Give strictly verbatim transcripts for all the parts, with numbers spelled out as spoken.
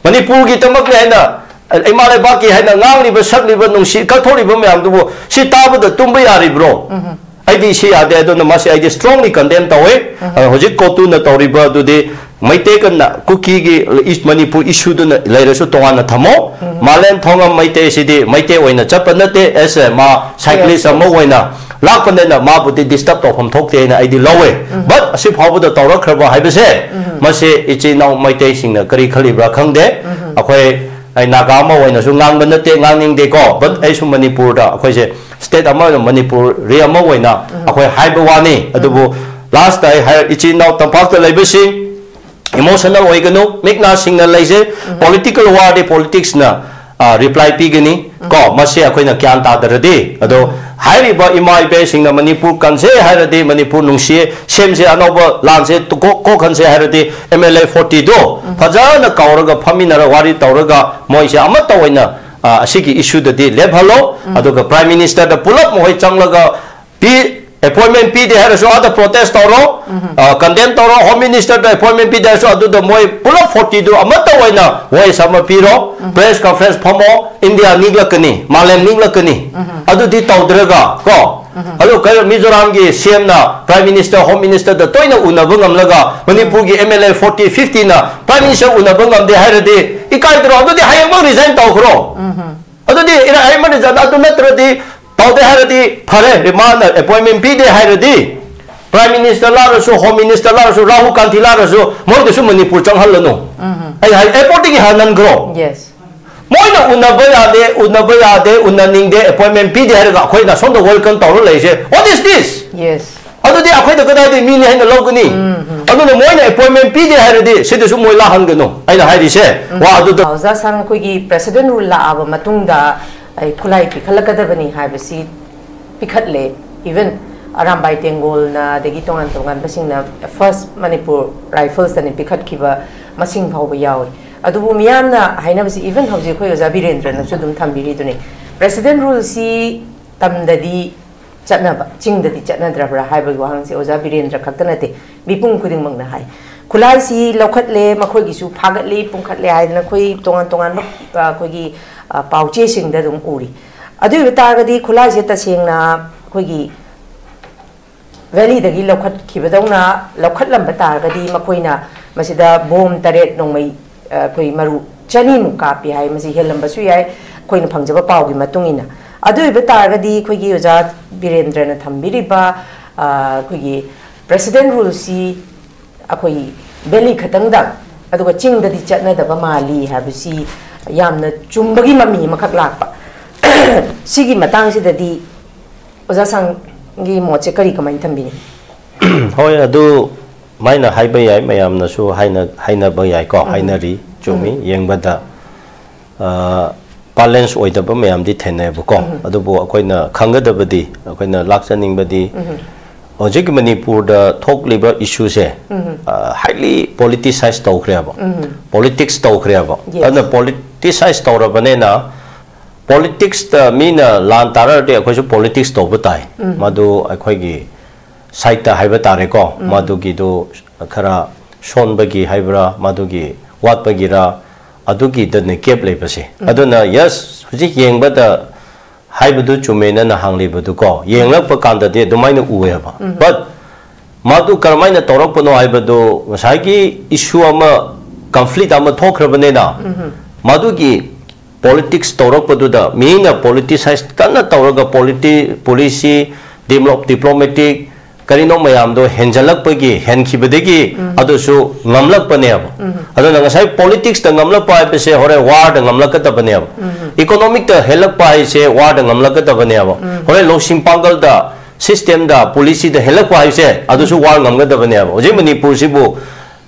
ꯃꯅꯤꯄꯨꯔꯒꯤꯗꯃꯛꯅꯦ ꯍꯥꯏꯅ ꯏꯃꯥ ꯂꯩꯕꯥꯛꯀꯤ ꯍꯥꯏꯅ ꯉꯥꯡꯂꯤꯕ, ꯁꯛꯂꯤꯕ, ꯅꯨꯡꯁꯤ ꯀꯠꯊꯣꯛꯂꯤꯕ ꯃꯌꯥꯝꯗꯨꯕꯨ ꯁꯤ ꯇꯥꯕꯗ ꯇꯨꯝꯕ ꯌꯥꯔꯤꯕ꯭ꯔꯣ? ꯑꯩꯗꯤ ꯁꯤ ꯌꯥꯗꯦ꯫ ꯑꯗꯨꯅ ꯃꯁꯤ ꯑꯩꯗꯤ strongly condemn ꯇꯧꯋꯦ꯫ ꯑ, ꯍꯧꯖꯤꯛ ꯀꯣꯇꯨꯅ ꯇꯧꯔꯤꯕ ꯑꯗꯨꯗꯤ ꯃꯩꯇꯩ ꯀꯟꯅ ꯀꯨꯀꯤꯒꯤ ꯏꯁ-, ꯃꯅꯤꯄꯨꯔ ꯏꯁꯨꯗꯨꯅ ꯂꯩꯔꯁꯨ ꯇꯣꯉꯥꯟꯅ ꯊꯝꯃꯣ꯫ ꯃꯥꯂꯦꯝ ꯊꯣꯡꯉꯝ ꯃꯩꯇꯩꯁꯤꯗꯤ ꯃꯩꯇꯩ ꯑꯣꯏꯅ ꯆꯠꯄ ꯅꯠꯇꯦ꯫ ꯑꯦꯁ ꯑꯦ ꯃꯥ cyclist ꯑꯃ ꯑꯣꯏꯅ ꯂꯥꯛꯄꯅꯤꯅ ꯃꯥꯕꯨꯗꯤ disturb ꯇꯧꯐꯝ ꯊꯣꯛꯇꯦ ꯍꯥꯏꯅ ꯑꯩꯗꯤ ꯂꯧꯋꯦ꯫ But ꯑꯁꯤ ꯐꯥꯎꯕꯗ ꯇꯧꯔꯛꯈ꯭ꯔꯕ ꯍꯥꯏꯕꯁꯦ, ꯃꯁꯤ ꯏꯆꯤꯜ ꯏꯅꯥꯎ ꯃꯩꯇꯩꯁꯤꯡꯅ ꯀꯔꯤ ꯈꯜꯂꯤꯕ꯭ꯔꯥ ꯈꯪꯗꯦ꯫ ꯑꯩꯈꯣꯏ, ꯑꯩ ꯅꯥꯒꯥ ꯑꯃ ꯑꯣꯏꯅꯁꯨ ꯉꯥꯡꯕ ꯅꯠꯇꯦ, ꯉꯥꯡꯅꯤꯡꯗꯦꯀꯣ, but ꯑꯩꯁꯨ ꯃꯅꯤꯄꯨꯔꯗ ꯑꯩꯈꯣꯏꯁꯦ state ꯑꯃ, ꯃꯅꯤꯄꯨꯔꯤ ꯑꯃ ꯑꯣꯏꯅ ꯑꯩꯈꯣꯏ ꯍꯥꯏꯕ ꯋꯥꯅꯤ꯫ ꯑꯗꯨꯕꯨ last ꯑꯩ ꯍꯥꯏ, ꯏꯆꯤꯜ ꯏꯅꯥꯎ ꯇꯝꯄꯥꯛꯇ ꯂꯩꯕꯁꯤꯡ, emotional ꯑꯣꯏꯒꯅꯨ, ꯃꯤꯠ ꯅꯥ ꯁꯤꯡꯅ ꯂꯩꯖꯩ꯫ Political warꯗꯤ politicsꯅ, ꯑ, reply ꯄꯤꯒꯅꯤ꯫ ꯀꯣ, ꯃꯁꯤ ꯑꯩꯈꯣꯏꯅ ꯒ꯭ꯌꯥꯟ ꯇꯥꯗ꯭ꯔꯗꯤ, ꯑꯗꯣ ꯍꯥꯏꯔꯤꯕ ꯏꯃꯥ ꯏꯕꯦꯁꯤꯡꯅ ꯃꯅꯤꯄꯨꯔ ꯀꯟꯁꯦ ꯍꯥꯏꯔꯗꯤ, ꯃꯅꯤꯄꯨꯔ ꯅꯨꯡꯁꯤꯌꯦ, ꯁꯦꯝꯁꯦ, ꯑꯅꯧꯕ ꯂꯥꯟꯁꯦ ꯀꯣꯛ-, ꯀꯣꯛꯍꯟꯁꯦ ꯍꯥꯏꯔꯗꯤ, M L A fortyꯗꯣ ꯐꯖꯅ ꯀꯧꯔꯒ ꯐꯝꯃꯤꯟꯅꯔ ꯋꯥꯔꯤ ꯇꯧꯔꯒ ꯃꯣꯏꯁꯦ ꯑꯃꯠꯇ ꯑꯣꯏꯅ, ꯑ, ꯑꯁꯤꯒꯤ issueꯗꯗꯤ ꯂꯦꯞꯍꯜꯂꯣ꯫ ꯑꯗꯨꯒ Prime Ministerꯗ ꯄꯨꯂꯞ ꯃꯈꯣꯏ ꯆꯪꯂꯒ ꯄꯤ, appointment ꯄꯤꯗꯦ ꯍꯥꯏꯔꯁꯨ ꯑꯥꯗ protest ꯇꯧꯔꯣ, ꯑ, condemn ꯇꯧꯔꯣ, Home Ministerꯗ appointment ꯄꯤꯗꯦ ꯍꯥꯏꯔꯁꯨ ꯑꯗꯨꯗ ꯃꯣꯏ ꯄꯨꯂꯞ fortyꯗꯨ ꯑꯃꯠꯇ ꯑꯣꯏꯅ voice ꯑꯃ ꯄꯤꯔꯣ, press conference ꯐꯝꯃꯣ, ꯏꯟꯗꯤꯌꯥ ꯅꯤꯛꯂꯛꯀꯅꯤ, ꯃꯥꯂꯦꯝ ꯅꯤꯛꯂꯛꯀꯅꯤ꯫ ꯑꯗꯨꯗꯤ ꯇꯧꯗ꯭ꯔꯒ ꯀꯣ, ꯑꯗꯨ ꯀꯔꯤ ꯃꯤꯖꯣꯔꯥꯝꯒꯤ CMꯅ Prime Minister, Home Ministerꯗ ꯇꯣꯏꯅ ꯎꯅꯕ ꯉꯝꯂꯒ ꯃꯅꯤꯄꯨꯔꯒꯤ M L A forty, fiftyꯅ Prime Minister ꯎꯅꯕ ꯉꯝꯗꯦ ꯍꯥꯏꯔꯗꯤ ꯏꯀꯥꯏꯗ꯭ꯔꯣ? ꯑꯗꯨꯗꯤ ꯍꯌꯦꯡꯃꯛ resign ꯇꯧꯈ꯭ꯔꯣ꯫ ꯑꯗꯨꯗꯤ ꯏꯔꯥꯏ ꯍꯌꯦꯡꯃꯛ resign, ꯑꯗꯨ ꯅꯠꯇ꯭ꯔꯗꯤ ꯇꯧꯗꯦ ꯍꯥꯏꯔꯗꯤ ꯐꯔꯦ, ꯃꯥꯅ appointment ꯄꯤꯗꯦ ꯍꯥꯏꯔꯗꯤ Prime Minister ꯂꯥꯛꯂꯁꯨ, Home Minister ꯂꯥꯛꯂꯁꯨ, Rahul Gandhi ꯂꯥꯛꯂꯁꯨ ꯃꯣꯏꯗꯁꯨ ꯃꯅꯤꯄꯨꯔ ꯆꯪꯍꯜꯂꯅꯨ꯫ ꯑꯩ ꯍꯥꯏ, airportꯇꯒꯤ ꯍꯟꯍꯟꯈ꯭ꯔꯣ꯫ Yes. ꯃꯣꯏꯅ ꯎꯅꯕ ꯌꯥꯗꯦ, ꯎꯅꯕ ꯌꯥꯗꯦ, ꯎꯅꯅꯤꯡꯗꯦ, appointment ꯄꯤꯗꯦ ꯍꯥꯏꯔꯒ ꯑꯩꯈꯣꯏꯅ ꯁꯣꯝꯗ welcome ꯇꯧꯔ ꯂꯩꯔꯤꯁꯦ, what is this? Yes. ꯑꯗꯨꯗꯤ ꯑꯩꯈꯣꯏꯗ ꯀꯗꯥꯏꯗꯒꯤ ꯃꯤꯅꯤ ꯍꯥꯏꯅ ꯂꯧꯒꯅꯤ? ꯑꯗꯨꯅ ꯃꯣꯏꯅ appointment ꯄꯤꯗꯦ ꯍꯥꯏꯔꯗꯤ ꯁꯤꯗꯁꯨ ꯃꯣꯏ ꯂꯥꯛꯍꯟꯒꯅꯨ꯫ ꯑꯩꯅ ꯍꯥꯏꯔꯤꯁꯦ ꯋꯥ ꯑꯗꯨꯗ꯫ ꯑꯣꯖꯥ ꯁꯥꯔ, ꯑꯩꯈꯣꯏꯒꯤ President Rule ꯂꯥꯛꯑꯕ ꯃꯇꯨꯡꯗ ꯑꯩ ꯈꯨꯠꯂꯥꯏ ꯄꯤꯈꯠꯂꯛꯀꯗꯕꯅꯤ ꯍꯥꯏꯕꯁꯤ ꯄꯤꯈꯠꯂꯦ꯫ Even ꯑꯔꯥꯝꯕꯥꯏ ꯇꯦꯡꯒꯣꯜꯅ, ꯑꯗꯒꯤ ꯇꯣꯉꯥꯟ ꯇꯣꯉꯥꯟꯕꯁꯤꯡꯅ, First Manipur Riflesꯇꯅꯤ ꯄꯤꯈꯠꯈꯤꯕ, ꯃꯁꯤꯡ ꯐꯥꯎꯕ ꯌꯥꯎꯏ꯫ ꯑꯗꯨꯕꯨ ꯃꯤꯌꯥꯝꯅ ꯍꯥꯏꯅꯕꯁꯤ, even ꯍꯧꯖꯤꯛ ꯑꯩꯈꯣꯏ ꯑꯣꯖꯥ ꯕꯤꯔꯦꯟꯗ꯭ꯔꯅꯁꯨ ꯑꯗꯨꯝ ꯊꯝꯕꯤꯔꯤꯗꯨꯅꯤ, President Ruleꯁꯤ ꯇꯝꯗꯗꯤ ꯆꯠꯅꯕ, ꯆꯤꯡꯗꯗꯤ ꯆꯠꯅꯗ꯭ꯔꯕ꯭ꯔꯥ ꯍꯥꯏꯕꯒꯤ ꯋꯥꯍꯪꯁꯦ ꯑꯣꯖꯥ ꯕꯤꯔꯦꯟꯗ꯭ꯔ ꯈꯛꯇ ꯅꯠꯇꯦ, ꯃꯤꯄꯨꯝ ꯈꯨꯗꯤꯡꯃꯛꯅ ꯍꯥꯏ꯫ ꯈꯨꯠꯂꯥꯏꯁꯤ ꯂꯧꯈꯠꯂꯦ, ꯃꯈꯣꯏꯒꯤꯁꯨ ꯐꯥꯒꯠꯂꯤ, ꯄꯨꯡꯈꯠꯂꯦ ꯍꯥꯏꯗꯅ ꯑꯩꯈꯣꯏ ꯇꯣꯉꯥꯟ ꯇꯣꯉꯥꯟꯕ, ꯑ, ꯑꯩꯈꯣꯏꯒꯤ, ꯑ, ꯄꯥꯎꯆꯦꯁꯤꯡꯗ ꯑꯗꯨꯝ ꯎꯔꯤ꯫ ꯑꯗꯨ ꯑꯣꯏꯕ ꯇꯥꯔꯒꯗꯤ ꯈꯨꯠꯂꯥꯏꯁꯦ ꯇꯁꯦꯡꯅ ꯑꯩꯈꯣꯏꯒꯤ ꯚꯦꯂꯤꯗꯒꯤ ꯂꯧꯈꯠꯈꯤꯕꯗꯧꯅ ꯂꯧꯈꯠꯂꯝꯕ ꯇꯥꯔꯒꯗꯤ ꯃꯈꯣꯏꯅ ꯃꯁꯤꯗ ꯕꯣꯝ ꯇꯔꯦꯠ ꯅꯣꯡꯃꯩ, ꯑ, ꯑꯩꯈꯣꯏ ꯃꯔꯨ ꯆꯅꯤꯃꯨꯛ ꯀꯥꯞꯄꯤ ꯍꯥꯏ, ꯃꯁꯤ ꯍꯦꯜꯂꯝꯕꯁꯨ ꯌꯥꯏ, ꯑꯩꯈꯣꯏꯅ ꯐꯪꯖꯕ ꯄꯥꯎꯒꯤ ꯃꯇꯨꯡ ꯏꯟꯅ꯫ ꯑꯗꯨ ꯑꯣꯏꯕ ꯇꯥꯔꯒꯗꯤ ꯑꯩꯈꯣꯏꯒꯤ ꯑꯣꯖꯥ ꯕꯤꯔꯦꯟꯗ꯭ꯔꯅ ꯊꯝꯕꯤꯔꯤꯕ, ꯑ, ꯑꯩꯈꯣꯏꯒꯤ ꯄ꯭ꯔꯦꯁꯤꯗꯦꯟ ꯔꯨꯜꯁꯤ ꯑꯩꯈꯣꯏ ꯚꯦꯂꯤ ꯈꯛꯇꯪꯗ, ꯑꯗꯨꯒ ꯆꯤꯡꯗꯗꯤ ꯆꯠꯅꯗꯕ ꯃꯥꯜꯂꯤ ꯍꯥꯏꯕꯁꯤ ꯌꯥꯝꯅ ꯆꯨꯝꯕꯒꯤ ꯃꯃꯤ ꯑꯃꯈꯛ ꯂꯥꯛꯄ꯫ ꯁꯤꯒꯤ ꯃꯇꯥꯡꯁꯤꯗꯗꯤ ꯑꯣꯖꯥ ꯁꯥꯡꯒꯤ ꯃꯣꯠꯁꯦ ꯀꯔꯤ, ꯀꯃꯥꯏꯅ ꯊꯝꯕꯤꯅꯤ? ꯍꯣꯏ, ꯑꯗꯨ ꯃꯥꯏꯅ ꯍꯥꯏꯕ ꯌꯥꯏ, ꯃꯌꯥꯝꯅꯁꯨ ꯍꯥꯏꯅ-, ꯍꯥꯏꯅꯕ ꯌꯥꯏꯀꯣ, ꯎꯝ꯫ ꯍꯥꯏꯅꯔꯤ, ꯆꯨꯝꯃꯤ꯫ ꯎꯝ꯫ ꯌꯦꯡꯕꯗ, ꯑ, ꯕꯥꯂꯦꯟꯁ ꯑꯣꯏꯗꯕ ꯃꯌꯥꯝꯗꯤ ꯊꯦꯡꯅꯩꯕꯀꯣ꯫ ꯎꯝ꯫ ꯑꯗꯨꯕꯨ ꯑꯩꯈꯣꯏꯅ ꯈꯪꯒꯗꯕꯗꯤ, ꯑꯩꯈꯣꯏꯅ ꯂꯥꯛꯆꯅꯤꯡꯕꯗꯤ, ꯎꯝ꯫ ꯍꯧꯖꯤꯛꯀꯤ ꯃꯅꯤꯄꯨꯔꯗ ꯊꯣꯛꯂꯤꯕ ꯏꯁꯨꯁꯦ, ꯎꯝ꯫ ꯑ, ꯍꯥꯏꯂꯤ ꯄꯣꯂꯤꯇꯤꯁꯥꯏꯁ ꯇꯧꯈ꯭ꯔꯦꯕ꯫ ꯎꯝ꯫ ꯄꯣꯂꯤꯇꯤꯛꯁ ꯇꯧꯈ꯭ꯔꯦꯕ꯫ ꯌꯦꯁ꯫ ꯑꯗꯨꯅ ꯄꯣꯂꯤꯇꯤꯁꯥꯏꯁ ꯇꯧꯔꯕꯅꯤꯅ, ꯄꯣꯂꯤꯇꯤꯛꯁꯇ ꯃꯤꯅ ꯂꯥꯟ ꯇꯥꯔꯗꯤ ꯑꯩꯈꯣꯏꯁꯨ ꯄꯣꯂꯤꯇꯤꯛꯁ ꯇꯧꯕ ꯇꯥꯏ꯫ ꯎꯝ꯫ ꯃꯗꯨ ꯑꯩꯈꯣꯏꯒꯤ ꯁꯥꯏꯠꯇ ꯍꯥꯏꯕ ꯇꯥꯔꯦꯀꯣ, ꯎꯝ꯫ ꯃꯗꯨꯒꯤꯗꯨ ꯈꯔ ꯁꯣꯟꯕꯒꯤ ꯍꯥꯏꯕ꯭ꯔꯥ, ꯃꯗꯨꯒꯤ ꯋꯥꯠꯄꯒꯤꯔ, ꯑꯗꯨꯒꯤꯗꯅꯦ ꯒꯦꯞ ꯂꯩꯕꯁꯦ꯫ ꯎꯝ꯫ ꯑꯗꯨꯅ, ꯌꯦꯁ, ꯍꯧꯖꯤꯛ ꯌꯦꯡꯕꯗ ꯍꯥꯏꯕꯗꯨ ꯆꯨꯝꯃꯦ ꯅꯪꯅ ꯍꯥꯡꯂꯤꯕꯗꯨꯀꯣ, ꯌꯦꯡꯂꯛꯄ ꯀꯥꯟꯗꯗꯤ ꯑꯗꯨꯃꯥꯏꯅ ꯎꯑꯦꯕ꯫ ꯎꯝ꯫ But ꯃꯗꯨ ꯀꯔꯝꯍꯥꯏꯅ ꯇꯧꯔꯛꯄꯅꯣ ꯍꯥꯏꯕꯗꯨ, ꯉꯁꯥꯏꯒꯤ ꯏꯁꯨ ꯑꯃ, ꯀꯟꯐ꯭ꯂꯤꯛ ꯑꯃ ꯊꯣꯛꯈ꯭ꯔꯕꯅꯤꯅ, ꯎꯝ꯫ ꯃꯗꯨꯒꯤ ꯄꯣꯂꯤꯇꯤꯛꯁ ꯇꯧꯔꯛꯄꯗꯨꯗ ꯃꯤꯅ ꯄꯣꯂꯤꯇꯤꯁꯥꯏꯁ ꯀꯟꯅ ꯇꯧꯔꯒ ꯄꯣꯂꯤꯇꯤ-, ꯄꯣꯂꯤꯁꯤ, ꯗꯤꯃꯣ-, ꯗꯤꯄ꯭ꯂꯣꯃꯦꯇꯤꯛ, ꯀꯔꯤꯅꯣ ꯃꯌꯥꯝꯗꯣ ꯍꯦꯟꯖꯜꯂꯛꯄꯒꯤ, ꯍꯦꯟꯈꯤꯕꯗꯒꯤ ꯎꯝ꯫ ꯑꯗꯨꯁꯨ ꯉꯝꯂꯛꯄꯅꯦꯕ꯫ ꯎꯝ꯫ ꯑꯗꯨꯅ ꯉꯁꯥꯏ ꯄꯣꯂꯤꯇꯤꯛꯁꯇ ꯉꯝꯂꯛꯄ ꯍꯥꯏꯕꯁꯦ ꯍꯣꯔꯦꯟ ꯋꯥꯔꯗ ꯉꯝꯂꯛꯀꯗꯕꯅꯦꯕ꯫ ꯎꯝ꯫ ꯏꯀꯣꯅꯣꯃꯤꯛꯇ ꯍꯦꯜꯂꯛꯄ ꯍꯥꯏꯁꯦ ꯋꯥꯔꯗ ꯉꯝꯂꯛꯀꯗꯕꯅꯦꯕ꯫ ꯎꯝ꯫ ꯍꯣꯔꯦꯟ ꯂꯧꯁꯤꯡ ꯄꯥꯡꯒꯜꯗ, ꯁꯤꯁꯇꯦꯝꯗ, ꯄꯣꯂꯤꯁꯤꯗ ꯍꯦꯜꯂꯛꯄ ꯍꯥꯏꯁꯦ ꯑꯗꯨꯁꯨ ꯎꯝ꯫ ꯋꯥꯔ ꯉꯝꯒꯗꯕꯅꯦꯕ꯫ ꯍꯧꯖꯤꯛ ꯃꯅꯤꯄꯨꯔꯁꯤꯕꯨ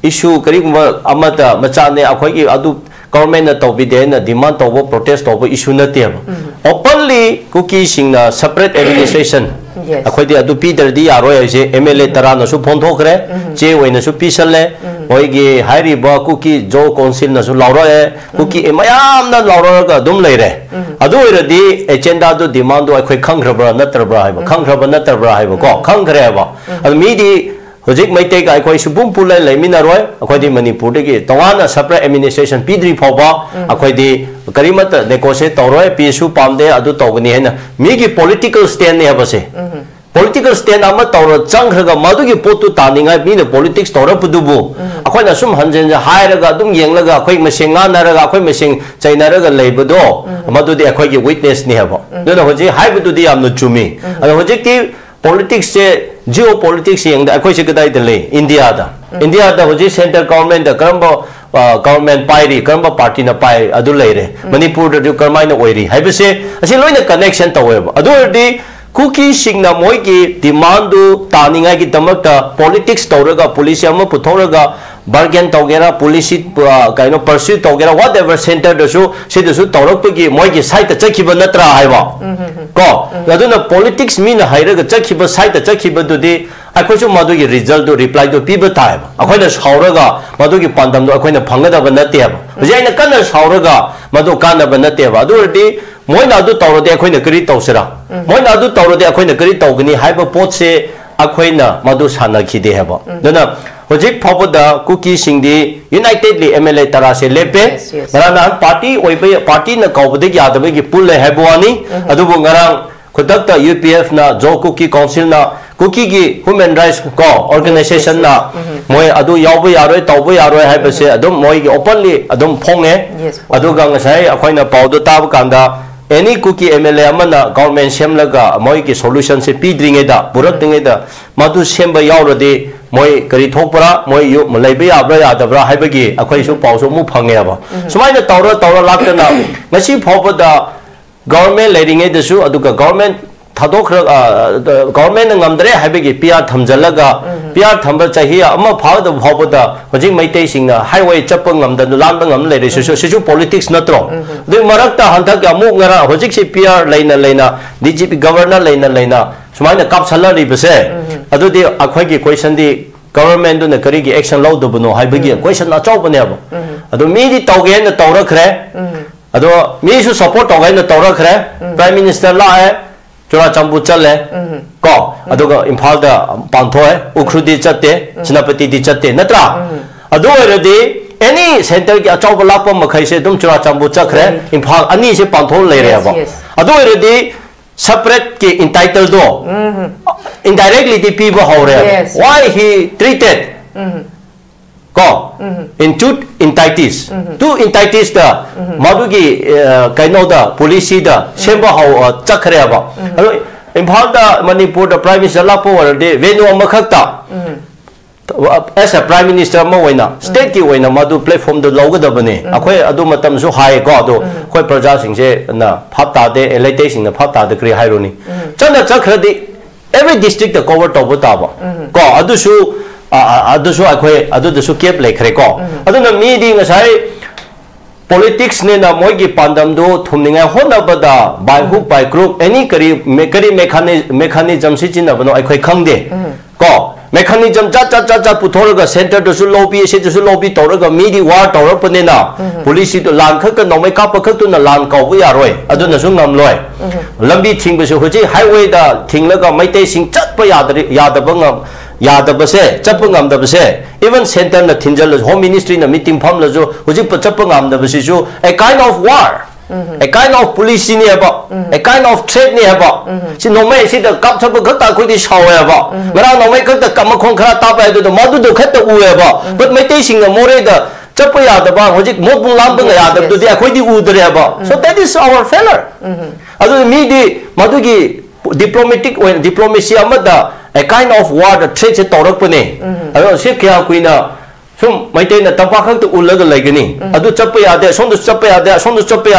ꯏꯁꯨ ꯀꯔꯤꯒꯨꯝꯕ ꯑꯃꯠꯇ ꯃꯆꯥꯅꯦ, ꯑꯩꯈꯣꯏꯒꯤ ꯑꯗꯨ ꯒꯣꯚꯔꯟꯃꯦꯟꯠꯅ ꯇꯧꯕꯤꯗꯦ ꯍꯥꯏꯅ ꯗꯤꯃꯥꯟ ꯇꯧꯕ, ꯄ꯭ꯔꯣꯇꯦꯁ ꯇꯧꯕ ꯏꯁꯨ ꯅꯠꯇꯦꯕ꯫ ꯎꯝ꯫ ꯑꯣꯄꯟꯂꯤ ꯀꯨꯀꯤꯁꯤꯡꯅ ꯁꯄꯔꯦꯠ ꯑꯦꯗꯃꯤꯅꯤꯁꯇ꯭ꯔꯦꯁꯟ, ꯌꯦꯁ꯫ ꯑꯩꯈꯣꯏꯗꯤ ꯑꯗꯨ ꯄꯤꯗ꯭ꯔꯗꯤ ꯌꯥꯔꯣꯏ ꯍꯥꯏꯁꯦ ꯑꯦꯝ ꯑꯦꯜ ꯑꯦ ꯎꯝ꯫ ꯇꯔꯥꯅꯁꯨ ꯐꯣꯡꯗꯣꯛꯈ꯭ꯔꯦ, ꯎꯝ꯫ ꯆꯦ ꯑꯣꯏꯅꯁꯨ ꯄꯤꯁꯜꯂꯦ꯫ ꯎꯝ꯫ ꯃꯣꯏꯒꯤ ꯍꯥꯏꯔꯤꯕ ꯀꯨꯀꯤ ꯖꯣ ꯀꯥꯎꯟꯁꯤꯜꯅꯁꯨ ꯂꯥꯎꯔꯛꯑꯦ, ꯎꯝ꯫ ꯀꯨꯀꯤ ꯃꯌꯥꯝꯅ ꯂꯥꯎꯔꯛꯑꯒ ꯑꯗꯨꯝ ꯂꯩꯔꯦ꯫ ꯎꯝ꯫ ꯑꯗꯨ ꯑꯣꯏꯔꯗꯤ ꯑꯦꯖꯦꯟꯗꯥꯗꯨ, ꯗꯤꯃꯥꯟꯗꯨ ꯑꯩꯈꯣꯏ ꯈꯪꯈ꯭ꯔꯕ꯭ꯔꯥ ꯅꯠꯇ꯭ꯔꯕ꯭ꯔꯥ ꯍꯥꯏꯕ, ꯎꯝ꯫ ꯈꯪꯈ꯭ꯔꯕ ꯅꯠꯇ꯭ꯔꯕ꯭ꯔꯥ ꯍꯥꯏꯕꯀꯣ, ꯎꯝ꯫ ꯈꯪꯈ꯭ꯔꯦꯕ꯫ ꯎꯝ꯫ ꯑꯗꯨ ꯃꯤꯗꯤ ꯍꯧꯖꯤꯛ ꯃꯩꯇꯩꯒ ꯑꯩꯈꯣꯏ ꯁꯨꯄꯨꯝ ꯄꯨꯜꯂ ꯂꯩꯃꯤꯟꯅꯔꯣꯏ꯫ ꯑꯩꯈꯣꯏꯗꯤ ꯃꯅꯤꯄꯨꯔꯗꯒꯤ ꯇꯣꯉꯥꯟꯅ separate administration ꯄꯤꯗ꯭ꯔꯤ ꯐꯥꯎꯕ ꯑꯩꯈꯣꯏꯗꯤ ꯀꯔꯤꯃꯠꯇ negotiate ꯇꯧꯔꯣꯏ, peace ꯁꯨ ꯄꯥꯝꯗꯦ, ꯑꯗꯨ ꯇꯧꯒꯅꯤ ꯍꯥꯏꯅ ꯃꯤꯒꯤ political stand ꯅꯦ ꯍꯥꯏꯕꯁꯦ꯫ Political stand ꯑꯃ ꯇꯧꯔ ꯆꯪꯈ꯭ꯔꯒ ꯃꯗꯨꯒꯤ ꯄꯣꯠꯇꯨ ꯇꯥꯅꯤꯡꯉꯥꯏ ꯃꯤꯅ politics ꯇꯧꯔꯛꯄꯗꯨꯕꯨ ꯑꯩꯈꯣꯏꯅ ꯁꯨꯝ ꯍꯟꯖꯤꯟ ꯍꯟꯖꯤꯟ ꯍꯥꯏꯔꯒ ꯑꯗꯨꯝ ꯌꯦꯡꯂꯒ ꯑꯩꯈꯣꯏ ꯃꯁꯦꯟ ꯉꯥꯡꯅꯔꯒ ꯑꯩꯈꯣꯏ ꯃꯁꯦꯟ ꯆꯩꯅꯔꯒ ꯂꯩꯕꯗꯣ ꯃꯗꯨꯗꯤ ꯑꯩꯈꯣꯏꯒꯤ weakness ꯅꯤ ꯍꯥꯏꯕ꯫ ꯑꯗꯨꯅ ꯍꯧꯖꯤꯛ ꯍꯥꯏꯕꯗꯨꯗꯤ ꯌꯥꯝꯅ ꯆꯨꯝꯃꯤ꯫ ꯑꯗꯣ ꯍꯧꯖꯤꯛꯇꯤ politics ꯁꯦ, geopolitics ꯌꯦꯡꯗ ꯑꯩꯈꯣꯏꯁꯦ ꯀꯗꯥꯏꯗ ꯂꯩ? ꯏꯟꯗꯤꯌꯥꯗ꯫ ꯏꯟꯗꯤꯌꯥꯗ ꯍꯧꯖꯤꯛ centre government ꯗ ꯀꯔꯝꯕ, ꯑ, government ꯄꯥꯏꯔꯤ, ꯀꯔꯝꯕ party ꯅ ꯄꯥꯏ, ꯑꯗꯨ ꯂꯩꯔꯦ꯫ ꯃꯅꯤꯄꯨꯔꯗꯁꯨ ꯀꯔꯝꯍꯥꯏꯅ ꯑꯣꯏꯔꯤ ꯍꯥꯏꯕꯁꯦ ꯑꯁꯤ ꯂꯣꯏꯅ connection ꯇꯧꯋꯦꯕ꯫ ꯑꯗꯨ ꯑꯣꯏꯔꯗꯤ ꯀꯨꯀꯤꯁꯤꯡꯅ ꯃꯣꯏꯒꯤ demand ꯗꯨ ꯇꯥꯅꯤꯡꯉꯥꯏꯒꯤꯗꯃꯛꯇ politics ꯇꯧꯔꯒ, policy ꯑꯃ ꯄꯨꯊꯣꯛꯂꯒ, bargain ꯇꯧꯒꯦꯔꯥ, policy, ꯑ, ꯀꯩꯅꯣ, pursue ꯇꯧꯒꯦꯔꯥ, whatever centre ꯗꯁꯨ, ꯁꯤꯗꯁꯨ ꯇꯧꯔꯛꯄꯒꯤ ꯃꯣꯏꯒꯤ side ꯇ ꯆꯠꯈꯤꯕ ꯅꯠꯇ꯭ꯔꯥ ꯍꯥꯏꯕ꯫ ꯀꯣ? ꯑꯗꯨꯅ politics ꯃꯤꯅ ꯍꯩꯔꯒ ꯆꯠꯈꯤꯕ, side ꯇ ꯆꯠꯈꯤꯕꯗꯨꯗꯤ ꯑꯩꯈꯣꯏꯁꯨ ꯃꯗꯨꯒꯤ result ꯗꯨ, reply ꯗꯨ ꯄꯤꯕ ꯇꯥꯏꯕ꯫ ꯑꯩꯈꯣꯏꯅ ꯁꯥꯎꯔꯒ ꯃꯗꯨꯒꯤ ꯄꯥꯟꯗꯝꯗꯣ ꯑꯩꯈꯣꯏꯅ ꯐꯪꯒꯗꯕ ꯅꯠꯇꯦꯕ꯫ ꯍꯧꯖꯤꯛ ꯑꯩꯅ ꯀꯟꯅ ꯁꯥꯎꯔꯒ ꯃꯗꯨ ꯀꯥꯟꯅꯕ ꯅꯠꯇꯦꯕ꯫ ꯑꯗꯨ ꯑꯣꯏꯔꯗꯤ ꯃꯣꯏꯅ ꯑꯗꯨ ꯇꯧꯔꯗꯤ ꯑꯩꯈꯣꯏꯅ ꯀꯔꯤ ꯇꯧꯁꯤꯔꯥ? ꯃꯣꯏꯅ ꯑꯗꯨ ꯇꯧꯔꯗꯤ ꯑꯩꯈꯣꯏꯅ ꯀꯔꯤ ꯇꯧꯒꯅꯤ ꯍꯥꯏꯕ ꯄꯣꯠꯁꯦ ꯑꯩꯈꯣꯏꯅ ꯃꯗꯨ ꯁꯥꯟꯅꯈꯤꯗꯦ ꯍꯥꯏꯕ꯫ ꯑꯗꯨꯅ ꯍꯧꯖꯤꯛ ꯐꯥꯎꯕꯗ ꯀꯨꯀꯤꯁꯤꯡꯗꯤ unitedly M L A ꯇꯔꯥꯁꯦ ꯂꯦꯞꯄꯦ꯫ Yes, yes. ꯉꯔꯥꯡ ꯅꯍꯥꯟ party ꯑꯣꯏꯕ, party ꯅ ꯀꯧꯕꯗꯒꯤ ꯌꯥꯗꯕꯒꯤ ꯄꯨꯜꯂꯦ ꯍꯥꯏꯕ ꯋꯥꯅꯤ꯫ ꯑꯗꯨꯕꯨ ꯉꯔꯥꯡ ꯈꯨꯗꯛꯇ U P F ꯅ, Zo Kuki Council ꯅ, ꯀꯨꯀꯤꯒꯤ human rights ꯀꯣ organization ꯅ ꯃꯣꯏ ꯑꯗꯨ ꯌꯥꯎꯕ ꯌꯥꯔꯣꯏ, ꯇꯧꯕ ꯌꯥꯔꯣꯏ ꯍꯥꯏꯕꯁꯦ ꯑꯗꯨꯝ ꯃꯣꯏꯒꯤ openly ꯑꯗꯨꯝ ꯐꯣꯡꯉꯦ꯫ Yes. ꯑꯗꯨꯒ ꯉꯁꯥꯏ ꯑꯩꯈꯣꯏꯅ ꯄꯥꯎꯗ ꯇꯥꯕ ꯀꯥꯟꯗ any Kuki M L A ꯑꯃꯅ government ꯁꯦꯝꯂꯒ ꯃꯣꯏꯒꯤ solution ꯁꯦ ꯄꯤꯗ꯭ꯔꯤꯉꯩꯗ, ꯄꯨꯔꯛꯇ꯭ꯔꯤꯉꯩꯗ ꯃꯗꯨ ꯁꯦꯝꯕ ꯌꯥꯎꯔꯗꯤ ꯃꯣꯏ ꯀꯔꯤ ꯊꯣꯛꯄ꯭ꯔꯥ, ꯃꯣꯏ ꯌꯨ-, ꯂꯩꯕ ꯌꯥꯕ꯭ꯔꯥ ꯌꯥꯗꯕ꯭ꯔꯥ ꯍꯥꯏꯕꯒꯤ ꯑꯩꯈꯣꯏꯁꯨ ꯄꯥꯎꯁꯨ ꯑꯃꯨꯛ ꯐꯪꯉꯦꯕ꯫ ꯁꯨꯃꯥꯏꯅ ꯇꯧꯔ ꯇꯧꯔ ꯂꯥꯛꯇꯅ ꯉꯁꯤ ꯐꯥꯎꯕꯗ government ꯂꯩꯔꯤꯉꯩꯗꯁꯨ, ꯑꯗꯨꯒ government ꯊꯥꯗꯣꯛꯈ꯭ꯔ-, ꯑ, government ꯅ ꯉꯝꯗ꯭ꯔꯦ ꯍꯥꯏꯕꯒꯤ P R ꯊꯝꯖꯤꯜꯂꯒ, P R ꯊꯝꯕ ꯆꯍꯤ ꯑꯃ ꯐꯥꯒꯗꯕ ꯐꯥꯎꯕꯗ ꯍꯧꯖꯤꯛ ꯃꯩꯇꯩꯁꯤꯡꯅ highway ꯆꯠꯄ ꯉꯝꯗꯅ ꯂꯥꯟꯕ ꯉꯝ ꯂꯩꯔꯦ꯫ ꯁꯤꯁꯨ, ꯁꯤꯁꯨ politics ꯅꯠꯇ꯭ꯔꯣ? ꯑꯗꯨꯒꯤ ꯃꯔꯛꯇ ꯍꯟꯗꯛꯀꯤ ꯑꯃꯨꯛ ꯉꯔꯥꯡ ꯍꯧꯖꯤꯛꯁꯤ P R ꯂꯩꯅ ꯂꯩꯅ, D G P governor ꯂꯩꯅ ꯂꯩꯅ ꯁꯨꯃꯥꯏꯅ ꯀꯥꯞꯁꯜꯂꯛꯂꯤꯕꯁꯦ, ꯑꯗꯨꯗꯤ ꯑꯩꯈꯣꯏꯒꯤ question ꯗꯤ government ꯗꯨꯅ ꯀꯔꯤꯒꯤ action ꯂꯧꯗꯕꯅꯣ ꯍꯥꯏꯕꯒꯤ question ꯑꯆꯧꯕꯅꯦꯕ꯫ ꯑꯗꯣ ꯃꯤꯗꯤ ꯇꯧꯒꯦꯅ ꯇꯧꯔꯛꯈ꯭ꯔꯦ, ꯑꯗꯣ ꯃꯤꯁꯨ support ꯇꯧꯒꯦꯅ ꯇꯧꯔꯛꯈ꯭ꯔꯦ꯫ Prime Minister ꯂꯥꯛꯑꯦ, ꯆꯨꯔꯥꯆꯥꯟꯄꯨꯔ ꯆꯠꯂꯦ꯫ ꯀꯣ, ꯑꯗꯨꯒ ꯏꯝꯐꯥꯜꯗ ꯄꯥꯡꯊꯣꯛꯑꯦ, ꯎꯈ꯭ꯔꯨꯜꯗꯤ ꯆꯠꯇꯦ, ꯁꯦꯅꯥꯄꯇꯤꯗꯤ ꯆꯠꯇꯦ, ꯅꯠꯇ꯭ꯔꯥ? ꯑꯗꯨ ꯑꯣꯏꯔꯗꯤ ꯑꯦꯅꯤ ꯁꯦꯟꯇꯔꯒꯤ ꯑꯆꯧꯕ ꯂꯥꯛꯄ ꯃꯈꯩꯁꯦ ꯑꯗꯨꯝ ꯆꯨꯔꯥꯆꯥꯟꯄꯨꯔ ꯆꯠꯈ꯭ꯔꯦ, ꯏꯝꯐꯥꯜ ꯑꯅꯤꯁꯦ ꯄꯥꯡꯊꯣꯛ ꯂꯩꯔꯦꯕ꯫ Yes, yes. ꯑꯗꯨ ꯑꯣꯏꯔꯗꯤ separate ꯀꯤ entitleꯗꯣ indirectly ꯗꯤ ꯄꯤꯕ ꯍꯧꯔꯦ꯫ Yes. Why he treated ꯀꯣ, in two entities, two entities ꯗ ꯃꯗꯨꯒꯤ ꯑ, ꯀꯩꯅꯣꯗ policy ꯗ ꯁꯦꯝꯕ ꯍꯧ ꯑ, ꯆꯠꯈ꯭ꯔꯦꯕ꯫ ꯑꯗꯣ ꯏꯝꯐꯥꯜꯗ ꯃꯅꯤꯄꯨꯔꯗ Prime Minister ꯂꯥꯛꯄ ꯑꯣꯏꯔꯗꯤ venue ꯑꯃꯈꯛꯇ as a Prime Minister ꯑꯃ ꯑꯣꯏꯅ state ꯀꯤ ꯑꯣꯏꯅ ꯃꯗꯨ platform ꯗꯨ ꯂꯧꯒꯗꯕꯅꯤ꯫ ꯑꯩꯈꯣꯏ ꯑꯗꯨ ꯃꯇꯝꯁꯨ ꯍꯥꯏꯀꯣ, ꯑꯗꯣ ꯑꯩꯈꯣꯏ ꯄ꯭ꯔꯖꯥꯁꯤꯡꯁꯦ ꯅ ꯚꯥꯞ ꯇꯥꯗꯦ, ꯂꯩꯇꯩꯁꯤꯡꯅ ꯚꯥꯞ ꯇꯥꯗꯦ ꯀꯔꯤ ꯍꯥꯏꯔꯨꯅꯤ꯫ ꯆꯠꯅ ꯆꯠꯈ꯭ꯔꯗꯤ every district ꯇ cover ꯇꯧꯕ ꯇꯥꯕ ꯀꯣ, ꯑꯗꯨꯁꯨ ꯑ, ꯑ, ꯑꯗꯨꯁꯨ ꯑꯩꯈꯣꯏ ꯑꯗꯨꯗꯁꯨ gap ꯂꯩꯈ꯭ꯔꯦꯀꯣ꯫ ꯑꯗꯨꯅ ꯃꯤꯗꯤ ꯉꯁꯥꯏ politics ꯅꯦꯅ ꯃꯣꯏꯒꯤ ꯄꯥꯟꯗꯝꯗꯨ ꯊꯨꯝꯅꯤꯡꯉꯥꯏ ꯍꯣꯠꯅꯕꯗ by hook by crook any ꯀꯔꯤ ꯃꯦ- ꯀꯔꯤ mechani- mechanism ꯁꯤꯖꯤꯟꯅꯕꯅꯣ ꯑꯩꯈꯣꯏ ꯈꯪꯗꯦ ꯀꯣ꯫ Mechanism ꯖꯥꯠ ꯖꯥꯠ ꯖꯥꯠ ꯖꯥꯠ ꯄꯨꯊꯣꯛꯂꯒ centre ꯗꯁꯨ lobby, ꯁꯤꯗꯁꯨ lobby ꯇꯧꯔꯒ ꯃꯤꯗꯤ war ꯇꯧꯔꯛꯄꯅꯤꯅ policy ꯗꯨ ꯂꯥꯟ ꯈꯛꯇ ꯅꯣꯡꯃꯩ ꯀꯥꯞꯄ ꯈꯛꯇꯨꯅ ꯂꯥꯟ ꯀꯧꯕ ꯌꯥꯔꯣꯏ, ꯑꯗꯨꯅꯁꯨ ꯉꯝꯂꯣꯏ꯫ ꯂꯝꯕꯤ ꯊꯤꯡꯕꯁꯨ ꯍꯧꯖꯤꯛ highway ꯗ ꯊꯤꯡꯂꯒ ꯃꯩꯇꯩꯁꯤꯡ ꯆꯠꯄ ꯌꯥꯗ꯭ꯔꯤ- ꯌꯥꯗꯕ ꯉꯝ- ꯌꯥꯗꯕꯁꯦ, ꯆꯠꯄ ꯉꯝꯗꯕꯁꯦ, even centre ꯅ ꯊꯤꯡꯖꯤꯜꯂꯁꯨ, Home Ministry ꯅ meeting ꯐꯝꯂꯁꯨ, ꯍꯧꯖꯤꯛ ꯆꯠꯄ ꯉꯝꯗꯕꯁꯤꯁꯨ a kind of war, a kind of policy ꯅꯦꯕ, a kind of threat ꯅꯦꯕ꯫ ꯁꯤ ꯅꯣꯡꯃꯩ ꯑꯁꯤꯗ ꯀꯥꯞꯊꯕ ꯈꯛꯇ ꯑꯩꯈꯣꯏꯗꯤ ꯁꯥꯎꯋꯦꯕ꯫ ꯉꯔꯥꯡ ꯅꯣꯡꯃꯩ ꯈꯛꯇ ꯀ- ꯃꯈꯣꯟ ꯈꯔ ꯇꯥꯕ ꯍꯥꯏꯗꯨꯗ ꯃꯗꯨꯗꯣ ꯈꯛꯇ ꯎꯑꯦꯕ꯫ But ꯃꯩꯇꯩꯁꯤꯡꯅ ꯃꯣꯔꯦꯗ ꯆꯠꯄ ꯌꯥꯗꯕ, ꯍꯧꯖꯤꯛ ꯃꯣꯠ ꯄꯨꯡ ꯂꯥꯝꯕ Yes, yes. ꯌꯥꯗꯕꯗꯨꯗꯤ ꯑꯩꯈꯣꯏꯗꯤ ꯎꯗ꯭ꯔꯦꯕ꯫ So that is our failure. ꯑꯗꯨ ꯃꯤꯗꯤ ꯃꯗꯨꯒꯤ diplomatic ꯑꯣꯏꯅ, diplomacy ꯑꯃꯗ a kind of war the threat ꯁꯦ ꯇꯧꯔꯛꯄꯅꯦ꯫ ꯑꯗꯣ ꯁꯤ ꯀꯌꯥ ꯀꯨꯏꯅ ꯁꯨꯝ ꯃꯩꯇꯩꯅ ꯇꯝꯄꯥꯛ ꯈꯛꯇ ꯎꯜꯂꯒ ꯂꯩꯒꯅꯤ? ꯑꯗꯨ ꯆꯠꯄ ꯌꯥꯗꯦ, ꯑꯁꯣꯝꯗꯁꯨ ꯆꯠꯄ ꯌꯥꯗꯦ, ꯑꯁꯣꯝꯗꯁꯨ ꯆꯠꯄ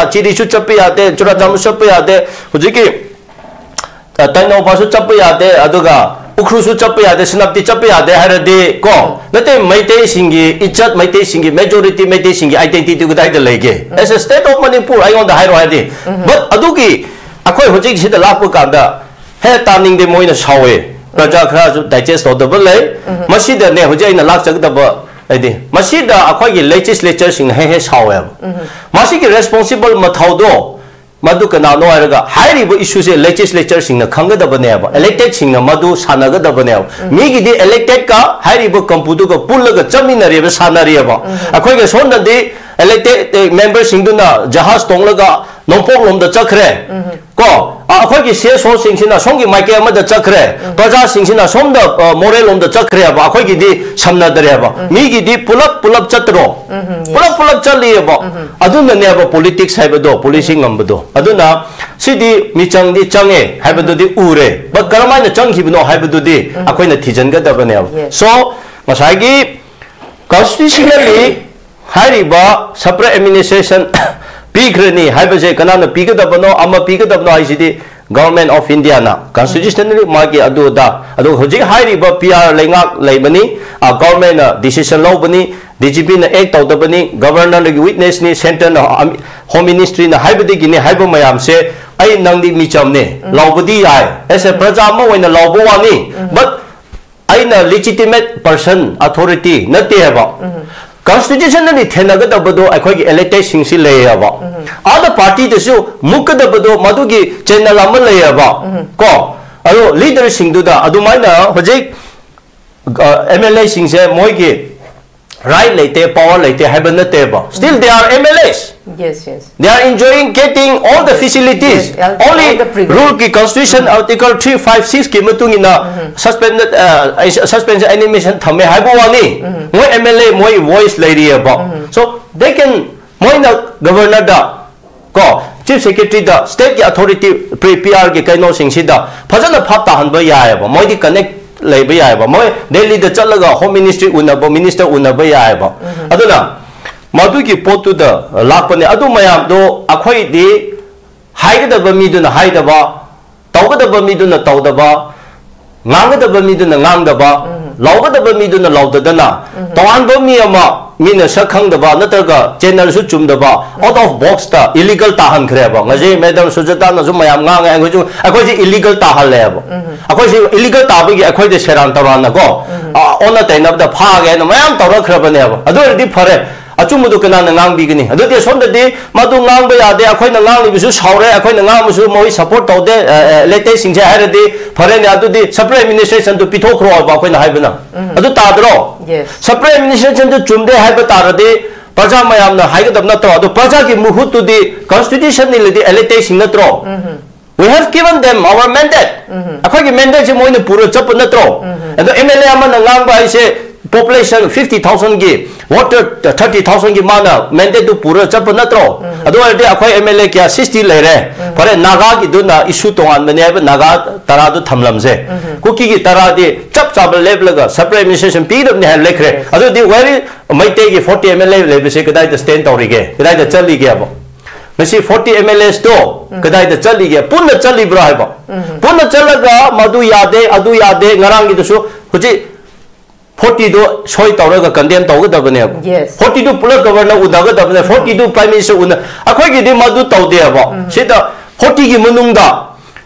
ꯌꯥꯗꯦ, ꯆꯨꯔꯥꯆꯥꯟꯄꯨꯔ ꯆꯠꯄ ꯌꯥꯗꯦ, ꯍꯧꯖꯤꯛꯀꯤ ꯑ, ꯇꯦꯡꯅꯧꯄꯜꯁꯨ ꯆꯠꯄ ꯌꯥꯗꯦ, ꯑꯗꯨꯒ ꯎꯈ꯭ꯔꯨꯜꯁꯨ ꯆꯠꯄ ꯌꯥꯗꯦ, ꯁꯦꯅꯥꯄꯇꯤ ꯆꯠꯄ ꯌꯥꯗꯦ ꯍꯥꯏꯔꯗꯤ ꯀꯣ, ꯅꯠꯇꯦ, ꯃꯩꯇꯩꯁꯤꯡꯒꯤ ꯏꯖꯠ, ꯃꯩꯇꯩꯁꯤꯡꯒꯤ majority, ꯃꯩꯇꯩꯁꯤꯡꯒꯤ identity ꯗꯨ ꯀꯗꯥꯏꯗ ꯂꯩꯒꯦ? As a state of Manipur ꯑꯩꯉꯣꯟꯗ ꯍꯥꯏꯔꯣ ꯍꯥꯏꯗꯤ꯫ But ꯑꯗꯨꯒꯤ ꯑꯩꯈꯣꯏ ꯍꯧꯖꯤꯛ ꯁꯤꯗ ꯂꯥꯛꯄ ꯀꯥꯟꯗ ꯍꯦ ꯇꯥꯅꯤꯡꯗꯦ, ꯃꯣꯏꯅ ꯁꯥꯎꯋꯦ, ꯄ꯭ꯔꯖꯥ ꯈꯔꯁꯨ digest ꯇꯧꯗꯕ ꯂꯩ꯫ ꯃꯁꯤꯗꯅꯦ ꯍꯧꯖꯤꯛ ꯑꯩꯅ ꯂꯥꯛꯆꯒꯗꯕ ꯍꯥꯏꯗꯤ ꯃꯁꯤꯗ ꯑꯩꯈꯣꯏꯒꯤ legislature ꯁꯤꯡꯅ ꯍꯦꯛ ꯍꯦꯛ ꯁꯥꯎꯋꯦꯕ꯫ ꯃꯁꯤꯒꯤ responsible ꯃꯊꯧꯗꯣ ꯃꯗꯨ ꯀꯅꯥꯅꯣ ꯍꯥꯏꯔꯒ, ꯍꯥꯏꯔꯤꯕ ꯏꯁꯨꯁꯦ ꯂꯦꯖꯤꯁꯂꯦꯆꯔꯁꯤꯡꯅ ꯈꯪꯒꯗꯕꯅꯦꯕ, ꯏꯂꯦꯛꯇꯦꯗꯁꯤꯡꯅ ꯃꯗꯨ ꯁꯥꯟꯅꯒꯗꯕꯅꯦꯕ꯫ ꯃꯤꯒꯤꯗꯤ ꯏꯂꯦꯛꯇꯦꯗꯀ ꯍꯥꯏꯔꯤꯕ ꯀꯝꯄꯨꯗꯨꯒ ꯄꯨꯜꯂꯒ ꯆꯠꯃꯤꯟꯅꯔꯦꯕ, ꯁꯥꯟꯅꯔꯦꯕ꯫ ꯑꯩꯈꯣꯏꯒ ꯁꯣꯝꯗꯗꯤ ꯏꯂꯦꯛꯇꯦꯗ ꯃꯦꯝꯕꯔꯁꯤꯡꯗꯨꯅ ꯖꯍꯥꯖ ꯇꯣꯡꯂꯒ ꯅꯣꯡꯄꯣꯛꯂꯣꯝꯗ ꯆꯠꯈ꯭ꯔꯦ꯫ ꯀꯣ, ꯑ, ꯑꯩꯈꯣꯏꯒꯤ ꯁꯤ ꯑꯦꯁ ꯑꯣꯁꯤꯡꯁꯤꯅ ꯁꯣꯝꯒꯤ ꯃꯥꯏꯀꯩ ꯑꯃꯗ ꯆꯠꯈ꯭ꯔꯦ, ꯄ꯭ꯔꯖꯥꯁꯤꯡꯁꯤꯅ ꯁꯣꯝꯗ, ꯑ, ꯃꯣꯔꯦꯂꯣꯝꯗ ꯆꯠꯈ꯭ꯔꯦꯕ, ꯑꯩꯈꯣꯏꯒꯤꯗꯤ ꯁꯝꯅꯗ꯭ꯔꯦꯕ꯫ ꯃꯤꯒꯤꯗꯤ ꯄꯨꯂꯞ ꯄꯨꯂꯞ ꯆꯠꯇ꯭ꯔꯣ? ꯎꯝ, ꯎꯝ, yes. ꯄꯨꯂꯞ ꯄꯨꯂꯞ ꯆꯠꯂꯤꯑꯕ꯫ ꯑꯗꯨꯅꯅꯦꯕ ꯄꯣꯂꯤꯇꯤꯛꯁ ꯍꯥꯏꯕꯗꯣ, ꯄꯣꯂꯤꯁꯤ ꯉꯝꯕꯗꯣ꯫ ꯑꯗꯨꯅ ꯁꯤꯗꯤ ꯃꯤꯆꯪꯗꯤ ꯆꯪꯉꯦ ꯍꯥꯏꯕꯗꯨꯗꯤ ꯎꯔꯦ, ꯕꯠ ꯀꯔꯝꯍꯥꯏꯅ ꯆꯪꯈꯤꯕꯅꯣ ꯍꯥꯏꯕꯗꯨꯗꯤ ꯑꯩꯈꯣꯏꯅ ꯊꯤꯖꯤꯟꯒꯗꯕꯅꯦꯕ꯫ Yes. ꯁꯣ, ꯉꯁꯥꯏꯒꯤ ꯀꯟꯁꯇꯤꯇ꯭ꯌꯨꯁꯅꯦꯜꯂꯤ ꯍꯥꯏꯔꯤꯕ ꯁꯄꯔꯦꯠ ꯑꯦꯗꯃꯤꯅꯤꯁꯇ꯭ꯔꯦꯁꯟ ꯄꯤꯈ꯭ꯔꯅꯤ ꯍꯥꯏꯕꯁꯦ ꯀꯅꯥꯅ ꯄꯤꯒꯗꯕꯅꯣ, ꯑꯃ ꯄꯤꯒꯗꯕꯅꯣ ꯍꯥꯏꯁꯤꯗꯤ ꯒꯚꯔꯟꯃꯦꯟ ꯑꯣꯐ ꯏꯟꯗꯤꯌꯥꯅ ꯀꯟꯁꯇꯤꯇ꯭ꯌꯨꯁꯅꯦꯜꯂꯤ ꯃꯥꯒꯤ ꯑꯗꯨꯗ꯫ ꯑꯗꯣ ꯍꯧꯖꯤꯛ ꯍꯥꯏꯔꯤꯕ ꯄꯤ ꯑꯥꯔ ꯂꯩꯉꯥꯛ ꯂꯩꯕꯅꯤ, ꯒꯚꯔꯟꯃꯦꯟꯅ ꯗꯤꯁꯤꯖꯟ ꯂꯧꯕꯅꯤ, ꯗꯤ ꯖꯤ ꯄꯤꯅ ꯑꯦꯛ ꯇꯧꯗꯕꯅꯤ, ꯒꯚꯔꯅꯔꯒꯤ ꯋꯤꯠꯅꯦꯁꯅꯤ, ꯁꯦꯟꯇꯔꯅ, ꯍꯣꯝ ꯃꯤꯅꯤꯁꯇ꯭ꯔꯤꯅ ꯍꯥꯏꯕꯗꯒꯤꯅꯤ ꯍꯥꯏꯕ ꯃꯌꯥꯝꯁꯦ꯫ ꯑꯩ ꯅꯪꯗꯤ ꯃꯤꯆꯝꯅꯦ, ꯂꯥꯎꯕꯗꯤ ꯌꯥꯏ, ꯑꯦꯁ ꯑꯦ ꯄ꯭ꯔꯖꯥ ꯑꯃ ꯑꯣꯏꯅ ꯂꯥꯎꯕ ꯋꯥꯅꯤ, ꯕꯠ ꯑꯩꯅ ꯂꯤꯖꯤꯇꯤꯃꯦꯠ ꯄꯔꯁꯟ, ꯑꯣꯊꯣꯔꯤꯇꯤ ꯅꯠꯇꯦ ꯍꯥꯏꯕ꯫ ꯀꯟꯁꯇꯤꯇ꯭ꯌꯨꯁꯟꯅꯗꯤ ꯊꯦꯡꯅꯒꯗꯕꯗꯣ ꯑꯩꯈꯣꯏꯒꯤ ꯏꯂꯦꯛꯇꯦꯗꯁꯤꯡꯁꯤ ꯂꯩꯌꯦꯕ꯫ ꯑꯥꯗ ꯄꯥꯔꯇꯤꯗꯁꯨ ꯃꯨꯛꯀꯗꯕꯗꯣ ꯃꯗꯨꯒꯤ ꯆꯦꯅꯦꯜ ꯑꯃ ꯂꯩꯌꯦꯕ꯫ ꯀꯣ, ꯑꯗꯣ ꯂꯤꯗꯔꯁꯤꯡꯗꯨꯗ ꯑꯗꯨꯃꯥꯏꯅ ꯍꯧꯖꯤꯛ ꯑꯦꯝ ꯑꯦꯜ ꯑꯦꯁꯤꯡꯁꯦ ꯃꯣꯏꯒꯤ ꯔꯥꯏꯠ ꯂꯩꯇꯦ, ꯄꯋꯥꯔ ꯂꯩꯇꯦ ꯍꯥꯏꯕ ꯅꯠꯇꯦꯕ꯫ Still they are M L As. Yes, yes. They are enjoying, getting all the facilities. Yes, all, only all the privilege. Rule ꯀꯤ, constitution article three five six ꯀꯤ ꯃꯇꯨꯡ ꯏꯟꯅ suspended, uh, suspension, animation ꯊꯝꯃꯦ ꯍꯥꯏꯕ ꯋꯥꯅꯤ꯫ ꯃꯣꯏ M L A, ꯃꯣꯏ voice ꯂꯩꯔꯤꯑꯕ꯫ So they can, ꯃꯣꯏꯅ ꯒꯚꯔꯅꯔꯗ, ꯀꯣ, ꯆꯤꯐ ꯁꯦꯀ꯭ꯔꯦꯇꯔꯤꯗ, ꯁ꯭ꯇꯦꯠꯀꯤ ꯑꯣꯊꯣꯔꯤꯇꯤ, ꯄꯤ ꯑꯥꯔꯒꯤ ꯀꯩꯅꯣꯁꯤꯡꯁꯤꯗ ꯐꯖꯅ ꯚꯥꯞ ꯇꯥꯍꯟꯕ ꯌꯥꯏꯑꯕ꯫ ꯃꯣꯏꯗꯤ ꯀꯅꯦꯛ ꯂꯩꯕ ꯌꯥꯏꯑꯕ꯫ ꯃꯣꯏ ꯗꯦꯜꯂꯤꯗ ꯆꯠꯂꯒ ꯍꯣꯝ ꯃꯤꯅꯤꯁꯇ꯭ꯔꯤ ꯎꯅꯕ, ꯃꯤꯅꯤꯁꯇꯔ ꯎꯅꯕ ꯌꯥꯏꯑꯕ꯫ ꯑꯗꯨꯅ ꯃꯗꯨꯒꯤ ꯄꯣꯠꯇꯨꯗ ꯂꯥꯛꯄꯅꯦ꯫ ꯑꯗꯨ ꯃꯌꯥꯝꯗꯣ ꯑꯩꯈꯣꯏꯗꯤ ꯍꯥꯏꯒꯗꯕ ꯃꯤꯗꯨꯅ ꯍꯥꯏꯗꯕ, ꯇꯧꯒꯗꯕ ꯃꯤꯗꯨꯅ ꯇꯧꯗꯕ, ꯉꯥꯡꯒꯗꯕ ꯃꯤꯗꯨꯅ ꯉꯥꯡꯗꯕ, ꯂꯥꯎꯒꯗꯕ ꯃꯤꯗꯨꯅ ꯂꯥꯎꯗꯗꯅ, ꯇꯣꯉꯥꯟꯕ ꯃꯤ ꯑꯃ, ꯃꯤꯅ ꯁꯛ ꯈꯪꯗꯕ ꯅꯠꯇ꯭ꯔꯒ ꯆꯦꯅꯦꯜꯁꯨ ꯆꯨꯝꯗꯕ, ꯑꯥꯎꯠ ꯑꯣꯐ ꯕꯣꯛꯁꯇ ꯏꯂꯤꯒꯦꯜ ꯇꯥꯍꯟꯈ꯭ꯔꯦꯕ꯫ ꯉꯁꯤ ꯃꯦꯗꯥꯝ ꯁꯨꯖꯥꯇꯥꯅꯁꯨ ꯃꯌꯥꯝ ꯉꯥꯡꯉꯦ, ꯑꯩꯈꯣꯏꯁꯨ, ꯑꯩꯈꯣꯏꯁꯦ ꯏꯂꯤꯒꯦꯜ ꯇꯥꯍꯜꯂꯦꯕ꯫ ꯑꯩꯈꯣꯏꯁꯦ ꯏꯂꯤꯒꯦꯜ ꯇꯥꯕꯒꯤ ꯑꯩꯈꯣꯏꯗ ꯁꯦꯔꯥꯟ ꯇꯧꯔꯥꯟꯅꯀꯣ, ꯑ, ꯑꯣꯟꯅ ꯇꯩꯅꯕꯗ ꯐꯥꯒꯦ ꯍꯥꯏꯅ ꯃꯌꯥꯝ ꯇꯧꯔꯛꯈ꯭ꯔꯕꯅꯦꯕ꯫ ꯑꯗꯨ ꯑꯣꯏꯔꯗꯤ ꯐꯔꯦ, ꯑꯆꯨꯝꯕꯗꯨ ꯀꯅꯥꯅ ꯉꯥꯡꯕꯤꯒꯅꯤ? ꯑꯗꯨꯗꯤ ꯑꯁꯣꯝꯗꯗꯤ ꯃꯗꯨ ꯉꯥꯡꯕ ꯌꯥꯗꯦ, ꯑꯩꯈꯣꯏꯅ ꯉꯥꯡꯂꯤꯕꯁꯨ ꯁꯥꯎꯔꯦ, ꯑꯩꯈꯣꯏꯅ ꯉꯥꯡꯕꯁꯨ ꯃꯣꯏ ꯁꯄꯣꯔꯠ ꯇꯧꯗꯦ, ꯂꯦꯇꯦꯁꯁꯤꯡꯁꯦ ꯍꯥꯏꯔꯗꯤ, ꯐꯔꯦꯅꯦ, ꯑꯗꯨꯗꯤ ꯁꯄꯔꯦꯠ ꯑꯦꯗꯃꯤꯅꯤꯁꯇ꯭ꯔꯦꯁꯟꯗꯨ ꯄꯤꯊꯣꯛꯈ꯭ꯔꯣ ꯍꯥꯏꯕ ꯑꯩꯈꯣꯏꯅ ꯍꯥꯏꯕꯅ꯫ ꯑꯗꯨ ꯇꯥꯗ꯭ꯔꯣ? Yes. ꯁꯄꯔꯦꯠ ꯑꯦꯗꯃꯤꯅꯤꯁꯇ꯭ꯔꯦꯁꯟꯗꯨ ꯆꯨꯝꯗꯦ ꯍꯥꯏꯕ ꯇꯥꯔꯗꯤ ꯄ꯭ꯔꯖꯥ ꯃꯌꯥꯝꯅ ꯍꯥꯏꯒꯗꯕ ꯅꯠꯇ꯭ꯔꯣ? ꯑꯗꯨ ꯄ꯭ꯔꯖꯥꯒꯤ ꯃꯍꯨꯠꯇꯨꯗꯤ ꯀꯟꯁꯇꯤꯇ꯭ꯌꯨꯁꯟꯅꯤ ꯂꯩꯗꯤ ꯂꯦꯇꯦꯁꯁꯤꯡ ꯅꯠꯇ꯭ꯔꯣ? We have given them our mandate. ꯑꯩꯈꯣꯏꯒꯤ ꯃꯦꯟꯗꯦꯠꯁꯦ ꯃꯣꯏꯅ ꯄꯨꯔ ꯆꯠꯄ ꯅꯠꯇ꯭ꯔꯣ? ꯑꯗꯣ ꯑꯦꯝ ꯑꯦꯜ ꯑꯦ ꯑꯃꯅ ꯉꯥꯡꯕ ꯍꯥꯏꯁꯦ, ꯄꯣꯄꯨꯂꯦꯁꯟ ꯐꯤꯐꯇꯤ ꯊꯥꯎꯖꯟꯒꯤ, ꯋꯣꯇꯔ ꯊꯥꯔꯇꯤ ꯊꯥꯎꯖꯟꯒꯤ ꯃꯥꯅ ꯃꯦꯟꯗꯦꯠꯇꯨ ꯄꯨꯔ ꯆꯠꯄ ꯅꯠꯇ꯭ꯔꯣ? ꯑꯗꯨ ꯑꯣꯏꯔꯗꯤ ꯑꯩꯈꯣꯏ ꯑꯦꯝ ꯑꯦꯜ ꯑꯦ ꯀꯌꯥ, ꯁꯤꯛꯁꯇꯤ ꯂꯩꯔꯦ꯫ ꯐꯔꯦ, ꯅꯥꯒꯥꯒꯤꯗꯨꯅ ꯏꯁꯨ ꯇꯣꯉꯥꯟꯕꯅꯦ ꯍꯥꯏꯕ, ꯅꯥꯒꯥ ꯇꯔꯥꯗꯨ ꯊꯝꯂꯝꯁꯦ꯫ ꯀꯨꯀꯤꯒꯤ ꯇꯔꯥꯗꯤ ꯆꯞ ꯆꯥꯕ ꯂꯦꯞꯂꯒ ꯁꯄꯔꯦꯠ ꯑꯦꯗꯃꯤꯅꯤꯁꯇ꯭ꯔꯦꯁꯟ ꯄꯤꯒꯗꯕꯅꯤ ꯍꯥꯏꯕ ꯂꯩꯈ꯭ꯔꯦ꯫ ꯑꯗꯨꯗꯤ ꯋꯦꯔꯤ ꯃꯩꯇꯩꯒꯤ ꯐꯣꯔꯇꯤ ꯑꯦꯝ ꯑꯦꯜ ꯑꯦ ꯂꯩꯕꯁꯦ ꯀꯗꯥꯏꯗ ꯁ꯭ꯇꯦꯟ ꯇꯧꯔꯤꯒꯦ? ꯀꯗꯥꯏꯗ ꯆꯠꯂꯤꯒꯦꯕ? ꯉꯁꯤ ꯐꯣꯔꯇꯤ ꯑꯦꯝ ꯑꯦꯜ ꯑꯦꯁꯇꯣ ꯀꯗꯥꯏꯗ ꯆꯠꯂꯤꯒꯦ? ꯄꯨꯟꯅ ꯆꯠꯂꯤꯕ꯭ꯔꯥ ꯍꯥꯏꯕ? ꯄꯨꯟꯅ ꯆꯠꯂꯒ ꯃꯗꯨ ꯌꯥꯗꯦ, ꯑꯗꯨ ꯌꯥꯗꯦ, ꯉꯔꯥꯡꯒꯤꯗꯨꯁꯨ ꯍꯧꯖꯤꯛ ꯐꯣꯔꯇꯤꯗꯣ ꯁꯣꯏ ꯇꯧꯔꯒ ꯀꯟꯗꯦꯝ ꯇꯧꯒꯗꯕꯅꯦꯕ꯫ Yes. ꯐꯣꯔꯇꯤꯗꯨ ꯄꯨꯂꯞ ꯒꯕꯔꯅꯔ ꯎꯅꯒꯗꯕꯅꯦ, ꯐꯣꯔꯇꯤꯗꯨ ꯄ꯭ꯔꯥꯏꯝ ꯃꯤꯅꯤꯁꯇꯔ ꯎꯅ, ꯑꯩꯈꯣꯏꯒꯤꯗꯤ ꯃꯗꯨ ꯇꯧꯗꯦꯕ꯫ ꯁꯤꯗ ꯐꯣꯔꯇꯤꯒꯤ ꯃꯅꯨꯡꯗ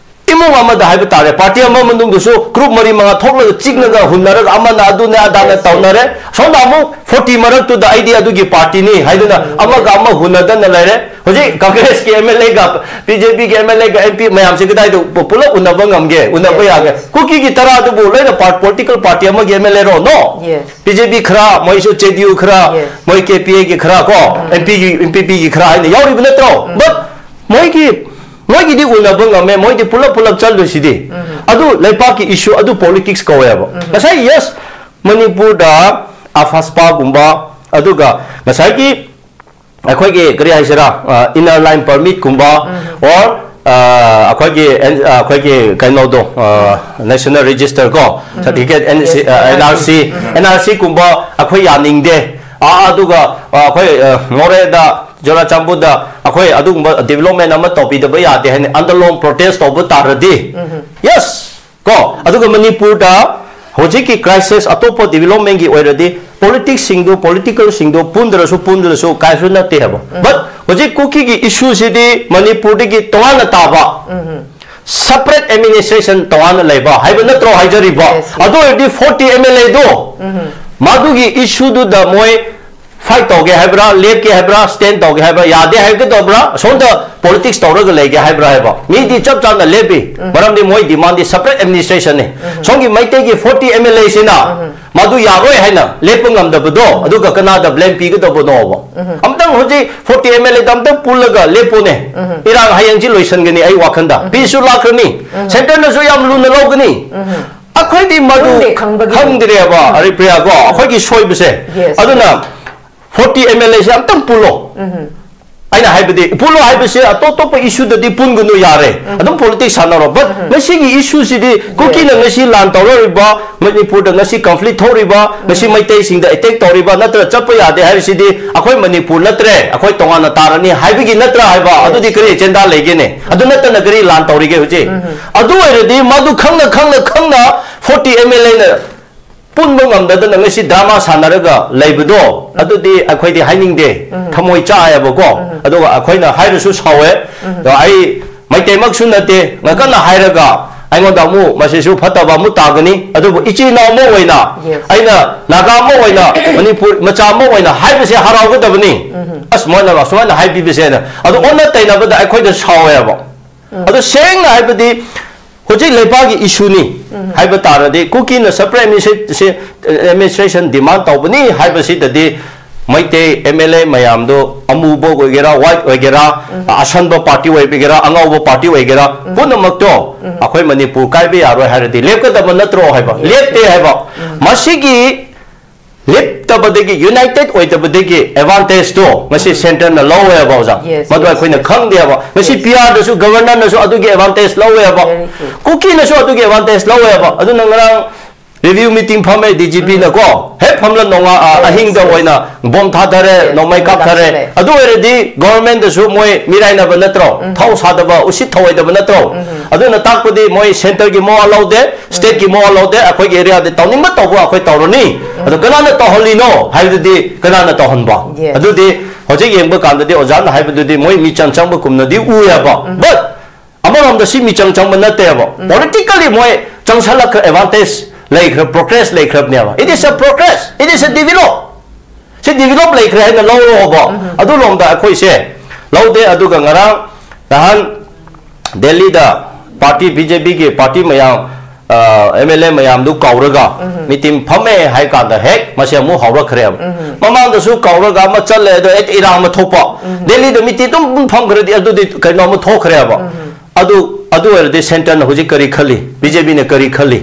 ꯏꯃꯨꯡ ꯑꯃꯗ ꯍꯥꯏꯕ ꯇꯥꯔꯦ, ꯄꯥꯔꯇꯤ ꯑꯃ ꯃꯅꯨꯡꯗꯁꯨ ꯒ꯭ꯔꯨꯞ ꯃꯔꯤ ꯃꯉꯥ ꯊꯣꯛꯂꯒ ꯆꯤꯛꯂꯒ ꯍꯨꯟꯅꯔꯒ ꯑꯃꯅ ꯑꯗꯨꯅꯦ ꯑꯗꯥꯅ Yes, yes. ꯇꯧꯅꯔꯦ꯫ ꯁꯣꯝꯗ ꯑꯃꯨꯛ ꯐꯣꯔꯇꯤ ꯃꯔꯛꯇꯨꯗ ꯑꯩꯗꯤ ꯑꯗꯨꯒꯤ ꯄꯥꯔꯇꯤꯅꯤ ꯍꯥꯏꯗꯨꯅ ꯑꯃꯒ ꯑꯃ ꯍꯨꯟꯅꯗꯅ ꯂꯩꯔꯦ꯫ ꯍꯧꯖꯤꯛ ꯀꯪꯒ꯭ꯔꯦꯁꯀꯤ ꯑꯦꯝ ꯑꯦꯜ ꯑꯦꯒ ꯕꯤ ꯖꯦ ꯄꯤꯒꯤ ꯑꯦꯝ ꯑꯦꯜ ꯑꯦꯒ ꯑꯦꯝ ꯄꯤ ꯃꯌꯥꯝꯁꯦ ꯀꯗꯥꯏꯗ ꯄꯨ-, ꯄꯨꯂꯞ ꯎꯅꯕ ꯉꯝꯒꯦ, ꯎꯅꯕ Yes, ꯌꯥꯒꯦ? yes. ꯀꯨꯀꯤꯒꯤ ꯇꯔꯥꯗꯨꯕꯨ ꯂꯣꯏꯅ ꯄꯣꯂꯤꯇꯤꯀꯦꯜ ꯄꯥꯔꯇꯤ ꯑꯃꯒꯤ ꯑꯦꯝ ꯑꯦꯜ ꯑꯦꯔꯣ? ꯅꯣ꯫ Yes. ꯕꯤ ꯖꯦ ꯄꯤ ꯈꯔ, ꯃꯣꯏꯁꯨ ꯖꯦ ꯗꯤ ꯌꯨ ꯈꯔ, Yes. ꯃꯣꯏ ꯀꯦ ꯄꯤ ꯑꯦꯒꯤ ꯈꯔ ꯀꯣ, ꯑꯦꯝ ꯄꯤꯒꯤ, ꯑꯦꯝ ꯄꯤ ꯄꯤꯒꯤ ꯈꯔ ꯍꯥꯏꯅ ꯌꯥꯎꯔꯤꯕ ꯅꯠꯇ꯭ꯔꯣ? But ꯃꯣꯏꯒꯤ, ꯃꯣꯏꯒꯤꯗꯤ ꯎꯅꯕ ꯉꯝꯃꯦ, ꯃꯣꯏꯗꯤ ꯄꯨꯂꯞ ꯄꯨꯂꯞ ꯆꯠꯂꯨꯁꯤꯗꯤ꯫ ꯑꯗꯨ ꯂꯩꯄꯥꯛꯀꯤ ꯏꯁꯨ ꯑꯗꯨ ꯄꯣꯂꯤꯇꯤꯛꯁ ꯀꯧꯋꯦꯕ꯫ ꯉꯁꯥꯏ, ꯌꯦꯁ, ꯃꯅꯤꯄꯨꯔꯗ ꯑꯐꯥꯁꯄꯥꯒꯨꯝꯕ, ꯑꯗꯨꯒ ꯉꯁꯥꯏꯒꯤ ꯑꯩꯈꯣꯏꯒꯤ ꯀꯔꯤ ꯍꯥꯏꯁꯤꯔꯥ, ꯏꯟꯅꯔ ꯂꯥꯏꯟ ꯄꯔꯃꯤꯠꯀꯨꯝꯕ, or ꯑꯩꯈꯣꯏꯒꯤ ꯑꯦꯟ-, ꯑꯩꯈꯣꯏꯒꯤ ꯀꯩꯅꯣꯗꯣ, ꯅꯦꯁꯅꯦꯜ ꯔꯦꯖꯤꯁꯇꯔ ꯀꯣ, certificate, N R C, N R ꯁꯤꯒꯨꯝꯕ ꯑꯩꯈꯣꯏ ꯌꯥꯅꯤꯡꯗꯦ꯫ ꯑꯥ, ꯑꯗꯨꯒ ꯑꯩꯈꯣꯏ ꯃꯣꯔꯦꯗ, ꯆꯨꯔꯥꯆꯥꯟꯄꯨꯔꯗ ꯑꯩꯈꯣꯏ ꯑꯗꯨꯒꯨꯝꯕ ꯗꯤꯕꯂꯞꯃꯦꯟ ꯑꯃ ꯇꯧꯕꯤꯗꯕ ꯌꯥꯗꯦ ꯍꯥꯏꯅ ꯑꯟꯗꯂꯣꯟ, ꯄ꯭ꯔꯣꯇꯦꯁ ꯇꯧꯕ ꯇꯥꯔꯗꯤ, ꯌꯦꯁ, ꯀꯣ, ꯑꯗꯨꯒ ꯃꯅꯤꯄꯨꯔꯗ ꯍꯧꯖꯤꯛꯀꯤ ꯀ꯭ꯔꯥꯏꯁꯤꯁ ꯑꯇꯣꯞꯄ ꯗꯤꯕꯂꯞꯃꯦꯟꯒꯤ ꯑꯣꯏꯔꯗꯤ ꯄꯣꯂꯤꯇꯤꯛꯁꯁꯤꯡꯗꯨ, ꯄꯣꯂꯤꯇꯤꯀꯦꯜꯁꯤꯡꯗꯨ ꯄꯨꯟꯗ꯭ꯔꯁꯨ, ꯄꯨꯟꯗ꯭ꯔꯁꯨ ꯀꯥꯏꯁꯨ ꯅꯠꯇꯦ ꯍꯥꯏꯕ꯫ But ꯍꯧꯖꯤꯛ ꯀꯨꯀꯤꯒꯤ ꯏꯁꯨꯁꯤꯗꯤ ꯃꯅꯤꯄꯨꯔꯗꯒꯤ ꯇꯣꯉꯥꯟꯅ ꯇꯥꯕ, ꯁꯄꯔꯦꯠ ꯑꯦꯗꯃꯤꯅꯤꯁꯇ꯭ꯔꯦꯁꯟ ꯇꯣꯉꯥꯟꯅ ꯂꯩꯕ ꯍꯥꯏꯕ ꯅꯠꯇ꯭ꯔꯣ ꯍꯥꯏꯖꯔꯤꯕ? Yes, yes. ꯑꯗꯨ ꯑꯣꯏꯔꯗꯤ ꯐꯣꯔꯇꯤ ꯑꯦꯝ ꯑꯦꯜ ꯑꯦꯗꯣ ꯃꯗꯨꯒꯤ ꯏꯁꯨꯗꯨꯗ ꯃꯣꯏ ꯐꯥꯏꯠ ꯇꯧꯒꯦ ꯍꯥꯏꯕ꯭ꯔꯥ, ꯂꯦꯞꯀꯦ ꯍꯥꯏꯕ꯭ꯔꯥ, ꯁ꯭ꯇꯦꯟ ꯇꯧꯒꯦ ꯍꯥꯏꯕ꯭ꯔꯥ, ꯌꯥꯗꯦ ꯍꯥꯏꯒꯗꯧꯕ꯭ꯔꯥ, ꯑꯁꯣꯝꯗ ꯄꯣꯂꯤꯇꯤꯛꯁ ꯇꯧꯔꯒ ꯂꯩꯒꯦ ꯍꯥꯏꯕ꯭ꯔꯥ ꯍꯥꯏꯕ? ꯃꯤꯗꯤ ꯆꯞ ꯆꯥꯅ ꯂꯦꯞꯄꯤ꯫ ꯃꯔꯝꯗꯤ ꯃꯣꯏ ꯗꯤꯃꯥꯟꯗꯤ ꯁꯄꯔꯦꯠ ꯑꯦꯗꯃꯤꯅꯤꯁꯇ꯭ꯔꯦꯁꯟꯅꯤ꯫ ꯁꯣꯝꯒꯤ ꯃꯩꯇꯩꯒꯤ ꯐꯣꯔꯇꯤ ꯑꯦꯝ ꯑꯦꯜ ꯑꯦꯁꯤꯅ ꯃꯗꯨ ꯌꯥꯔꯣꯏ ꯍꯥꯏꯅ ꯂꯦꯞꯄ ꯉꯝꯗꯕꯗꯣ, ꯑꯗꯨꯒ ꯀꯅꯥꯗ ꯕ꯭ꯂꯦꯝ ꯄꯤꯒꯗꯧꯕꯅꯣꯕ? ꯑꯝꯇꯪ ꯍꯧꯖꯤꯛ ꯐꯣꯔꯇꯤ ꯑꯦꯝ ꯑꯦꯜ ꯑꯦꯗ ꯑꯝꯇꯪ ꯄꯨꯜꯂꯒ ꯂꯦꯞꯄꯨꯅꯦ꯫ ꯏꯔꯥꯡ ꯍꯌꯦꯡꯁꯤ ꯂꯣꯏꯁꯤꯟꯒꯅꯤ ꯑꯩ ꯋꯥꯈꯟꯗ꯫ ꯄꯤꯁꯁꯨ ꯂꯥꯛꯈ꯭ꯔꯅꯤ꯫ ꯁꯦꯟꯇꯔꯅꯁꯨ ꯌꯥꯝ ꯂꯨꯅ ꯂꯧꯒꯅꯤ꯫ ꯑꯩꯈꯣꯏꯗꯤ ꯃꯗꯨ ꯈꯪꯗꯦ, ꯈꯪꯕꯒꯤ ꯈꯪꯗ꯭ꯔꯦꯕ, ꯍꯔꯤꯄ꯭ꯔꯤꯌꯥ ꯀꯣ, ꯑꯩꯈꯣꯏꯒꯤ ꯁꯣꯏꯕꯁꯦ꯫ Yes, ꯑꯗꯨꯅ yes. ꯐꯣꯔꯇꯤ ꯑꯦꯝ ꯑꯦꯜ ꯑꯦꯁꯦ ꯑꯝꯇꯪ ꯄꯨꯜꯂꯣ꯫ ꯑꯩꯅ ꯍꯥꯏꯕꯗꯤ, ꯄꯨꯜꯂꯣ ꯍꯥꯏꯕꯁꯦ ꯑꯇꯣꯞ ꯑꯇꯣꯞꯄ ꯏꯁꯨꯗꯗꯤ ꯄꯨꯟꯒꯅꯨ ꯌꯥꯔꯦ, ꯑꯗꯨꯝ ꯄꯣꯂꯤꯇꯤꯛꯁ ꯁꯥꯟꯅꯔꯣ꯫ ꯕꯠ ꯉꯁꯤꯒꯤ ꯏꯁꯨꯁꯤꯗꯤ ꯀꯨꯀꯤꯅ ꯉꯁꯤ ꯂꯥꯟ ꯇꯧꯔꯛꯏꯕ, ꯃꯅꯤꯄꯨꯔꯗ ꯉꯁꯤ ꯀꯟꯐ꯭ꯂꯤꯛ ꯊꯣꯛꯔꯤꯕ, ꯉꯁꯤ ꯃꯩꯇꯩꯁꯤꯡꯗ ꯑꯦꯇꯦꯛ ꯇꯧꯔꯤꯕ, ꯅꯠꯇ꯭ꯔ ꯆꯠꯄ ꯌꯥꯗꯦ ꯍꯥꯏꯔꯤꯁꯤꯗꯤ ꯑꯩꯈꯣꯏ ꯃꯅꯤꯄꯨꯔ ꯅꯠꯇ꯭ꯔꯦ, ꯑꯩꯈꯣꯏ ꯇꯣꯉꯥꯟꯅ ꯇꯥꯔꯅꯤ ꯍꯥꯏꯕꯒꯤ ꯅꯠꯇ꯭ꯔꯥ ꯍꯥꯏꯕ? ꯑꯗꯨꯗꯤ ꯀꯔꯤ ꯑꯦꯖꯦꯟꯗꯥ ꯂꯩꯒꯦꯅꯦ? ꯑꯗꯨ ꯅꯠꯇꯅ ꯀꯔꯤ ꯂꯥꯟ ꯇꯧꯔꯤꯒꯦ ꯍꯧꯖꯤꯛ? ꯑꯗꯨ ꯑꯣꯏꯔꯗꯤ ꯃꯗꯨ ꯈꯪꯅ ꯈꯪꯅ ꯈꯪꯅ ꯐꯣꯔꯇꯤ ꯑꯦꯝ ꯑꯦꯜ ꯑꯦꯅ ꯄꯨꯟꯕ ꯉꯝꯗꯗꯅ ꯉꯁꯤ ꯗ꯭ꯔꯃꯥ ꯁꯥꯟꯅꯔꯒ ꯂꯩꯕꯗꯣ, ꯑꯗꯨꯗꯤ ꯑꯩꯈꯣꯏꯗꯤ ꯍꯥꯏꯅꯤꯡꯗꯦ, ꯊꯃꯣꯏ ꯆꯥꯛꯑꯦꯕꯀꯣ꯫ ꯑꯗꯨꯒ ꯑꯩꯈꯣꯏꯅ ꯍꯥꯏꯔꯁꯨ ꯁꯥꯎꯋꯦ꯫ ꯑꯗꯣ ꯑꯩ ꯃꯩꯇꯩꯃꯛꯁꯨ ꯅꯠꯇꯦ, ꯉꯥꯛꯀꯟꯅ ꯍꯥꯏꯔꯒ ꯑꯩꯉꯣꯟꯗ ꯑꯃꯨꯛ ꯃꯁꯤꯁꯨ ꯐꯠꯇꯕ ꯑꯃꯨꯛ ꯇꯥꯒꯅꯤ꯫ ꯑꯗꯨꯕꯨ ꯏꯆꯤꯜ ꯏꯅꯥꯎ ꯑꯃ ꯑꯣꯏꯅ, Yes. ꯑꯩꯅ ꯅꯥꯒꯥ ꯑꯃ ꯑꯣꯏꯅ, ꯃꯅꯤꯄꯨꯔ ꯃꯆꯥ ꯑꯃ ꯑꯣꯏꯅ ꯍꯥꯏꯕꯁꯦ ꯍꯔꯥꯎꯒꯗꯕꯅꯤ꯫ ꯑꯁ, ꯃꯣꯏꯅ ꯑꯁꯨꯃꯥꯏꯅ ꯍꯥꯏꯕꯤꯕꯁꯦꯅ꯫ ꯑꯗꯣ ꯑꯣꯟꯅ ꯇꯩꯅꯕꯗ ꯑꯩꯈꯣꯏꯗ ꯁꯥꯎꯋꯦꯕ꯫ ꯑꯗꯣ ꯁꯦꯡꯅ ꯍꯥꯏꯕꯗꯤ ꯍꯧꯖꯤꯛ ꯂꯩꯕꯥꯛꯀꯤ ꯏꯁꯨꯅꯤ ꯍꯥꯏꯕ ꯇꯥꯔꯗꯤ, ꯀꯨꯀꯤꯅ ꯁꯄꯔꯦꯠ ꯑꯦꯗꯃꯤꯅꯤꯁꯇ꯭ꯔꯦꯁꯟ ꯗꯤꯃꯥꯟ ꯇꯧꯕꯅꯤ ꯍꯥꯏꯕꯁꯤꯗꯗꯤ ꯃꯩꯇꯩ ꯑꯦꯝ ꯑꯦꯜ ꯑꯦ ꯃꯌꯥꯝꯗꯣ ꯑꯃꯨꯕ ꯑꯣꯏꯒꯦꯔꯥ, ꯋꯥꯏꯠ ꯑꯣꯏꯒꯦꯔꯥ, ꯑꯁꯟꯕ ꯄꯥꯔꯇꯤ ꯑꯣꯏꯒꯦꯔꯥ, ꯑꯉꯧꯕ ꯄꯥꯔꯇꯤ ꯑꯣꯏꯒꯦꯔꯥ, ꯄꯨꯝꯅꯃꯛꯇꯣ ꯑꯩꯈꯣꯏ ꯃꯅꯤꯄꯨꯔ ꯀꯥꯏꯕ ꯌꯥꯔꯣꯏ ꯍꯥꯏꯔꯗꯤ ꯂꯦꯞꯀꯗꯕ ꯅꯠꯇ꯭ꯔꯣ ꯍꯥꯏꯕ? Yes, ꯂꯦꯞꯇꯦ yes. ꯍꯥꯏꯕ꯫ ꯃꯁꯤꯒꯤ ꯂꯦꯞꯇꯕꯗꯒꯤ, ꯌꯨꯅꯥꯏꯇꯦꯠ ꯑꯣꯏꯗꯕꯗꯒꯤ ꯑꯦꯗꯚꯥꯟꯇꯦꯖꯇꯣ ꯉꯁꯤ ꯁꯦꯟꯇꯔꯅ ꯂꯧꯋꯦꯕ, ꯑꯣꯖꯥ꯫ Yes, ꯃꯗꯨ yes, ꯑꯩꯈꯣꯏꯅ yes. ꯈꯪꯗꯦꯕ꯫ ꯉꯁꯤ Yes. ꯄꯤ ꯑꯥꯔꯗꯁꯨ, ꯒꯕꯔꯅꯔꯅꯁꯨ ꯑꯗꯨꯒꯤ ꯑꯦꯗꯚꯥꯟꯇꯦꯖ ꯂꯧꯋꯦꯕ꯫ Very true. ꯀꯨꯀꯤꯅꯁꯨ ꯑꯗꯨꯒꯤ ꯑꯦꯗꯚꯥꯟꯇꯦꯖ ꯂꯧꯋꯦꯕ꯫ ꯑꯗꯨꯅ ꯉꯔꯥꯡ ꯔꯤꯚꯤꯌꯨ ꯃꯤꯇꯤꯡ ꯐꯝꯃꯦ ꯗꯤ ꯖꯤ ꯄꯤꯅꯀꯣ, ꯍꯦꯛ ꯐꯝꯂ ꯅꯣꯡꯉꯥ-, ꯑ, Yes, ꯑꯍꯤꯡꯗ yes. ꯑꯣꯏꯅ ꯕꯣꯝ ꯊꯥꯗꯔꯦ, Yes, ꯅꯣꯡꯃꯩ ꯀꯥꯞꯊꯔꯦ꯫ ꯂꯥꯛꯁꯤꯜꯂꯦ꯫ ꯑꯗꯨ ꯑꯣꯏꯔꯗꯤ ꯒꯣꯚꯔꯟꯃꯦꯟꯗꯁꯨ ꯃꯣꯏ ꯃꯤꯔꯥꯏꯅꯕ ꯅꯠꯇ꯭ꯔꯣ? ꯊꯧ ꯁꯥꯗꯕ, ꯎꯁꯤꯠ ꯊꯧꯑꯣꯏꯗꯕ ꯅꯠꯇ꯭ꯔꯣ? ꯑꯗꯨꯅ ꯇꯥꯛꯄꯗꯤ ꯃꯣꯏ ꯁꯦꯟꯇꯔꯒꯤ ꯃꯋꯥ ꯂꯧꯗꯦ, ꯁ꯭ꯇꯦꯠꯀꯤ ꯃꯋꯥ ꯂꯧꯗꯦ, ꯑꯩꯈꯣꯏꯒꯤ ꯑꯦꯔꯤꯌꯥꯗ ꯇꯧꯅꯤꯡꯕ ꯇꯧꯕ ꯑꯩꯈꯣꯏ ꯇꯧꯔꯅꯤ꯫ ꯑꯗꯣ ꯀꯅꯥꯅ ꯇꯧꯍꯜꯂꯤꯅꯣ ꯍꯥꯏꯕꯗꯨꯗꯤ ꯀꯅꯥꯅ ꯇꯧꯍꯟꯕ? Yes. ꯑꯗꯨꯗꯤ ꯍꯧꯖꯤꯛ ꯌꯦꯡꯕ ꯀꯥꯟꯗꯗꯤ ꯑꯣꯖꯥꯅ ꯍꯥꯏꯕꯗꯨꯗꯤ ꯃꯣꯏ ꯃꯤꯆꯪ ꯆꯪꯕ ꯀꯨꯝꯅꯗꯤ ꯎꯏꯌꯦꯕ꯫ But ꯑꯃꯔꯣꯝꯗ ꯁꯤ ꯃꯤꯆꯪ ꯆꯪꯕ ꯅꯠꯇꯦꯕ꯫ Politically ꯃꯣꯏ ꯆꯪꯁꯜꯂꯛꯈ꯭ꯔ, ꯑꯦꯗꯚꯥꯟꯇꯦꯖ ꯂꯩꯈ꯭ꯔ, ꯄ꯭ꯔꯣꯒ꯭ꯔꯦꯁ ꯂꯩꯈ꯭ꯔꯕꯅꯦꯕ꯫ It is a progress, it is a develop. ꯁꯤ ꯗꯤꯚꯦꯂꯞ ꯂꯩꯈ꯭ꯔꯦ ꯍꯥꯏꯅ ꯂꯧꯔꯣꯕ꯫ ꯑꯗꯨ ꯂꯣꯝꯗ ꯑꯩꯈꯣꯏꯁꯦ ꯂꯧꯗꯦ꯫ ꯑꯗꯨꯒ ꯉꯔꯥꯡ ꯅꯍꯥꯟ ꯗꯦꯜꯂꯤꯗ ꯄꯥꯔꯇꯤ, ꯕꯤ ꯖꯦ ꯄꯤꯒꯤ ꯄꯥꯔꯇꯤ ꯃꯌꯥꯝ, ꯑꯦꯝ ꯑꯦꯜ ꯑꯦ ꯃꯌꯥꯝꯗꯨ ꯀꯧꯔꯒ ꯃꯤꯇꯤꯡ ꯐꯝꯃꯦ ꯍꯥꯏ ꯀꯥꯟꯗ ꯍꯦꯛ ꯃꯁꯤ ꯑꯃꯨꯛ ꯍꯧꯔꯛꯈ꯭ꯔꯦꯕ꯫ ꯃꯃꯥꯡꯗꯁꯨ ꯀꯧꯔꯒ ꯑꯃ ꯆꯠꯂꯦ, ꯑꯗꯣ ꯍꯦꯛꯇ ꯏꯔꯥꯡ ꯑꯃ ꯊꯣꯛꯄ꯫ ꯗꯦꯜꯂꯤꯗ ꯃꯤꯇꯤꯡ ꯑꯗꯨꯝ ꯐꯝꯈ꯭ꯔꯗꯤ ꯑꯗꯨꯗꯤ ꯀꯩꯅꯣ ꯑꯃ ꯊꯣꯛꯈ꯭ꯔꯦꯕ꯫ ꯑꯗꯨ, ꯑꯗꯨ ꯑꯣꯏꯔꯗꯤ ꯁꯦꯟꯇꯔꯅ ꯍꯧꯖꯤꯛ ꯀꯔꯤ ꯈꯜꯂꯤ, ꯕꯤ ꯖꯦ ꯄꯤꯅ ꯀꯔꯤ ꯈꯜꯂꯤ?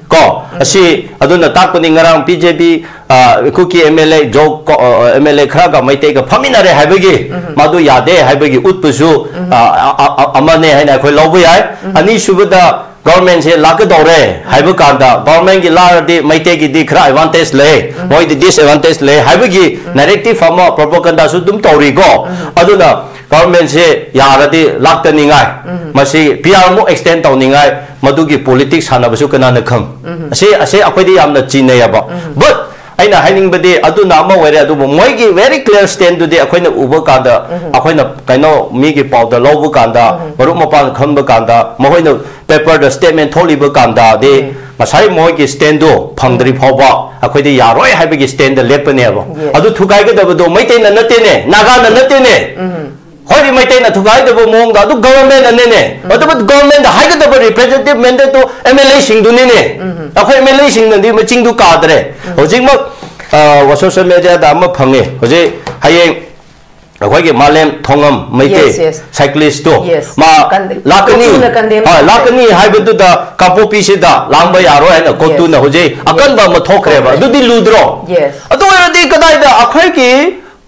ꯀꯣ, ꯑꯁꯤ ꯑꯗꯨꯅ ꯇꯥꯛꯄꯅꯤ꯫ ꯉꯔꯥꯡ ꯕꯤ ꯖꯦ ꯄꯤ, ꯑ, ꯀꯨꯀꯤ ꯑꯦꯝ ꯑꯦꯜ ꯑꯦ, ꯖꯣ-, ꯀꯣ-, ꯑ, ꯑꯦꯝ ꯑꯦꯜ ꯑꯦ ꯈꯔꯒ ꯃꯩꯇꯩꯒ ꯐꯝꯃꯤꯟꯅꯔꯦ ꯍꯥꯏꯕꯒꯤ, ꯃꯥꯗꯨ ꯌꯥꯗꯦ ꯍꯥꯏꯕꯒꯤ ꯎꯠꯄꯁꯨ, ꯑ, ꯑ, ꯑ, ꯑ, ꯑꯃꯅꯦ ꯍꯥꯏꯅ ꯑꯩꯈꯣꯏ ꯂꯧꯕ ꯌꯥꯏ꯫ ꯑꯅꯤꯁꯨꯕꯗ, ꯒꯣꯔꯃꯦꯟꯁꯦ ꯂꯥꯛꯀꯗꯧꯔꯦ ꯍꯥꯏꯕ ꯀꯥꯟꯗ, ꯒꯣꯔꯃꯦꯟꯒꯤ ꯂꯥꯛꯑꯗꯤ ꯃꯩꯇꯩꯒꯤꯗꯤ ꯈꯔ ꯑꯦꯗꯚꯥꯟꯇꯦꯖ ꯂꯩ, ꯃꯣꯏꯗꯤ ꯗꯤꯁꯑꯦꯗꯚꯥꯟꯇꯦꯖ ꯂꯩ ꯍꯥꯏꯕꯒꯤ ꯅꯦꯔꯦꯇꯤꯚ ꯑꯃ, ꯄ꯭ꯔꯣꯄꯣꯒꯟꯗꯥꯁꯨ ꯑꯗꯨꯝ ꯇꯧꯔꯤꯀꯣ꯫ ꯑꯗꯨꯅ ꯒꯣꯔꯃꯦꯟꯁꯦ ꯌꯥꯔꯗꯤ ꯂꯥꯛꯇꯅꯤꯡꯉꯥꯏ, ꯃꯁꯤ ꯄꯤ ꯑꯥꯔ ꯑꯃꯨꯛ ꯑꯦꯛꯁꯇꯦꯟ ꯇꯧꯅꯤꯡꯉꯥꯏ, ꯃꯗꯨꯒꯤ ꯄꯣꯂꯤꯇꯤꯛꯁ ꯁꯥꯟꯅꯕꯁꯨ ꯀꯅꯥꯅ ꯈꯪ? ꯑꯁꯤ, ꯑꯁꯤ ꯑꯩꯈꯣꯏꯗꯤ ꯌꯥꯝꯅ ꯆꯤꯡꯅꯩꯌꯦꯕ꯫ ꯕꯠ ꯑꯩꯅ ꯍꯥꯏꯅꯤꯡꯕꯗꯤ, ꯑꯗꯨꯅ ꯑꯃ ꯑꯣꯏꯔꯦ, ꯑꯗꯨꯕꯨ ꯃꯣꯏꯒꯤ ꯚꯦꯔꯤ ꯀ꯭ꯂꯤꯌꯥꯔ ꯁ꯭ꯇꯦꯟꯗꯨꯗꯤ ꯑꯩꯈꯣꯏꯅ ꯎꯕ ꯀꯥꯟꯗ, ꯑꯩꯈꯣꯏꯅ ꯀꯩꯅꯣ ꯃꯤꯒꯤ ꯄꯥꯎꯗ ꯂꯧꯕ ꯀꯥꯟꯗ, ꯃꯔꯨꯞ ꯃꯄꯥꯡ ꯈꯪꯕ ꯀꯥꯟꯗ, ꯃꯈꯣꯏꯅ ꯄꯦꯄꯔꯗ ꯁ꯭ꯇꯦꯠꯃꯦꯟ ꯊꯣꯛꯂꯤꯕ ꯀꯥꯟꯗꯗꯤ, ꯉꯁꯥꯏ ꯃꯣꯏꯒꯤ ꯁ꯭ꯇꯦꯟꯗꯣ ꯐꯪꯗ꯭ꯔꯤ ꯐꯥꯎꯕ ꯑꯩꯈꯣꯏꯗꯤ ꯌꯥꯔꯣꯏ ꯍꯥꯏꯕꯒꯤ ꯁ꯭ꯇꯦꯟꯗ ꯂꯦꯞꯄꯅꯦꯕ꯫ Yes. ꯑꯗꯨ ꯊꯨꯒꯥꯏꯒꯗꯕꯗꯣ ꯃꯩꯇꯩꯅ ꯅꯠꯇꯦꯅꯦ, ꯅꯥꯒꯥꯅ ꯅꯠꯇꯦꯅꯦ꯫ ꯑꯩꯈꯣꯏꯗꯤ ꯃꯩꯇꯩꯅ ꯊꯨꯒꯥꯏꯗꯕ ꯃꯑꯣꯡꯗ ꯑꯗꯨ ꯒꯣꯚꯔꯟꯃꯦꯟꯠꯅꯅꯦꯅꯦ꯫ ꯑꯗꯨꯕꯨ ꯒꯣꯚꯔꯟꯃꯦꯟꯠꯗ ꯍꯥꯏꯒꯗꯕ ꯔꯤꯄ꯭ꯔꯦꯖꯦꯟꯇꯦꯇꯤꯚ ꯃꯦꯟꯗꯦꯠꯇꯨ ꯑꯦꯝ ꯑꯦꯜ ꯑꯦꯁꯤꯡꯗꯨꯅꯤꯅꯦ꯫ ꯑꯩꯈꯣꯏ ꯑꯦꯝ ꯑꯦꯜ ꯑꯦꯁꯤꯡꯅꯗꯤ ꯃꯆꯤꯡꯗꯨ ꯀꯥꯗ꯭ꯔꯦ꯫ ꯍꯧꯖꯤꯛꯃꯛ, ꯑ, ꯁꯣꯁꯤꯌꯦꯜ ꯃꯦꯗꯤꯌꯥꯗ ꯑꯃ ꯐꯪꯉꯦ꯫ ꯍꯧꯖꯤꯛ ꯍꯌꯦꯡ ꯑꯩꯈꯣꯏꯒꯤ ꯃꯥꯂꯦꯝ ꯊꯣꯡꯉꯝ ꯃꯩꯇꯩ Yes, yes. ꯁꯥꯏꯀ꯭ꯂꯤꯁꯇꯣ Yes. ꯃꯥ ꯀꯟꯗꯦ-, ꯂꯥꯛꯀꯅꯤ꯫ ꯀꯣꯔꯠꯇꯨꯅ ꯀꯟꯗꯦꯝ ꯍꯣꯏ, ꯇꯧꯈ꯭ꯔꯦ꯫ ꯂꯥꯛꯀꯅꯤ ꯍꯥꯏꯕꯗꯨꯗ ꯀꯥꯡꯄꯣꯛꯄꯤꯁꯤꯗ ꯂꯥꯡꯕ ꯌꯥꯔꯣꯏ ꯍꯥꯏꯅ ꯀꯣꯔꯠꯇꯨꯅ Yes. ꯍꯧꯖꯤꯛ Yes. ꯑꯀꯟꯕ ꯑꯃ ꯊꯣꯛꯈ꯭ꯔꯦꯕ꯫ ꯊꯣꯛꯈ꯭ꯔꯦ꯫ ꯑꯗꯨꯗꯤ ꯂꯨꯗ꯭ꯔꯣ? Yes. ꯑꯗꯨ ꯑꯣꯏꯔꯗꯤ ꯀꯗꯥꯏꯗ ꯑꯩꯈꯣꯏꯒꯤ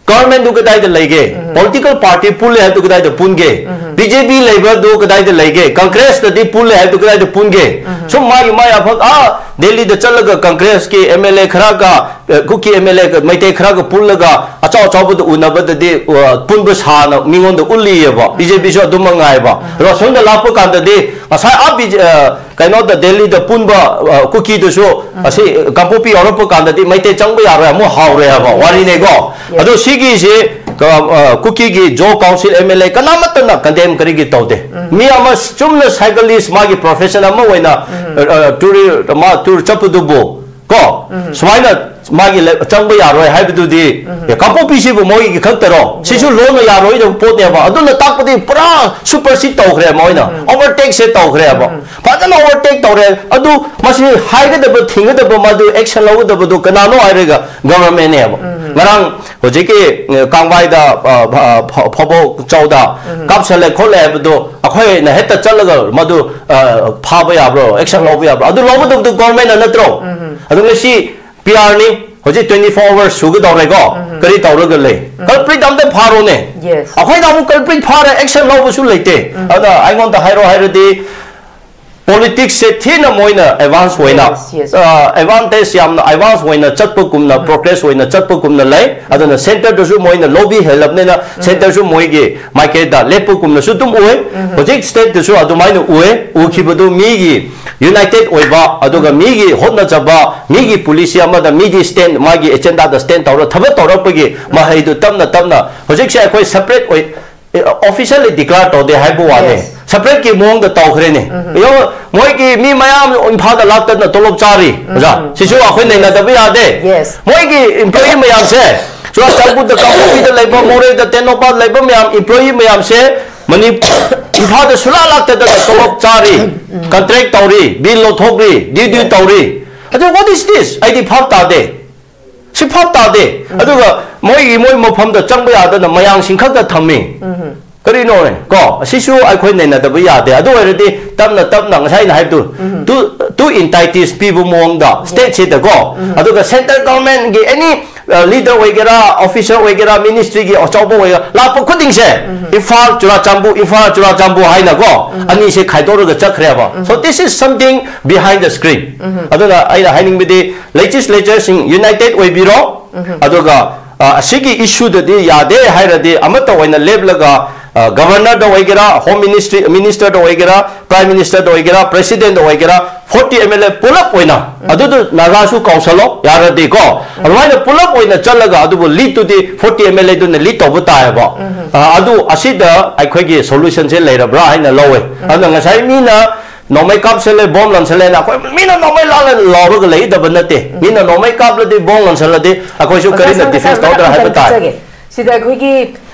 ꯒꯣꯚꯔꯟꯃꯦꯟꯠꯗꯨ ꯀꯗꯥꯏꯗ ꯂꯩꯒꯦ? ꯄꯣꯂꯤꯇꯤꯀꯦꯜ ꯄꯥꯔꯇꯤ ꯄꯨꯜꯂꯦ ꯍꯥꯏꯕꯗꯨ ꯀꯗꯥꯏꯗ ꯄꯨꯟꯒꯦ? ꯕꯤ ꯖꯦ ꯄꯤ ꯂꯩꯕꯗꯨ ꯀꯗꯥꯏꯗ ꯂꯩꯒꯦ? ꯀꯪꯒ꯭ꯔꯦꯁꯇꯗꯤ ꯄꯨꯜꯂꯦ ꯍꯥꯏꯕꯗꯨ ꯀꯗꯥꯏꯗ ꯄꯨꯟꯒꯦ? ꯁꯨꯝ ꯃꯥꯒꯤ ꯃꯥꯏ ꯑꯐꯛ, ꯑꯥ, ꯗꯦꯜꯂꯤꯗ ꯆꯠꯂꯒ ꯀꯪꯒ꯭ꯔꯦꯁꯀꯤ ꯑꯦꯝ ꯑꯦꯜ ꯑꯦ ꯈꯔꯒ, ꯑ, ꯀꯨꯀꯤ ꯑꯦꯝ ꯑꯦꯜ ꯑꯦꯒ, ꯃꯩꯇꯩ ꯈꯔꯒ ꯄꯨꯜꯂꯒ ꯑꯆꯥꯎ ꯑꯆꯥꯎꯕꯗ ꯎꯅꯕꯗꯗꯤ, ꯑ, ꯄꯨꯟꯕ ꯁꯥꯅ ꯃꯤꯉꯣꯟꯗ ꯎꯠꯂꯤꯑꯕ꯫ ꯕꯤ ꯖꯦ ꯄꯤꯁꯨ ꯑꯗꯨꯃꯛ ꯉꯥꯏꯕ꯫ ꯑꯗꯣ ꯑꯁꯣꯝꯗ ꯂꯥꯛꯄ ꯀꯥꯟꯗꯗꯤ ꯉꯁꯥꯏ ꯑꯥ ꯕꯤ ꯖꯦ-, ꯑ, ꯀꯩꯅꯣꯗ ꯗꯦꯜꯂꯤꯗ ꯄꯨꯟꯕ, ꯑ, ꯀꯨꯀꯤꯗꯨꯁꯨ ꯑꯁꯤ ꯀꯥꯡꯄꯣꯛꯄꯤ ꯌꯧꯔꯛꯄ ꯀꯥꯟꯗꯗꯤ ꯃꯩꯇꯩ ꯆꯪꯕ ꯌꯥꯔꯣꯏ ꯑꯃꯨꯛ ꯍꯥꯎꯔꯦ ꯍꯥꯏꯕ ꯋꯥꯔꯤꯅꯦꯀꯣ꯫ Yes. ꯑꯗꯣ ꯁꯤꯒꯤꯁꯦ, ꯑ, ꯑ, ꯀꯨꯀꯤꯒꯤ ꯖꯣ council M L A ꯀꯅꯥꯃꯠꯇꯅ condemn ꯀꯔꯤꯒꯤ ꯇꯧꯗꯦ꯫ ꯃꯤ ꯑꯃ ꯆꯨꯝꯅ ꯁꯥꯏꯀꯂꯤꯁ ꯃꯥꯒꯤ ꯄ꯭ꯔꯣꯐꯦꯁꯟ ꯑꯃ ꯑꯣꯏꯅ, ꯑ, ꯑ, ꯇꯨꯔ, ꯃꯥ ꯇꯨꯔ ꯆꯠꯄꯗꯨꯕꯨ ꯀꯣ, ꯁꯨꯃꯥꯏꯅ ꯃꯥꯒꯤ ꯂꯩ- ꯆꯪꯕ ꯌꯥꯔꯣꯏ ꯍꯥꯏꯕꯗꯨꯗꯤ, ꯑꯦ, ꯀꯥꯡꯄꯣꯛꯄꯤꯁꯤꯕꯨ ꯃꯣꯏꯒꯤ ꯈꯛꯇꯔꯣ? ꯁꯤꯁꯨ ꯂꯣꯟꯅ ꯌꯥꯔꯣꯏꯗꯕ ꯄꯣꯠꯅꯦꯕ꯫ ꯑꯗꯨꯅ ꯇꯥꯛꯄꯗꯤ ꯄꯨꯔꯥ supersede ꯇꯧꯈ꯭ꯔꯦ ꯃꯣꯏꯅ, overtake ꯁꯦ ꯇꯧꯈ꯭ꯔꯦꯕ꯫ ꯐꯖꯅ overtake ꯇꯧꯔꯦ꯫ ꯑꯗꯨ ꯃꯁꯤ ꯍꯥꯏꯒꯗꯕ, ꯊꯤꯡꯒꯗꯕ, ꯃꯗꯨ action ꯂꯧꯒꯗꯕꯗꯣ ꯀꯅꯥꯅꯣ ꯍꯥꯏꯔꯒ government ꯅꯦꯕ꯫ ꯉꯔꯥꯡ ꯍꯧꯖꯤꯛꯀꯤ, ꯑ, ꯀꯥꯡꯕꯥꯏꯗ, ꯑ, ꯐ- ꯐ- ꯐꯕꯣꯛ ꯆꯧꯗ ꯀꯥꯞꯁꯜꯂꯦ ꯈꯣꯠꯂꯦ ꯍꯥꯏꯕꯗꯣ ꯑꯩꯈꯣꯏꯅ ꯍꯦꯛꯇ ꯆꯠꯂꯒ ꯃꯗꯨ, ꯑ, ꯐꯥꯕ ꯌꯥꯕ꯭ꯔꯣ? Action ꯂꯧꯕ ꯌꯥꯕ꯭ꯔꯣ? ꯑꯗꯨ ꯂꯧꯒꯗꯕꯗꯨ government ꯅ ꯅꯠꯇ꯭ꯔꯣ? ꯑꯗꯨ ꯉꯁꯤ P R ꯅꯤ, ꯍꯧꯖꯤꯛ twenty four hours ꯁꯨꯒꯗꯧꯔꯦꯀꯣ꯫ ꯀꯔꯤ ꯇꯧꯔꯒ ꯂꯩ? Culprit ꯑꯝꯇ ꯐꯥꯔꯣꯅꯦ꯫ Yes. ꯑꯩꯈꯣꯏꯅ ꯑꯃꯨꯛ culprit ꯐꯥꯔꯦ, action ꯂꯧꯕꯁꯨ ꯂꯩꯇꯦ꯫ ꯑꯗ ꯑꯩꯉꯣꯟꯗ ꯍꯥꯏꯔꯣ ꯍꯥꯏꯔꯗꯤ, politics ꯁꯦ ꯊꯤꯅ ꯃꯣꯏꯅ advance ꯑꯣꯏꯅ, Yes, yes. ꯑ, advantage ꯌꯥꯝꯅ advance ꯑꯣꯏꯅ ꯆꯠꯄꯒꯨꯝꯅ, progress ꯑꯣꯏꯅ ꯆꯠꯄꯒꯨꯝꯅ ꯂꯩ꯫ ꯑꯗꯨꯅ centre ꯗꯁꯨ ꯃꯣꯏꯅ lobby ꯍꯦꯜꯂꯕꯅꯤꯅ, centre ꯁꯨ ꯃꯣꯏꯒꯤ ꯃꯥꯏꯀꯩꯗ ꯂꯦꯞꯄꯒꯨꯝꯅꯁꯨ ꯑꯗꯨꯝ ꯎꯏ꯫ ꯍꯧꯖꯤꯛ state ꯇꯁꯨ ꯑꯗꯨꯃꯥꯏꯅ ꯎꯏ꯫ ꯎꯈꯤꯕꯗꯨ ꯃꯤꯒꯤ united ꯑꯣꯏꯕ, ꯑꯗꯨꯒ ꯃꯤꯒꯤ ꯍꯣꯠꯅꯖꯕ, ꯃꯤꯒꯤ policy ꯑꯃꯗ ꯃꯤꯒꯤ stand, ꯃꯥꯒꯤ agenda ꯗ stand ꯇꯧꯔ ꯊꯕꯛ ꯇꯧꯔꯛꯄꯒꯤ ꯃꯍꯩꯗꯨ ꯇꯞꯅ ꯇꯞꯅ ꯍꯧꯖꯤꯛꯁꯦ ꯑꯩꯈꯣꯏ separate ꯑꯣꯏ, officially declare ꯇꯧꯗꯦ ꯍꯥꯏꯕ ꯋꯥꯅꯦ꯫ Yes. Separate ꯀꯤ ꯃꯑꯣꯡꯗ ꯇꯧꯈ꯭ꯔꯦꯅꯦ꯫ ꯌꯦꯡꯉꯣ, ꯃꯣꯏꯒꯤ ꯃꯤ ꯃꯌꯥꯝ ꯏꯝꯐꯥꯜꯗ ꯂꯥꯛꯇꯅ ꯇꯣꯂꯣꯞ ꯆꯥꯔꯤ, ꯑꯣꯖꯥ꯫ ꯁꯤꯁꯨ ꯑꯩꯈꯣꯏ ꯅꯩꯅꯗꯕ ꯌꯥꯗꯦ꯫ Yes. ꯃꯣꯏꯒꯤ employee ꯃꯌꯥꯝꯁꯦ, ꯆꯨꯔꯥꯆꯥꯟꯄꯨꯔꯗ, ꯀꯥꯡꯄꯣꯛꯄꯤꯗ ꯂꯩꯕ, ꯃꯣꯔꯦꯗ, ꯇꯦꯡꯅꯧꯄꯜꯗ ꯂꯩꯕ ꯃꯌꯥꯝ, employee ꯃꯌꯥꯝꯁꯦ ꯃꯅꯤ-, ꯏꯝꯐꯥꯜꯗ ꯁꯨꯂꯥꯛ ꯂꯥꯛꯇꯗꯅ ꯇꯣꯂꯣꯞ ꯆꯥꯔꯤ, contract ꯇꯧꯔꯤ, bill ꯂꯧꯊꯣꯛꯔꯤ, due due ꯇꯧꯔꯤ꯫ ꯑꯗꯨ what is this? ꯑꯩꯗꯤ ꯚꯥꯞ ꯇꯥꯗꯦ꯫ ꯁꯤ ꯚꯥꯞ ꯇꯥꯗꯦ꯫ ꯑꯗꯨꯒ ꯃꯣꯏꯒꯤ, ꯃꯣꯏ ꯃꯐꯝꯗ ꯆꯪꯕ ꯌꯥꯗꯅ ꯃꯌꯥꯡꯁꯤꯡ ꯈꯛꯇ ꯊꯝꯃꯤ꯫ ꯀꯔꯤꯅꯣꯅꯦ? ꯀꯣ, ꯑꯁꯤꯁꯨ ꯑꯩꯈꯣꯏ ꯅꯩꯅꯗꯕ ꯌꯥꯗꯦ꯫ ꯑꯗꯨ ꯑꯣꯏꯔꯗꯤ ꯇꯞꯅ ꯇꯞꯅ ꯉꯁꯥꯏ ꯑꯩꯅ ꯍꯥꯏꯕꯗꯨ, two, two entities ꯄꯤꯕ ꯃꯑꯣꯡꯗ state ꯁꯤꯗꯀꯣ, ꯑꯗꯨꯒ centre government ꯒꯤ any, ꯑ, leader ꯑꯣꯏꯒꯦꯔꯥ, officer ꯑꯣꯏꯒꯦꯔꯥ, ministry ꯒꯤ ꯑꯆꯧꯕ ꯑꯣꯏꯒꯦꯔꯥ, ꯂꯥꯛꯄ ꯈꯨꯗꯤꯡꯁꯦ ꯏꯝꯐꯥꯜ, ꯆꯨꯔꯥꯆꯥꯟꯄꯨꯔ, ꯏꯝꯐꯥꯜ, ꯆꯨꯔꯥꯆꯥꯟꯄꯨꯔ ꯍꯥꯏꯅꯀꯣ, ꯑꯅꯤꯁꯦ ꯈꯥꯏꯗꯣꯛꯂꯒ ꯆꯠꯈ꯭ꯔꯦꯕ꯫ So this is something behind the screen. ꯑꯗꯨꯅ ꯑꯩꯅ ꯍꯥꯏꯅꯤꯡꯕꯗꯤ, legislature ꯁꯤꯡ united ꯑꯣꯏꯕꯤꯔꯣ꯫ ꯑꯗꯨꯒ, ꯑ, ꯑꯁꯤꯒꯤ issue ꯗꯗꯤ ꯌꯥꯗꯦ ꯍꯥꯏꯔꯗꯤ ꯑꯃꯠꯇ ꯑꯣꯏꯅ ꯂꯦꯞꯂꯒ, ꯑ, governor ꯗ ꯑꯣꯏꯒꯦꯔꯥ, home ministry, minister ꯗ ꯑꯣꯏꯒꯦꯔꯥ, prime minister ꯗ ꯑꯣꯏꯒꯦꯔꯥ, president ꯗ ꯑꯣꯏꯒꯦꯔꯥ, forty M L A ꯄꯨꯂꯞ ꯑꯣꯏꯅ, ꯑꯗꯨꯗꯨ ꯅꯥꯒꯥꯁꯨ ꯀꯧꯁꯜꯂꯣ ꯌꯥꯔꯗꯤꯀꯣ, ꯑꯗꯨꯃꯥꯏꯅ ꯄꯨꯂꯞ ꯑꯣꯏꯅ ꯆꯠꯂꯒ ꯑꯗꯨꯕꯨ lead ꯇꯨꯗꯤ forty M L A ꯗꯨꯅ lead ꯇꯧꯕ ꯇꯥꯏꯌꯦꯕ꯫ ꯑ, ꯑꯗꯨ ꯑꯁꯤꯗ ꯑꯩꯈꯣꯏꯒꯤ solution ꯁꯦ ꯂꯩꯔꯕ꯭ꯔꯥ ꯍꯥꯏꯅ ꯂꯧꯋꯦ꯫ ꯑꯗꯨꯅ ꯉꯁꯥꯏ ꯃꯤꯅ ꯅꯣꯡꯃꯩ ꯀꯥꯞꯁꯜꯂꯦ, ꯕꯣꯝ ꯂꯪꯁꯜꯂꯦꯅ ꯑꯩꯈꯣꯏ ꯃꯤꯅ ꯅꯣꯡꯃꯩ ꯂꯥꯜꯂꯦ ꯂꯥꯎꯔꯒ ꯂꯩꯗꯕ ꯅꯠꯇꯦ꯫ ꯃꯤꯅ ꯅꯣꯡꯃꯩ ꯀꯥꯞꯂꯗꯤ, ꯕꯣꯝ ꯂꯪꯁꯜꯂꯗꯤ ꯑꯩꯈꯣꯏꯁꯨ ꯑꯣꯖꯥ ꯀꯔꯤꯅ ꯁꯪꯒ defense ꯁꯪꯒ ꯇꯧꯗ꯭ꯔꯥ ꯍꯥꯏꯕ ꯑꯃꯇꯪ ꯇꯥꯏ꯫ ꯆꯠꯆꯒꯦ꯫ ꯁꯤꯗ ꯑꯩꯈꯣꯏꯒꯤ,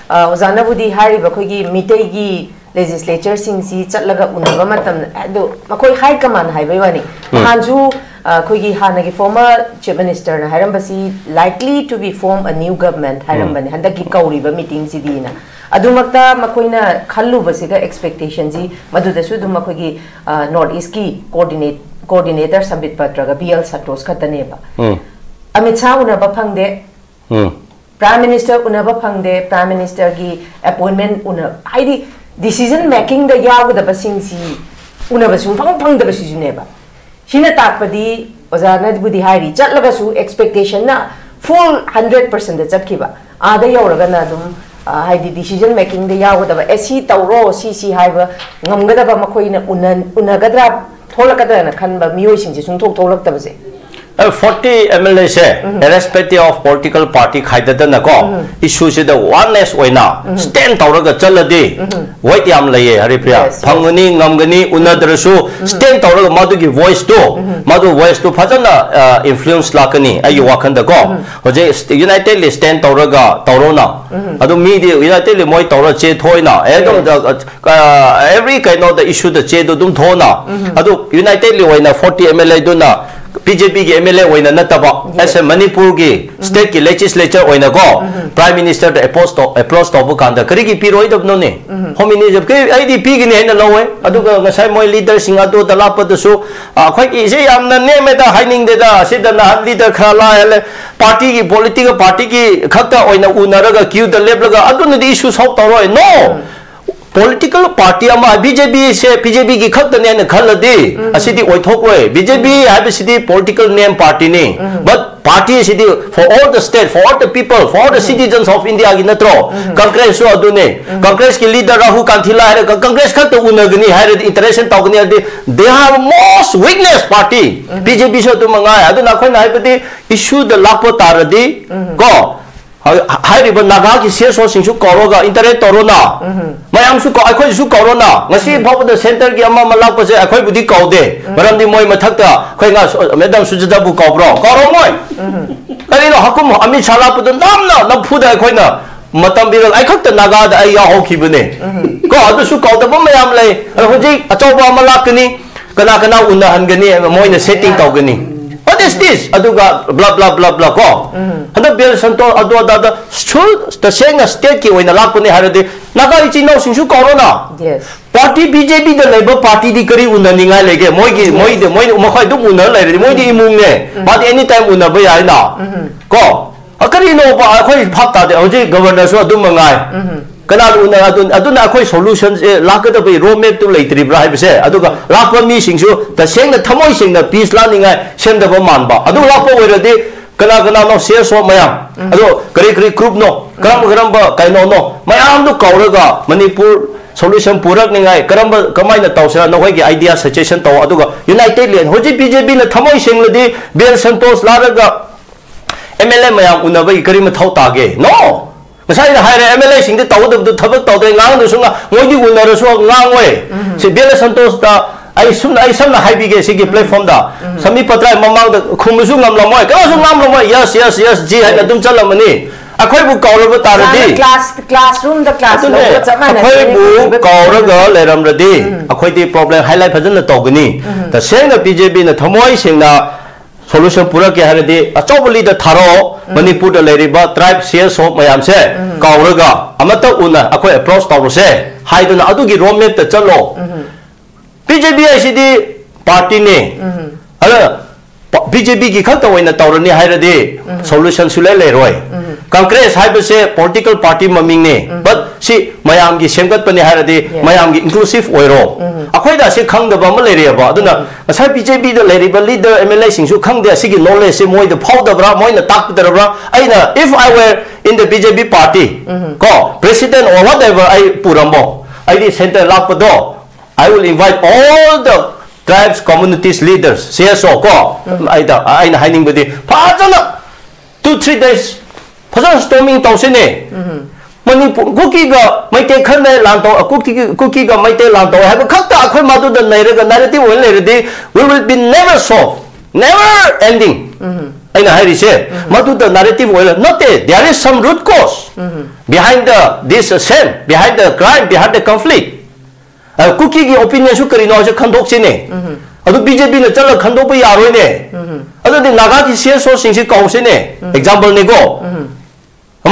ꯑ, ꯑꯣꯖꯥꯅꯕꯨꯗꯤ ꯍꯥꯏꯔꯤꯕ ꯑꯩꯈꯣꯏꯒꯤ ꯃꯤꯇꯩꯒꯤ legislature ꯁꯤꯡꯁꯤ ꯆꯠꯂꯒ ꯎꯅꯕ ꯃꯇꯝꯗ, ꯑꯗꯣ ꯃꯈꯣꯏ high command ꯍꯥꯏꯕꯩ ꯋꯥꯅꯤ꯫ ꯎꯝ꯫ ꯅꯍꯥꯟꯁꯨ, ꯑ, ꯑꯩꯈꯣꯏꯒꯤ ꯍꯥꯟꯅꯒꯤ former Chief Minister ꯅ ꯍꯥꯏꯔꯝꯕꯁꯤ, "Likely to be form a new government" ꯎꯝ꯫ ꯍꯥꯏꯔꯝꯕꯅꯤ, ꯍꯟꯗꯛꯀꯤ ꯀꯧꯔꯤꯕ meeting ꯁꯤꯗꯤꯅ꯫ ꯑꯗꯨꯃꯛꯇ ꯃꯈꯣꯏꯅ ꯈꯜꯂꯨꯕꯁꯤꯒ expectation ꯁꯤ ꯃꯗꯨꯗꯁꯨ ꯑꯗꯨꯝ ꯑꯩꯈꯣꯏꯒꯤ, ꯑ, North East ꯀꯤ coordinate-, coordinator ꯁꯝꯕꯤꯠ ꯄꯇ꯭ꯔꯒ ꯕꯤ ꯑꯦꯜ ꯁꯟꯇꯣꯁ ꯈꯛꯇꯅꯦꯕ꯫ ꯎꯝ꯫ ꯑꯃꯤꯠ ꯁꯥꯍ ꯎꯅꯕ ꯐꯪꯗꯦ, ꯎꯝ꯫ Prime Minister ꯎꯅꯕ ꯐꯪꯗꯦ, Prime Minister ꯒꯤ appointment ꯎꯅ-, ꯍꯥꯏꯗꯤ decision making ꯗ ꯌꯥꯎꯒꯗꯕꯁꯤꯡꯁꯤ ꯎꯅꯕ ꯁꯨꯡꯐꯪ ꯐꯪꯗꯕꯁꯤꯁꯨꯅꯦꯕ꯫ ꯁꯤꯅ ꯇꯥꯛꯄꯗꯤ, ꯑꯣꯖꯥꯅꯕꯨꯗꯤ ꯍꯥꯏꯔꯤ, ꯆꯠꯂꯒꯁꯨ expectation ꯅ full hundred percent ꯗ ꯆꯠꯈꯤꯕ, ꯑꯥꯗ ꯌꯧꯔꯒꯅ ꯑꯗꯨꯝ, ꯑ, ꯍꯥꯏꯗꯤ decision making ꯗ ꯌꯥꯎꯒꯗꯕ, "ꯑꯦ, ꯁꯤ ꯇꯧꯔꯣ, ꯁꯤ, ꯁꯤ" ꯍꯥꯏꯕ ꯉꯝꯒꯗꯕ ꯃꯈꯣꯏꯅ ꯎꯅ-, ꯎꯅꯒꯗ꯭ꯔꯥ, ꯊꯣꯛꯂꯛꯀꯗ꯭ꯔꯥꯅ ꯈꯟꯕ ꯃꯤꯑꯣꯏꯁꯤꯡꯁꯦ ꯁꯨꯡꯊꯣꯛ ꯊꯣꯛꯂꯛꯇꯕꯁꯦ꯫ ꯑ, forty M L A say, um. Irrespective of political party ꯈꯥꯏꯗꯗꯅꯀꯣ, um. Issue ꯁꯤꯗ oneness ꯑꯣꯏꯅ ꯎꯝ꯫ Stand ꯇꯧꯔꯒ ꯆꯠꯂꯗꯤ, ꯎꯝ꯫ Weight ꯌꯥꯝ ꯂꯩꯌꯦ, ꯍꯔꯤꯄ꯭ꯔꯤꯌꯥ꯫ Yes, yes꯫ ꯐꯪꯒꯅꯤ, ꯉꯝꯒꯅꯤ, ꯎꯅꯗ꯭ꯔꯁꯨ ꯎꯝ꯫ Stand ꯇꯧꯔꯒ ꯃꯗꯨꯒꯤ voice ꯇꯨ, ꯎꯝ꯫ ꯃꯗꯨ voice ꯇꯨ ꯐꯖꯅ, ꯑ, influence ꯂꯥꯛꯀꯅꯤ ꯑꯩꯒꯤ ꯎꯝ꯫ ꯋꯥꯈꯟꯗꯀꯣ꯫ ꯎꯝ꯫ ꯍꯧꯖꯤꯛ st-, unitedly stand ꯇꯧꯔꯒ ꯇꯧꯔꯣꯅ꯫ ꯎꯝ꯫ ꯑꯗꯨ ꯃꯤꯗꯤ unitedly ꯃꯣꯏ ꯇꯧꯔ ꯆꯦ ꯊꯣꯏꯅ, ꯑꯦ, ꯑꯗꯨꯝ, Yes꯫ ꯑ, ꯑ, every ꯀꯩꯅꯣꯗ issue ꯗ ꯆꯦꯗꯨ ꯑꯗꯨꯝ ꯊꯣꯛꯑꯣꯅ꯫ ꯎꯝ꯫ ꯑꯗꯨ unitedly ꯑꯣꯏꯅ forty M L A ꯗꯨꯅ B J P ꯒꯤ M L A ꯑꯣꯏꯅ ꯅꯠꯇꯕ, Yes꯫ as a ꯃꯅꯤꯄꯨꯔꯒꯤ ꯎꯝ꯫ State ꯀꯤ legislature ꯑꯣꯏꯅꯀꯣ, ꯎꯝ꯫ Prime Minister ꯗ approach ꯇꯧ-, approach ꯇꯧꯕ ꯀꯥꯟꯗ ꯀꯔꯤꯒꯤ ꯄꯤꯔꯣꯏꯗꯕꯅꯣꯅꯦ? ꯎꯝ꯫ Home Minister ꯀꯔꯤ, ꯑꯩꯗꯤ ꯄꯤꯒꯅꯤ ꯍꯥꯏꯅ ꯂꯧꯋꯦ꯫ ꯑꯗꯨꯒ ꯉꯁꯥꯏ ꯃꯣꯏ leader ꯁꯤꯡ ꯑꯗꯨꯗ ꯂꯥꯛꯄꯗꯁꯨ, ꯑ, ꯑꯩꯈꯣꯏꯒꯤ ꯏꯁꯦ ꯌꯥꯝꯅ ꯅꯦꯝꯃꯦꯗ ꯍꯥꯏꯅꯤꯡꯗꯦꯗ, ꯑꯁꯤꯗ ꯅꯍꯥꯟ leader ꯈꯔ ꯂꯥꯛꯑꯦ, party ꯒꯤ, political party ꯒꯤ ꯈꯛꯇ ꯑꯣꯏꯅ ꯎꯅꯔꯒ queue ꯗ ꯂꯦꯞꯂꯒ ꯑꯗꯨꯅꯗꯤ issue solve ꯇꯧꯔꯣꯏ꯫ No! ꯎꯝ꯫ Political party ꯑꯃ, B J P ꯁꯦ B J P ꯒꯤ ꯈꯛꯇꯅꯦ ꯍꯥꯏꯅ ꯈꯜꯂꯗꯤ, ꯎꯝ꯫ ꯑꯁꯤꯗꯤ ꯑꯣꯏꯊꯣꯛꯂꯣꯏ꯫ B J P ꯎꯝ꯫ ꯍꯥꯏꯕꯁꯤꯗꯤ political name party ꯅꯤ꯫ ꯎꯝ꯫ But party ꯑꯁꯤꯗꯤ for all the state, for all the people, for all the um. Citizens of India ꯒꯤ ꯅꯠꯇ꯭ꯔꯣ? ꯎꯝ꯫ Congress ꯁꯨ ꯑꯗꯨꯅꯦ꯫ ꯎꯝ꯫ Congress ꯀꯤ leader ꯔꯥꯍꯨꯜ ꯒꯥꯟꯙꯤ ꯂꯥꯛꯑꯦ ꯍꯥꯏꯔꯒ Congress ꯈꯛꯇ ꯎꯅꯒꯅꯤ ꯍꯥꯏꯔꯗꯤ, interaction ꯇꯧꯒꯅꯤ ꯍꯥꯏꯔꯗꯤ, they are most weakness party꯫ Um. B J P ꯁꯨ ꯑꯗꯨ ꯃꯉꯥꯏ꯫ ꯑꯗꯨꯅ ꯑꯩꯈꯣꯏꯅ ꯍꯥꯏꯕꯗꯤ issue ꯗ ꯂꯥꯛꯄ ꯇꯥꯔꯗꯤ, ꯎꯝ꯫ ꯀꯣ, ꯍꯥꯏꯔꯤꯕ ꯅꯥꯒꯥꯒꯤ ꯁꯤ ꯑꯦꯁ ꯑꯣꯁꯤꯡꯁꯨ ꯀꯧꯔꯒ interact ꯇꯧꯔꯣꯅ, ꯃꯌꯥꯝꯁꯨ ꯀꯧ-, ꯑꯩꯈꯣꯏꯁꯨ ꯀꯧꯔꯣꯅ꯫ ꯉꯁꯤ ꯐꯥꯎꯕꯗ centreꯒꯤ ꯑꯃ ꯑꯃ ꯂꯥꯛꯄꯁꯦ ꯑꯩꯈꯣꯏꯕꯨꯗꯤ ꯀꯧꯗꯦ, ꯃꯔꯝꯗꯤ ꯃꯣꯏ ꯃꯊꯛꯇ ꯑꯩꯈꯣꯏ ꯉꯥ-, ꯃꯦꯗꯥꯝ ꯁꯨꯖꯤꯇꯥꯕꯨ ꯀꯧꯕ꯭ꯔꯣ? ꯀꯧꯔꯝꯃꯣꯏ꯫ ꯀꯔꯤꯅꯣ ꯍꯥꯀꯨꯝ ꯑꯃꯤꯠ ꯁꯥ ꯂꯥꯛꯄꯗꯣ ꯅꯝꯅ ꯅꯝꯐꯨꯗ ꯑꯩꯈꯣꯏꯅ ꯃꯇꯝ ꯄꯤꯔꯒ ꯑꯩ ꯈꯛꯇ ꯅꯥꯒꯥꯗ ꯑꯩ ꯌꯥꯎꯍꯧꯈꯤꯕꯅꯦ꯫ ꯀꯣ, ꯑꯗꯨꯁꯨ ꯀꯧꯗꯕ ꯃꯌꯥꯝ ꯂꯩ꯫ ꯑꯗꯣ ꯍꯧꯖꯤꯛ ꯑꯆꯧꯕ ꯑꯃ ꯂꯥꯛꯀꯅꯤ, ꯀꯅꯥ ꯀꯅꯥ ꯎꯅꯍꯟꯒꯅꯤ, ꯃꯣꯏꯅ setting ꯇꯧꯒꯅꯤ꯫ What is this? ꯑꯗꯨꯒ blah blah blah blah ꯀꯣ꯫ ꯍꯟꯗꯛ ꯕꯦꯜ ꯁꯟꯇꯣ ꯑꯗꯨ ꯑꯗꯥꯗ ꯁꯨ-, ꯇꯁꯦꯡꯅ stateꯀꯤ ꯑꯣꯏꯅ ꯂꯥꯛꯄꯅꯦ ꯍꯥꯏꯔꯗꯤ ꯅꯥꯒꯥ ꯏꯆꯤꯟ ꯏꯅꯥꯎꯁꯤꯡꯁꯨ ꯀꯧꯔꯣꯅ꯫ Yes. Party BJPꯗ ꯂꯩꯕ partyꯗꯤ ꯀꯔꯤ ꯎꯅꯅꯤꯡꯉꯥꯏ ꯂꯩꯒꯦ? ꯃꯣꯏꯒꯤ, ꯃꯣꯏꯗꯤ, ꯃꯣꯏ, ꯃꯈꯣꯏ ꯑꯗꯨꯝ ꯎꯅꯔ ꯂꯩꯔꯗꯤ ꯃꯣꯏꯗꯤ ꯏꯃꯨꯡꯅꯦ꯫ ꯃꯥꯗꯤ anytime ꯎꯅꯕ ꯌꯥꯏꯅ꯫ ꯀꯣ? ꯑ, ꯀꯔꯤꯅꯣꯕ ꯑꯩꯈꯣꯏ ꯚꯥꯞ ꯇꯥꯗꯦ꯫ ꯍꯧꯖꯤꯛ governorꯁꯨ ꯑꯗꯨꯝ ꯃꯉꯥꯏ꯫ ꯀꯅꯥꯅ ꯎꯅ-, ꯑꯗꯨ-, ꯑꯗꯨꯅ ꯑꯩꯈꯣꯏ solutionꯁꯦ ꯂꯥꯛꯀꯗꯕꯒꯤ road mapꯇꯨ ꯂꯩꯇ꯭ꯔꯤꯕ꯭ꯔꯥ ꯍꯥꯏꯕꯁꯦ, ꯑꯗꯨꯒ ꯂꯥꯛꯄ ꯃꯤꯁꯤꯡꯁꯨ ꯇꯁꯦꯡꯅ ꯊꯃꯣꯏ ꯁꯦꯡꯅ peace ꯂꯥꯛꯅꯤꯡꯉꯥꯏ ꯁꯦꯝꯗꯕ ꯃꯥꯟꯕ꯫ ꯑꯗꯨ ꯂꯥꯛꯄ ꯑꯣꯏꯔꯗꯤ ꯀꯅꯥ ꯀꯅꯥꯅꯣ ꯁꯤ ꯑꯦꯁ ꯑꯣ ꯃꯌꯥꯝ, ꯑꯗꯣ ꯀꯔꯤ ꯀꯔꯤ groupꯅꯣ, ꯀꯔꯝꯕ ꯀꯔꯝꯕ ꯀꯩꯅꯣꯅꯣ ꯃꯌꯥꯝꯗꯨ ꯀꯧꯔꯒ ꯃꯅꯤꯄꯨꯔ solution ꯄꯨꯔꯛꯅꯤꯡꯉꯥꯏ ꯀꯔꯝꯕ, ꯀꯃꯥꯏꯅ ꯇꯧꯁꯤꯔꯥ, ꯅꯈꯣꯏꯒꯤ idea suggestion ꯇꯧ꯫ ꯑꯗꯨꯒ unitedly ꯍꯧꯖꯤꯛ BJPꯅ ꯊꯃꯣꯏ ꯁꯦꯡꯂꯗꯤ ꯕꯦꯜ ꯁꯟꯇꯣꯁ ꯂꯥꯛꯂꯒ MLA ꯃꯌꯥꯝ ꯎꯅꯕꯒꯤ ꯀꯔꯤ ꯃꯊꯧ ꯇꯥꯒꯦ? No! ꯉꯁꯥꯏ ꯑꯩꯅ ꯍꯥꯏꯔꯦ, MLAꯁꯤꯡꯗꯤ ꯇꯧꯒꯗꯕꯗꯨ ꯊꯕꯛ ꯇꯧꯗ꯭ꯔꯦ, ꯉꯥꯡꯗꯁꯨ ꯉꯥ-, ꯃꯣꯏꯗꯤ ꯎꯅꯔꯁꯨ ꯉꯥꯡꯉꯣꯏ꯫ ꯁꯤ ꯕꯦꯜ ꯁꯟꯇꯣꯁꯇ ꯑꯩ ꯁꯨꯝ, ꯑꯩ ꯁꯝꯅ ꯍꯥꯏꯕꯤꯒꯦ ꯁꯤꯒꯤ platformꯗ꯫ ꯁꯃꯤ ꯄꯇ꯭ꯔꯥꯏ ꯃꯃꯥꯡꯗ ꯈꯨꯝꯕꯁꯨ ꯉꯝꯂꯝꯃꯣꯏ, ꯀꯅꯥꯁꯨ ꯉꯥꯡꯂꯝꯃꯣꯏ꯫ Yes, yes, yes, ꯖꯤ ꯍꯥꯏꯅ ꯑꯗꯨꯝ ꯆꯠꯂꯝꯃꯅꯤ꯫ ꯑꯩꯈꯣꯏꯕꯨ ꯀꯧꯔꯕ ꯇꯥꯔꯗꯤ, ꯀ꯭ꯂꯥꯁ ꯀ꯭ꯂꯥꯁꯔꯨꯝꯗ ꯀ꯭ꯂꯥꯁ ꯑꯗꯨꯅꯦ, ꯂꯧꯕ ꯆꯞ ꯃꯥꯟꯅꯩ꯫ ꯑꯩꯈꯣꯏꯕꯨ ꯀꯧꯔꯒ ꯂꯩꯔꯝꯂꯗꯤ ꯑꯩꯈꯣꯏꯗꯤ problem highlight ꯐꯖꯅ ꯇꯧꯒꯅꯤ꯫ ꯇꯁꯦꯡꯅ BJPꯅ ꯊꯃꯣꯏ ꯁꯦꯡꯅ solution ꯄꯨꯔꯛꯀꯦ ꯍꯥꯏꯔꯗꯤ ꯑꯆꯧꯕ leader ꯊꯥꯔꯛꯑꯣ, ꯃꯅꯤꯄꯨꯔꯗ ꯂꯩꯔꯤꯕ tribe ꯁꯤ ꯑꯦꯁ ꯑꯣ ꯃꯌꯥꯝꯁꯦ ꯀꯧꯔꯒ ꯑꯃꯠꯇ ꯎꯅ ꯑꯩꯈꯣꯏ approach ꯇꯧꯔꯁꯦ ꯍꯥꯏꯗꯨꯅ ꯑꯗꯨꯒꯤ road mapꯇ ꯆꯠꯂꯣ꯫ BJP ꯍꯥꯏꯁꯤꯗꯤ partyꯅꯦ꯫ ꯑꯗ ꯕꯤ ꯖꯦ ꯄꯤꯒꯤ ꯈꯛꯇ ꯑꯣꯏꯅ ꯇꯧꯔꯅꯤ ꯍꯥꯏꯔꯗꯤ solution ꯁꯨꯂꯩ ꯂꯩꯔꯣꯏ꯫ Congress ꯍꯥꯏꯕꯁꯦ political party ꯃꯃꯤꯡꯅꯦ, but ꯁꯤ ꯃꯌꯥꯝꯒꯤ ꯁꯦꯝꯒꯠꯄꯅꯦ ꯍꯥꯏꯔꯗꯤ ꯃꯌꯥꯝꯒꯤ inclusive ꯑꯣꯏꯔꯣ꯫ ꯑꯩꯈꯣꯏꯗ ꯑꯁꯤ ꯈꯪꯗꯕ ꯑꯃ ꯂꯩꯔꯦꯕ꯫ ꯑꯗꯨꯅ ꯉꯁꯥꯏ ꯕꯤ ꯖꯦ ꯄꯤꯗ ꯂꯩꯔꯤꯕ leader, M L A ꯁꯤꯡꯁꯨ ꯈꯪꯗꯦ, ꯑꯁꯤꯒꯤ knowledge ꯁꯦ ꯃꯣꯏꯗ ꯐꯥꯎꯗꯕ꯭ꯔꯥ, ꯃꯣꯏꯅ ꯇꯥꯛꯄꯤꯗꯕ꯭ꯔꯥ? ꯑꯩꯅ, if I were in the B J P party, ꯀꯣ, president or whatever ꯑꯩ ꯄꯨꯔꯝꯃꯣ, ꯑꯩꯗꯤ centre ꯂꯥꯛꯄꯗꯣ, I will invite all the tribes communities leaders, C S O ꯀꯣ, ꯑꯩꯗ, ꯑꯩꯅ ꯍꯥꯏꯅꯤꯡꯕꯗꯤ ꯐꯖꯅ two three days ꯐꯖꯅ ꯁ꯭ꯇꯣꯔꯃꯤꯡ ꯇꯧꯁꯤꯅꯦ꯫ ꯃꯅꯤꯄꯨꯔ ꯀꯨꯀꯤꯒ ꯃꯩꯇꯩ ꯈꯠꯅꯩ, ꯂꯥꯟ ꯇꯧ, ꯀꯨꯀꯤ, ꯀꯨꯀꯤꯒ ꯃꯩꯇꯩ ꯂꯥꯟ ꯇꯧꯋꯦ ꯍꯥꯏꯕ ꯈꯛꯇ ꯑꯩꯈꯣꯏ ꯃꯗꯨꯗ ꯅꯩꯔꯒ ꯅꯦꯔꯦꯇꯤꯚ ꯑꯣꯏꯅ ꯂꯩꯔꯗꯤ, we will be never solve, never ending. ꯑꯩꯅ ꯍꯥꯏꯔꯤꯁꯦ ꯃꯗꯨꯗ ꯅꯦꯔꯦꯇꯤꯚ ꯑꯣꯏꯅ ꯅꯠꯇꯦ, there is some root cause behind the this sin, behind the crime, behind the conflict. ꯑ, ꯀꯨꯀꯤꯒꯤ ꯑꯣꯄꯤꯅꯤꯌꯟꯁꯨ ꯀꯔꯤꯅꯣ ꯍꯥꯏꯁꯦ ꯈꯟꯗꯣꯛꯁꯤꯅꯦ꯫ ꯑꯗꯨ ꯕꯤ ꯖꯦ ꯄꯤꯅ ꯆꯠꯂꯒ ꯈꯟꯗꯣꯛꯄ ꯌꯥꯔꯣꯏꯅꯦ꯫ ꯑꯗꯨꯗꯤ ꯅꯥꯒꯥꯒꯤ ꯁꯤ ꯑꯦꯁ ꯑꯣꯁꯤꯡꯁꯤ ꯀꯧꯁꯤꯅꯦ, ꯑꯦꯛꯖꯥꯝꯄꯜꯅꯤꯀꯣ꯫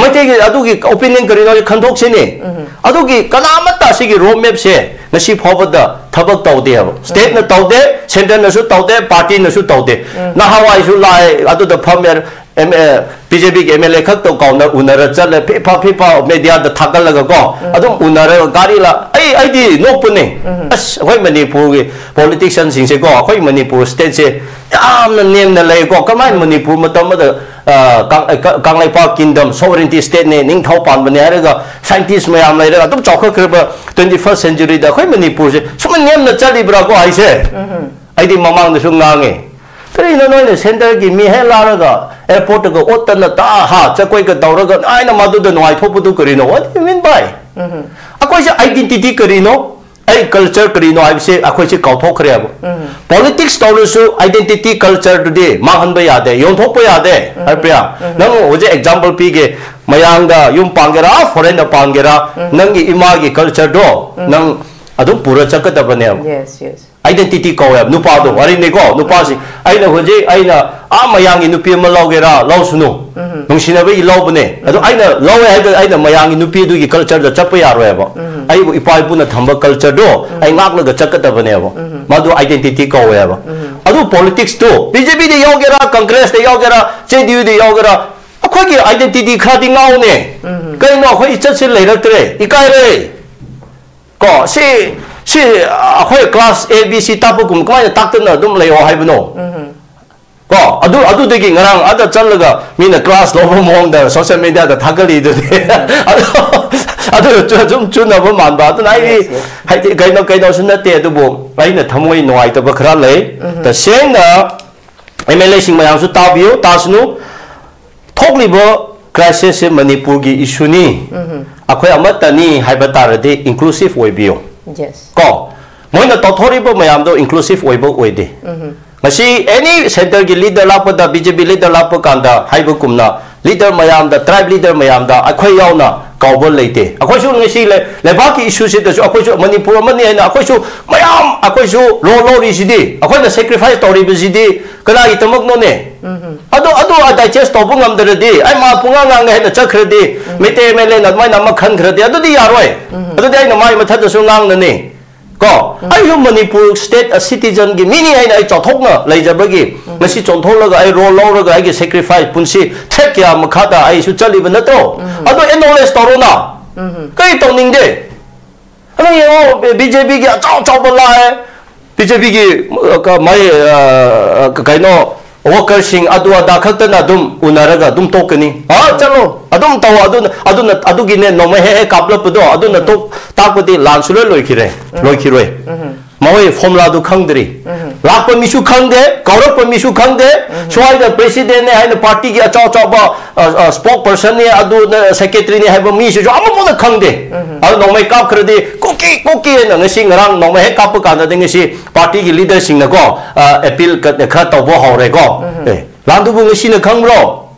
ꯃꯩꯇꯩꯒꯤ ꯑꯗꯨꯒꯤ ꯑꯣꯄꯤꯅꯤꯌꯟ ꯀꯔꯤꯅꯣ ꯍꯥꯏꯁꯦ ꯈꯟꯗꯣꯛꯁꯤꯅꯦ꯫ ꯑꯗꯨꯒꯤ ꯀꯅꯥꯃꯠꯇ ꯑꯁꯤꯒꯤ ꯔꯣꯗ ꯃꯦꯞꯁꯦ ꯉꯁꯤ ꯐꯥꯎꯕꯗ ꯊꯕꯛ ꯇꯧꯗꯦ ꯍꯥꯏꯕ꯫ ꯁ꯭ꯇꯦꯠꯅ ꯇꯧꯗꯦ, ꯁꯦꯟꯇꯔꯅꯁꯨ ꯇꯧꯗꯦ, ꯄꯥꯔꯇꯤꯅꯁꯨ ꯇꯧꯗꯦ꯫ ꯅꯍꯥꯟꯋꯥꯏꯁꯨ ꯂꯥꯛꯑꯦ, ꯑꯗꯨꯗ ꯐꯝꯃꯦ, ꯑꯦꯝ ꯑꯦ, ꯕꯤ ꯖꯦ ꯄꯤꯒꯤ ꯑꯦꯝ ꯑꯦꯜ ꯑꯦ ꯈꯛꯇ ꯀꯧꯅ ꯎꯅꯔ ꯆꯠꯂꯦ, ꯐꯤꯐꯥ ꯐꯤꯐꯥ ꯃꯦꯗꯤꯌꯥꯗ ꯊꯥꯒꯠꯂꯒ ꯀꯣ, ꯑꯗꯨꯝ ꯎꯅꯔꯒ ꯒꯥꯔꯤ ꯂꯥ-, ꯑꯩ, ꯑꯩꯗꯤ ꯅꯣꯛꯄꯅꯦ꯫ ꯑꯁ, ꯑꯩꯈꯣꯏ ꯃꯅꯤꯄꯨꯔꯒꯤ ꯄꯣꯂꯤꯇꯤꯁꯤꯌꯟꯁꯤꯡꯁꯦꯀꯣ, ꯑꯩꯈꯣꯏ ꯃꯅꯤꯄꯨꯔ ꯁ꯭ꯇꯦꯠꯁꯦ ꯌꯥꯝꯅ ꯅꯦꯝꯅ ꯂꯩꯀꯣ꯫ ꯀꯃꯥꯏꯅ ꯃꯅꯤꯄꯨꯔ ꯃꯇꯝ ꯑꯃꯗ, ꯑ, ꯀꯥꯡ-, ꯑ, ꯀ-, ꯀꯪꯂꯩꯄꯥꯛ ꯀꯤꯡꯗꯝ, ꯁꯣꯚꯔꯦꯟꯇꯤ ꯁ꯭ꯇꯦꯠꯅꯦ, ꯅꯤꯡꯊꯧ ꯄꯥꯟꯕꯅꯦ ꯍꯥꯏꯔꯒ ꯁꯥꯏꯟꯇꯤꯁ ꯃꯌꯥꯝ ꯂꯩꯔꯒ ꯑꯗꯨꯝ ꯆꯥꯎꯈꯠꯈ꯭ꯔꯕ ꯇ꯭ꯋꯦꯟꯇꯤ ꯐꯥꯔꯁ ꯁꯦꯟꯆꯨꯔꯤꯗ ꯑꯩꯈꯣꯏ ꯃꯅꯤꯄꯨꯔꯁꯦ ꯁꯨꯝ ꯅꯦꯝꯅ ꯆꯠꯂꯤꯕ꯭ꯔꯥꯀꯣ ꯍꯥꯏꯁꯦ? ꯑꯩꯗꯤ ꯃꯃꯥꯡꯗꯁꯨ ꯉꯥꯡꯉꯦ, "ꯀꯔꯤꯅꯣ ꯅꯣꯏꯅ ꯁꯦꯟꯇꯔꯒꯤ ꯃꯤ ꯍꯦꯛ ꯂꯥꯛꯂꯒ ꯑꯦꯌꯔꯄꯣꯔꯠꯇꯒ ꯑꯣꯠꯇꯅ ꯇꯥ ꯍꯥ ꯆꯀꯣꯏꯒ ꯇꯧꯔꯒ ꯅꯣꯏꯅ ꯃꯗꯨꯗ ꯅꯨꯡꯉꯥꯏꯊꯣꯛꯄꯗꯨ ꯀꯔꯤꯅꯣ? What do you mean by?" ꯑꯩꯈꯣꯏꯁꯦ ꯑꯥꯏꯗꯦꯟꯇꯤꯇꯤ ꯀꯔꯤꯅꯣ, ꯑꯩ ꯀꯜꯆꯔ ꯀꯔꯤꯅꯣ ꯍꯥꯏꯕꯁꯦ ꯑꯩꯈꯣꯏꯁꯦ ꯀꯥꯎꯊꯣꯛꯈ꯭ꯔꯦꯕ꯫ ꯄꯣꯂꯤꯇꯤꯛꯁ ꯇꯧꯔꯁꯨ ꯑꯥꯏꯗꯦꯟꯇꯤꯇꯤ ꯀꯜꯆꯔꯗꯨꯗꯤ ꯃꯥꯡꯍꯟꯕ ꯌꯥꯗꯦ, ꯌꯣꯟꯊꯣꯛꯄ ꯌꯥꯗꯦ꯫ ꯍꯔꯄ꯭ꯔꯤꯌꯥ, ꯅꯪ ꯍꯧꯖꯤꯛ ꯑꯦꯛꯖꯥꯝꯄꯜ ꯄꯤꯒꯦ, ꯃꯌꯥꯡꯗ ꯌꯨꯝ ꯄꯥꯟꯒꯦꯔꯥ, ꯐꯣꯔꯦꯟꯗ ꯄꯥꯟꯒꯦꯔꯥ, ꯅꯪꯒꯤ ꯏꯃꯥꯒꯤ ꯀꯜꯆꯔꯗꯣ ꯅꯪ ꯑꯗꯨꯝ ꯄꯨꯔ ꯆꯠꯀꯗꯕꯅꯦꯕ꯫ Yes, yes. ꯑꯥꯏꯗꯦꯟꯇꯤꯇꯤ ꯀꯧꯋꯦꯕ ꯅꯨꯄꯥꯗꯣ, ꯋꯥꯔꯤꯅꯤꯀꯣ, ꯅꯨꯄꯥꯁꯤ꯫ ꯑꯩꯅ ꯍꯧꯖꯤꯛ, ꯑꯩꯅ ꯑꯥ ꯃꯌꯥꯡꯒꯤ ꯅꯨꯄꯤ ꯑꯃ ꯂꯧꯒꯦꯔꯥ, ꯂꯧꯁꯅꯨ, ꯅꯨꯡꯁꯤꯅꯕꯒꯤ ꯂꯧꯕꯅꯦ꯫ ꯑꯗꯣ ꯑꯩꯅ ꯂꯧꯋꯦ ꯍꯥꯏꯗꯅ ꯑꯩꯅ ꯃꯌꯥꯡꯒꯤ ꯅꯨꯄꯤꯗꯨꯒꯤ ꯀꯜꯆꯔꯗ ꯆꯠꯄ ꯌꯥꯔꯣꯏꯕ꯫ ꯑꯩꯕꯨ ꯏꯄꯥ ꯏꯄꯨꯅ ꯊꯝꯕ ꯀꯜꯆꯔꯗꯣ ꯑꯩ ꯉꯥꯛꯂꯒ ꯆꯠꯀꯗꯕꯅꯦꯕ꯫ ꯃꯗꯨ ꯑꯥꯏꯗꯦꯟꯇꯤꯇꯤ ꯀꯧꯋꯦꯕ꯫ ꯑꯗꯨ ꯄꯣꯂꯤꯇꯤꯛꯁꯇꯨ ꯕꯤ ꯖꯦ ꯄꯤꯗ ꯌꯥꯎꯒꯦꯔꯥ, ꯀꯪꯒ꯭ꯔꯦꯁꯇ ꯌꯥꯎꯒꯦꯔꯥ, ꯖꯦ ꯗꯤ ꯌꯨꯗ ꯌꯥꯎꯒꯦꯔꯥ, ꯑꯩꯈꯣꯏꯒꯤ ꯑꯥꯏꯗꯦꯟꯇꯤꯇꯤ ꯈꯔꯗꯤ ꯉꯥꯎꯅꯦ꯫ ꯀꯩꯅꯣ ꯑꯩꯈꯣꯏ ꯏꯆꯠꯁꯤ ꯂꯩꯔꯛꯇ꯭ꯔꯦ, ꯏꯀꯥꯏꯔꯦ꯫ ꯀꯣ, ꯁꯤ, ꯁꯤ ꯑꯩꯈꯣꯏ ꯀ꯭ꯂꯥꯁ ꯑꯦ ꯕꯤ ꯁꯤ ꯇꯥꯛꯄꯒꯨꯝ ꯀꯃꯥꯏꯅ ꯇꯥꯛꯇꯅ ꯑꯗꯨꯝ ꯂꯩꯌꯣ ꯍꯥꯏꯕꯅꯣ? ꯀꯣ, ꯑꯗꯨ, ꯑꯗꯨꯗꯒꯤ ꯉꯔꯥꯡ ꯑꯗ ꯆꯠꯂꯒ ꯃꯤꯅ ꯀ꯭ꯂꯥꯁ ꯂꯧꯕ ꯃꯑꯣꯡꯗ ꯁꯣꯁꯤꯌꯦꯜ ꯃꯦꯗꯤꯌꯥꯗ ꯊꯥꯒꯠꯂꯤꯗꯨꯗꯤ꯫ ꯑꯗꯨ, ꯑꯗꯨ ꯆꯨ-, ꯁꯨꯝ ꯆꯨꯅꯕ ꯃꯥꯟꯕ꯫ ꯑꯗꯨꯅ ꯑꯩ, yes, yes, ꯍꯥꯏꯗꯤ ꯀꯩꯅꯣ, ꯀꯩꯅꯣꯁꯨ ꯅꯠꯇꯦ, ꯑꯗꯨꯕꯨ ꯑꯩꯅ ꯊꯃꯣꯏ ꯅꯨꯡꯉꯥꯏꯇꯕ ꯈꯔ ꯂꯩ꯫ ꯇꯁꯦꯡꯅ ꯑꯦꯝ ꯑꯦꯜ ꯑꯦꯁꯤꯡ ꯃꯌꯥꯝꯁꯨ ꯇꯥꯕꯤꯌꯨ, ꯇꯥꯁꯅꯨ꯫ ꯊꯣꯛꯂꯤꯕ crisis ꯁꯦ ꯃꯅꯤꯄꯨꯔꯒꯤ issue ꯅꯤ, ꯑꯩꯈꯣꯏ ꯑꯃꯠꯇꯅꯤ ꯍꯥꯏꯕ ꯇꯥꯔꯗꯤ inclusive ꯑꯣꯏꯕꯤꯌꯨ꯫ Yes. ꯀꯣ, ꯃꯣꯏꯅ ꯇꯧꯊꯣꯔꯤꯕ ꯃꯌꯥꯝꯗꯣ inclusive ꯑꯣꯏꯕ ꯑꯣꯏꯗꯦ꯫ ꯉꯁꯤ any centre ꯒꯤ leader ꯂꯥꯛꯄꯗ, B J P leader ꯂꯥꯛꯄ ꯀꯥꯟꯗ ꯍꯥꯏꯕꯒꯨꯝꯅ leader ꯃꯌꯥꯝꯗ, tribe leader ꯃꯌꯥꯝꯗ ꯑꯩꯈꯣꯏ ꯌꯥꯎꯅ ꯀꯥꯎꯕ ꯂꯩꯇꯦ꯫ ꯑꯩꯈꯣꯏꯁꯨ ꯉꯁꯤ ꯂꯩ-, ꯂꯩꯕꯥꯛꯀꯤ issue ꯁꯤꯗꯁꯨ ꯑꯩꯈꯣꯏꯁꯨ ꯃꯅꯤꯄꯨꯔ ꯑꯃꯅꯤ ꯍꯥꯏꯅ ꯑꯩꯈꯣꯏꯁꯨ ꯃꯌꯥꯝ ꯑꯩꯈꯣꯏꯁꯨ role ꯂꯧꯔꯤꯁꯤꯗꯤ, ꯑꯩꯈꯣꯏꯅ sacrifice ꯇꯧꯔꯤꯕꯁꯤꯗꯤ ꯀꯅꯥꯒꯤꯗꯃꯛꯅꯣꯅꯦ? ꯑꯗꯨ, ꯑꯗꯨ ꯑꯩ digest ꯇꯧꯕ ꯉꯝꯗ꯭ꯔꯗꯤ ꯑꯩ ꯃꯥ ꯄꯨꯡꯉꯥꯡ ꯉꯥꯡꯉꯦ ꯍꯥꯏꯅ ꯆꯠꯈ꯭ꯔꯗꯤ, ꯃꯩꯇꯩ M L A ꯅ ꯑꯗꯨꯃꯥꯏꯅ ꯑꯃ ꯈꯟꯈ꯭ꯔꯗꯤ ꯑꯗꯨꯗꯤ ꯌꯥꯔꯣꯏ꯫ ꯑꯗꯨꯗꯤ ꯑꯩꯅ ꯃꯥꯏ ꯃꯊꯛꯇꯁꯨ ꯉꯥꯡꯅꯅꯤ꯫ ꯀꯣ, ꯑꯩꯁꯨ ꯃꯅꯤꯄꯨꯔ state ꯁꯤꯇꯤꯖꯟꯒꯤ ꯃꯤꯅꯤ ꯍꯥꯏꯅ ꯑꯩ ꯆꯥꯎꯊꯣꯛꯅ ꯂꯩꯖꯕꯒꯤ ꯉꯁꯤ ꯆꯣꯟꯊꯣꯛꯂꯒ ꯑꯩ role ꯂꯧꯔꯒ ꯑꯩꯒꯤ sacrifice ꯄꯨꯟꯁꯤ threat ꯀꯌꯥ ꯃꯈꯥꯗ ꯑꯩꯁꯨ ꯆꯠꯂꯤꯕ ꯅꯠꯇ꯭ꯔꯣ? ꯑꯗꯣ acknowledge ꯇꯧꯔꯣꯅ꯫ ꯀꯔꯤ ꯇꯧꯅꯤꯡꯗꯦ? ꯑꯗꯨ ꯌꯦꯡꯉꯣ, B J P ꯒꯤ ꯑꯆꯧ ꯑꯆꯧꯕ ꯂꯥꯛꯑꯦ, B J P ꯒꯤ, ꯑ, ꯀ-, ꯃꯥꯏ, ꯑ, ꯑ, ꯀ-, ꯀꯩꯅꯣ, worker ꯁꯤꯡ ꯑꯗꯨ ꯑꯗꯥ ꯈꯛꯇꯅ ꯑꯗꯨꯝ ꯎꯅꯔꯒ ꯑꯗꯨꯝ ꯇꯣꯛꯀꯅꯤ꯫ ꯑꯥ, ꯆꯠꯂꯣ, ꯑꯗꯨꯝ ꯇꯧ, ꯑꯗꯨꯅ, ꯑꯗꯨꯅ, ꯑꯗꯨꯒꯤꯅꯦ ꯅꯣꯡꯃꯩ ꯍꯦꯛ ꯍꯦꯛ ꯀꯥꯞꯂꯛꯄꯗꯣ, ꯑꯗꯨꯅ ꯇꯣꯛ-, ꯇꯥꯛꯄꯗꯤ ꯂꯥꯟ ꯁꯨꯡꯂꯣꯏ ꯂꯣꯏꯈꯤꯔꯦ, ꯂꯣꯏꯈꯤꯔꯣꯏ꯫ ꯃꯈꯣꯏ formula ꯗꯨ ꯈꯪꯗ꯭ꯔꯤ꯫ ꯂꯥꯛꯄ ꯃꯤꯁꯨ ꯈꯪꯗꯦ, ꯀꯧꯔꯛꯄ ꯃꯤꯁꯨ ꯈꯪꯗꯦ, ꯁ꯭ꯋꯥꯏꯗ president ꯅꯦ ꯍꯥꯏꯅ party ꯒꯤ ꯑꯆꯧ ꯑꯆꯧꯕ, ꯑ, ꯑ, spokesperson ꯅꯤ, ꯑꯗꯨꯅ secretary ꯅꯤ ꯍꯥꯏꯕ ꯃꯤꯁꯤꯁꯨ ꯑꯃꯐꯥꯎꯅ ꯈꯪꯗꯦ꯫ ꯑꯗꯨ ꯅꯣꯡꯃꯩ ꯀꯥꯞꯈ꯭ꯔꯗꯤ ꯀꯨꯀꯤ, ꯀꯨꯀꯤ ꯍꯥꯏꯅ ꯉꯁꯤ ꯉꯔꯥꯡ ꯅꯣꯡꯃꯩ ꯍꯦꯛ ꯀꯥꯞꯄ ꯀꯥꯟꯗꯗꯤ ꯉꯁꯤ party ꯒꯤ leader ꯁꯤꯡꯅꯀꯣ, ꯑ, appeal ꯀ-, ꯈꯔ ꯇꯧꯕ ꯍꯧꯔꯦꯀꯣ꯫ ꯑꯦ, ꯂꯥꯟꯗꯨꯕꯨ ꯉꯁꯤꯅ ꯈꯪꯕ꯭ꯔꯣ?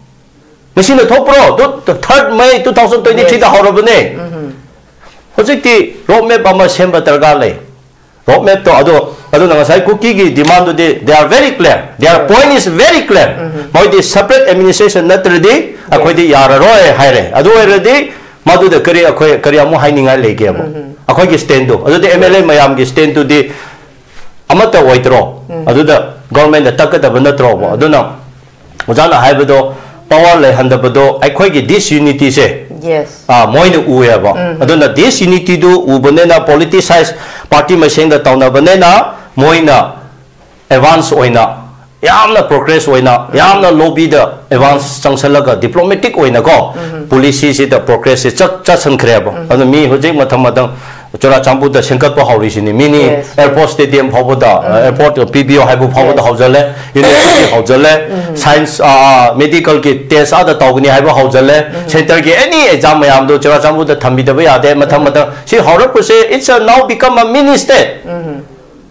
ꯉꯁꯤꯅ ꯊꯣꯛꯄ꯭ꯔꯣ? ꯗꯨ-, third May two thousand twenty three ꯗ ꯍꯧꯔꯕꯅꯦ꯫ ꯍꯧꯖꯤꯛꯇꯤ road map ꯑꯃ ꯁꯦꯝꯕ ꯗꯔꯀꯥꯔ ꯂꯩ꯫ Road map ꯇꯣ ꯑꯗꯣ, ꯑꯗꯨꯅ ꯉꯁꯥꯏ ꯀꯨꯀꯤꯒꯤ demand ꯗꯨꯗꯤ they are very clear, their point is very clear. ꯃꯣꯏꯗꯤ separate administration ꯅꯠꯇ꯭ꯔꯗꯤ ꯑꯩꯈꯣꯏꯗꯤ ꯌꯥꯔꯔꯣꯏ ꯍꯥꯏꯔꯦ꯫ ꯑꯗꯨ ꯑꯣꯏꯔꯗꯤ ꯃꯗꯨꯗ ꯀꯔꯤ ꯑꯩꯈꯣꯏ ꯀꯔꯤ ꯑꯃꯨꯛ ꯍꯥꯏꯅꯤꯡꯉꯥꯏ ꯂꯩꯒꯦꯕ? ꯑꯩꯈꯣꯏꯒꯤ stand ꯗꯨ, ꯑꯗꯨꯗꯤ M L A ꯃꯌꯥꯝꯒꯤ stand ꯗꯨꯗꯤ ꯑꯃꯠꯇ ꯑꯣꯏꯗ꯭ꯔꯣ? ꯑꯗꯨꯗ government ꯅ ꯇꯛꯀꯗꯕ ꯅꯠꯇ꯭ꯔꯣꯕ? ꯑꯗꯨꯅ ꯑꯣꯖꯥꯅ ꯍꯥꯏꯕꯗꯣ, power ꯂꯩꯍꯟꯗꯕꯗꯣ ꯑꯩꯈꯣꯏꯒꯤ disunity ꯁꯦ, Yes. ꯑꯥ, ꯃꯣꯏꯅ ꯎꯑꯦꯕ꯫ ꯑꯗꯨꯅ disunity ꯗꯨ ꯎꯕꯅꯤꯅ, politicized party ꯃꯁꯦꯟꯗ ꯇꯧꯅꯕꯅꯤꯅ ꯃꯣꯏꯅ advance ꯑꯣꯏꯅ, ꯌꯥꯝꯅ progress ꯑꯣꯏꯅ, ꯌꯥꯝꯅ lobby ꯗ advance ꯆꯪꯁꯜꯂꯒ diplomatic ꯑꯣꯏꯅꯀꯣ, policy ꯁꯤꯗ progress ꯁꯦ ꯆꯠ-, ꯆꯠꯁꯟꯈ꯭ꯔꯦꯕ꯫ ꯑꯗꯨꯅ ꯃꯤ ꯍꯧꯖꯤꯛ ꯃꯊꯪ ꯃꯊꯪ ꯆꯨꯔꯥꯆꯥꯟꯄꯨꯔꯗ ꯁꯦꯝꯒꯠꯄ ꯍꯧꯔꯤꯁꯤꯅꯤ꯫ ꯃꯤꯅꯤ Yes. Airport Stadium ꯐꯥꯎꯕꯗ, airport P B O ꯍꯥꯏꯕ ꯐꯥꯎꯕꯗ Yes. ꯍꯧꯖꯜꯂꯦ, university ꯍꯧꯖꯜꯂꯦ, science, medical ꯒꯤ test ꯑꯥꯗ ꯇꯧꯒꯅꯤ ꯍꯥꯏꯕ ꯍꯧꯖꯜꯂꯦ, centre ꯒꯤ any exam ꯃꯌꯥꯝꯗꯣ ꯆꯨꯔꯥꯆꯥꯟꯄꯨꯔꯗ ꯊꯝꯕꯤꯗꯕ ꯌꯥꯗꯦ꯫ ꯃꯊꯪ ꯃꯊꯪ ꯁꯤ ꯍꯧꯔꯛꯄꯁꯦ, it's a now become a mini state꯫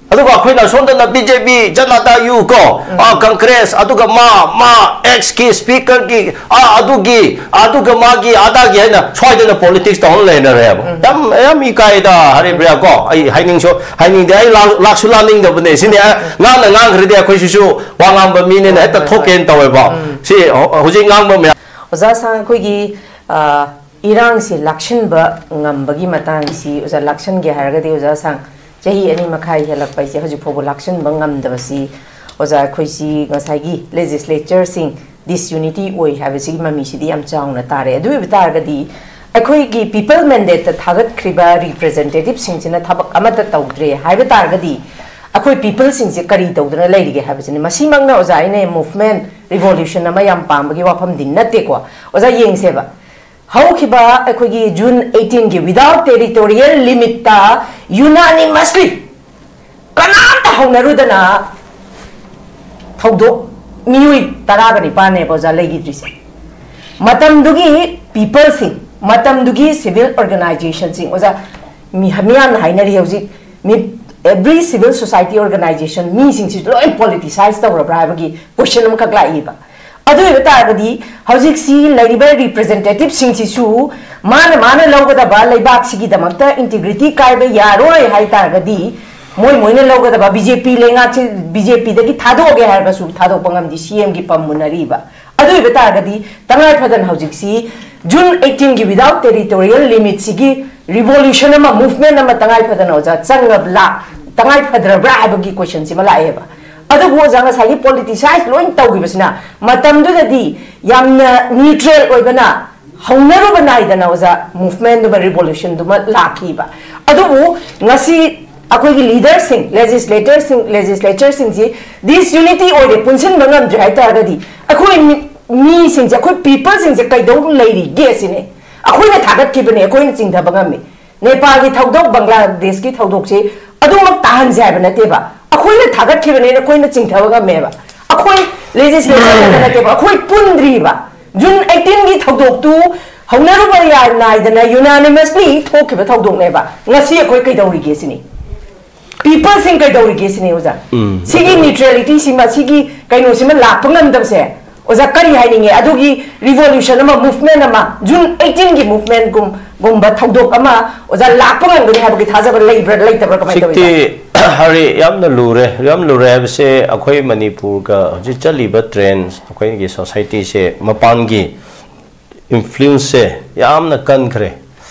ꯑꯗꯨꯒ ꯑꯩꯈꯣꯏꯅ ꯁꯣꯝꯗꯅ B J P, Janata U ꯀꯣ, ꯑꯥ, Congress, ꯑꯗꯨꯒ ꯃꯥ, ꯃꯥ ex ꯀꯤ speaker ꯒꯤ, ꯑꯥ, ꯑꯗꯨꯒꯤ, ꯑꯗꯨꯒ ꯃꯥꯒꯤ, ꯑꯗꯥꯒꯤ ꯍꯥꯏꯅ ꯁ꯭ꯋꯥꯏꯗꯅ politics ꯇꯧꯍꯟ ꯂꯩꯅꯔꯦꯕ꯫ ꯌꯥꯝ, ꯌꯥꯝ ꯏꯀꯥꯏꯗ, ꯍꯔꯤꯄ꯭ꯔꯤꯌꯥ ꯀꯣ, ꯑꯩ ꯍꯥꯏꯅꯤꯡꯁꯨ ꯍꯥꯏꯅꯤꯡꯗꯦ, ꯑꯩ ꯂꯥꯛ-, ꯂꯥꯛꯁꯨ ꯂꯥꯛꯅꯤꯡꯗꯕꯅꯦ꯫ ꯁꯤꯅꯤ, ꯑ, ꯉꯥꯡꯅ ꯉꯥꯡꯈ꯭ꯔꯗꯤ ꯑꯩꯈꯣꯏꯁꯤꯁꯨ ꯋꯥ ꯉꯥꯡꯕ ꯃꯤꯅꯤꯅ ꯍꯦꯛꯇ ꯊꯣꯛꯀꯦꯅ ꯇꯧꯋꯦꯕ꯫ ꯁꯤ ꯍꯧ-, ꯍꯧꯖꯤꯛ ꯉꯥꯡꯕ ꯃꯌꯥꯝ ꯑꯣꯖꯥ ꯁꯥꯡ, ꯑꯩꯈꯣꯏꯒꯤ, ꯑ, ꯏꯔꯥꯡꯁꯤ ꯂꯥꯛꯁꯤꯟꯕ ꯉꯝꯕꯒꯤ ꯃꯇꯥꯡꯁꯤ ꯑꯣꯖꯥ ꯂꯥꯛꯁꯤꯟꯒꯦ ꯍꯥꯏꯔꯒꯗꯤ, ꯑꯣꯖꯥ ꯁꯥꯡ, ꯆꯍꯤ ꯑꯅꯤ ꯃꯈꯥꯏ ꯍꯦꯜꯂꯛꯄ ꯍꯥꯏꯁꯦ ꯍꯧꯖꯤꯛ ꯐꯥꯎꯕ ꯂꯥꯛꯁꯤꯟꯕ ꯉꯝꯗꯕꯁꯤ, ꯑꯣꯖꯥ, ꯑꯩꯈꯣꯏꯁꯤ ꯉꯁꯥꯏꯒꯤ legislature ꯁꯤꯡ disunity ꯑꯣꯏ ꯍꯥꯏꯕꯁꯤꯒꯤ ꯃꯃꯤꯁꯤꯗꯤ ꯌꯥꯝ ꯆꯥꯎꯅ ꯇꯥꯔꯦ꯫ ꯑꯗꯨ ꯑꯣꯏꯕ ꯇꯥꯔꯒꯗꯤ ꯑꯩꯈꯣꯏꯒꯤ people mandate ꯇ ꯊꯥꯒꯠꯈ꯭ꯔꯤꯕ representative ꯁꯤꯡꯁꯤꯅ ꯊꯕꯛ ꯑꯃꯠꯇ ꯇꯧꯗ꯭ꯔꯦ ꯍꯥꯏꯕ ꯇꯥꯔꯒꯗꯤ ꯑꯩꯈꯣꯏ people ꯁꯤꯡꯁꯦ ꯀꯔꯤ ꯇꯧꯗꯨꯅ ꯂꯩꯔꯤꯒꯦ ꯍꯥꯏꯕꯁꯤꯅꯤ꯫ ꯃꯁꯤꯃꯛꯅ, ꯑꯣꯖꯥ, ꯑꯩꯅ movement, revolution ꯑꯃ ꯌꯥꯝ ꯄꯥꯝꯕꯒꯤ ꯋꯥꯐꯝꯗꯤ ꯅꯠꯇꯦꯀꯣ꯫ ꯑꯣꯖꯥ, ꯌꯦꯡꯁꯦꯕ, ꯍꯧꯈꯤꯕ ꯑꯩꯈꯣꯏꯒꯤ June eighteen ꯒꯤ without territorial limit ꯇ unanimously ꯀꯅꯥꯝꯇ ꯍꯧꯅꯔꯨꯗꯅ ꯊꯧꯗꯣꯛ ꯃꯤꯑꯣꯏ ꯇꯔꯥꯒ ꯅꯤꯄꯥꯟꯅꯦꯕ, ꯑꯣꯖꯥ, ꯂꯩꯈꯤꯗ꯭ꯔꯤꯁꯦ꯫ ꯃꯇꯝꯗꯨꯒꯤ people ꯁꯤꯡ, ꯃꯇꯝꯗꯨꯒꯤ civil organization ꯁꯤꯡ, ꯑꯣꯖꯥ, ꯃꯤ-, ꯃꯤꯌꯥꯝꯅ ꯍꯥꯏꯅꯔꯤ ꯍꯧꯖꯤꯛ, ꯃꯤ, every civil society organization ꯃꯤꯁꯤꯡꯁꯤꯁꯨ ꯂꯣꯏ politicize ꯇꯧꯔꯕ꯭ꯔꯥ ꯍꯥꯏꯕꯒꯤ question ꯑꯃꯈꯛ ꯂꯥꯛꯏꯕ꯫ ꯑꯗꯨ ꯑꯣꯏꯕ ꯇꯥꯔꯒꯗꯤ ꯍꯧꯖꯤꯛꯁꯤ ꯂꯩꯔꯤꯕ representative ꯁꯤꯡꯁꯤꯁꯨ ꯃꯥꯅ ꯃꯥꯅ ꯂꯧꯒꯗꯕ ꯂꯩꯕꯥꯛꯁꯤꯒꯤꯗꯃꯛꯇ integrity ꯀꯥꯏꯕ ꯌꯥꯔꯣꯏ ꯍꯥꯏ ꯇꯥꯔꯒꯗꯤ, ꯃꯣꯏ ꯃꯣꯏꯅ ꯂꯧꯒꯗꯕ B J P ꯂꯩꯉꯥꯛꯁꯤ, B J P ꯗꯒꯤ ꯊꯥꯗꯣꯛꯑꯒꯦ ꯍꯥꯏꯔꯒꯁꯨ ꯊꯥꯗꯣꯛꯄ ꯉꯝꯗꯦ, C M ꯒꯤ ꯄꯝ ꯃꯨꯟꯅꯔꯤꯕ꯫ ꯑꯗꯨ ꯑꯣꯏꯕ ꯇꯥꯔꯒꯗꯤ ꯇꯉꯥꯏ ꯐꯗꯅ ꯍꯧꯖꯤꯛꯁꯤ June eighteen ꯒꯤ without territorial limit ꯁꯤꯒꯤ revolution ꯑꯃ, movement ꯑꯃ ꯇꯉꯥꯏ ꯐꯗꯅ, ꯑꯣꯖꯥ, ꯆꯪꯉꯕ꯭ꯔꯥ, ꯇꯉꯥꯏ ꯐꯗ꯭ꯔꯕ꯭ꯔꯥ ꯍꯥꯏꯕꯒꯤ question ꯁꯤꯃ ꯂꯥꯛꯑꯦꯕ꯫ ꯑꯗꯨꯕꯨ, ꯑꯣꯖꯥ, ꯉꯁꯥꯏꯒꯤ politicize ꯂꯣꯏ ꯇꯧꯈꯤꯕꯁꯤꯅ ꯃꯇꯝꯗꯨꯗꯗꯤ ꯌꯥꯝꯅ neutral ꯑꯣꯏꯕꯅ ꯍꯧꯅꯔꯨꯕ ꯅꯥꯏꯗꯅ, ꯑꯣꯖꯥ, movement ꯗꯨꯃ, revolution ꯗꯨꯃ ꯂꯥꯛꯈꯤꯕ꯫ ꯑꯗꯨꯕꯨ ꯉꯁꯤ ꯑꯩꯈꯣꯏꯒꯤ leader ꯁꯤꯡ, legislator ꯁꯤꯡ, legislature ꯁꯤꯡꯁꯤ disunity ꯑꯣꯏꯔꯦ, ꯄꯨꯟꯁꯤꯟꯕ ꯉꯝꯗ꯭ꯔꯦ ꯍꯥꯏ ꯇꯥꯔꯒꯗꯤ ꯑꯩꯈꯣꯏ ꯃꯤ-, ꯃꯤꯁꯤꯡꯁꯦ, ꯑꯩꯈꯣꯏ people ꯁꯤꯡꯁꯦ ꯀꯩꯗꯧ ꯂꯩꯔꯤꯒꯦ ꯁꯤꯅꯦ꯫ ꯑꯩꯈꯣꯏꯅ ꯊꯥꯒꯠꯈꯤꯕꯅꯦ, ꯑꯩꯈꯣꯏꯅ ꯆꯤꯡꯊꯕ ꯉꯝꯃꯤ꯫ ꯅꯦꯄꯥꯜꯒꯤ ꯊꯧꯗꯣꯛ, ꯕꯪꯒ꯭ꯂꯥꯗꯦꯁꯀꯤ ꯊꯧꯗꯣꯛꯁꯤ ꯑꯗꯨꯃꯛ ꯇꯥꯍꯟꯁꯦ ꯍꯥꯏꯕ ꯅꯠꯇꯦꯕ꯫ ꯑꯩꯈꯣꯏꯅ ꯊꯥꯒꯠꯈꯤꯕꯅꯦꯅ ꯑꯩꯈꯣꯏꯅ ꯆꯤꯡꯊꯕ ꯉꯝꯃꯦꯕ꯫ ꯑꯩꯈꯣꯏ ꯂꯦꯖꯤꯁꯂꯦꯆꯔ ꯈꯛꯇ ꯅꯠꯇꯦꯕ, ꯑꯩꯈꯣꯏ ꯄꯨꯟꯗ꯭ꯔꯤꯕ꯫ ꯖꯨꯟ ꯑꯩꯠꯇꯤꯟꯒꯤ ꯊꯧꯗꯣꯛꯇꯨ ꯍꯧꯅꯔꯨꯕ ꯌꯥ-, ꯅꯥꯏꯗꯅ unanimously ꯊꯣꯛꯈꯤꯕ ꯊꯧꯗꯣꯛꯅꯦꯕ꯫ ꯉꯁꯤ ꯑꯩꯈꯣꯏ ꯀꯩꯗꯧꯔꯤꯒꯦ ꯁꯤꯅꯤ꯫ ꯄꯤꯄꯜꯁꯤꯡ ꯀꯩꯗꯧꯔꯤꯒꯦ ꯁꯤꯅꯤ ꯑꯣꯖꯥ꯫ ꯎꯝ꯫ ꯁꯤꯒꯤ ꯅ꯭ꯌꯨꯇ꯭ꯔꯦꯂꯤꯇꯤꯁꯤꯃ, ꯁꯤꯒꯤ ꯀꯩꯅꯣꯁꯤꯃ ꯂꯥꯛꯄ ꯉꯝꯗꯕꯁꯦ ꯑꯣꯖꯥ, ꯀꯔꯤ ꯍꯥꯏꯅꯤꯡꯉꯦ? ꯑꯗꯨꯒꯤ ꯔꯤꯚꯣꯂꯨꯁꯟ ꯑꯃ, ꯃꯨꯚꯃꯦꯟ ꯑꯃ, ꯖꯨꯟ ꯑꯩꯠꯇꯤꯟꯒꯤ ꯃꯨꯚꯃꯦꯟꯒꯨꯝ-, ꯒꯨꯝꯕ ꯊꯧꯗꯣꯛ ꯑꯃ ꯑꯣꯖꯥ ꯂꯥꯛꯄ ꯉꯝꯒꯅꯤ ꯍꯥꯏꯕꯒꯤ ꯊꯥꯖꯕ ꯂꯩꯕ꯭ꯔꯥ, ꯂꯩꯇꯕ꯭ꯔꯥ, ꯀꯃꯥꯏꯅ ꯇꯧꯏ? ꯍꯧꯖꯤꯛꯇꯤ ꯍꯥꯏꯔꯤ, ꯌꯥꯝꯅ ꯂꯨꯔꯦ, ꯌꯥꯝ ꯂꯨꯔꯦ ꯍꯥꯏꯕꯁꯦ ꯑꯩꯈꯣꯏ ꯃꯅꯤꯄꯨꯔꯒ ꯍꯧꯖꯤꯛ ꯆꯠꯂꯤꯕ ꯇ꯭ꯔꯦꯟ, ꯑꯩꯈꯣꯏꯒꯤ ꯁꯣꯁꯥꯏꯇꯤꯁꯦ ꯃꯄꯥꯟꯒꯤ ꯏꯟꯐ꯭ꯂꯨꯌꯦꯟꯁꯁꯦ ꯌꯥꯝꯅ ꯀꯟꯈ꯭ꯔꯦ꯫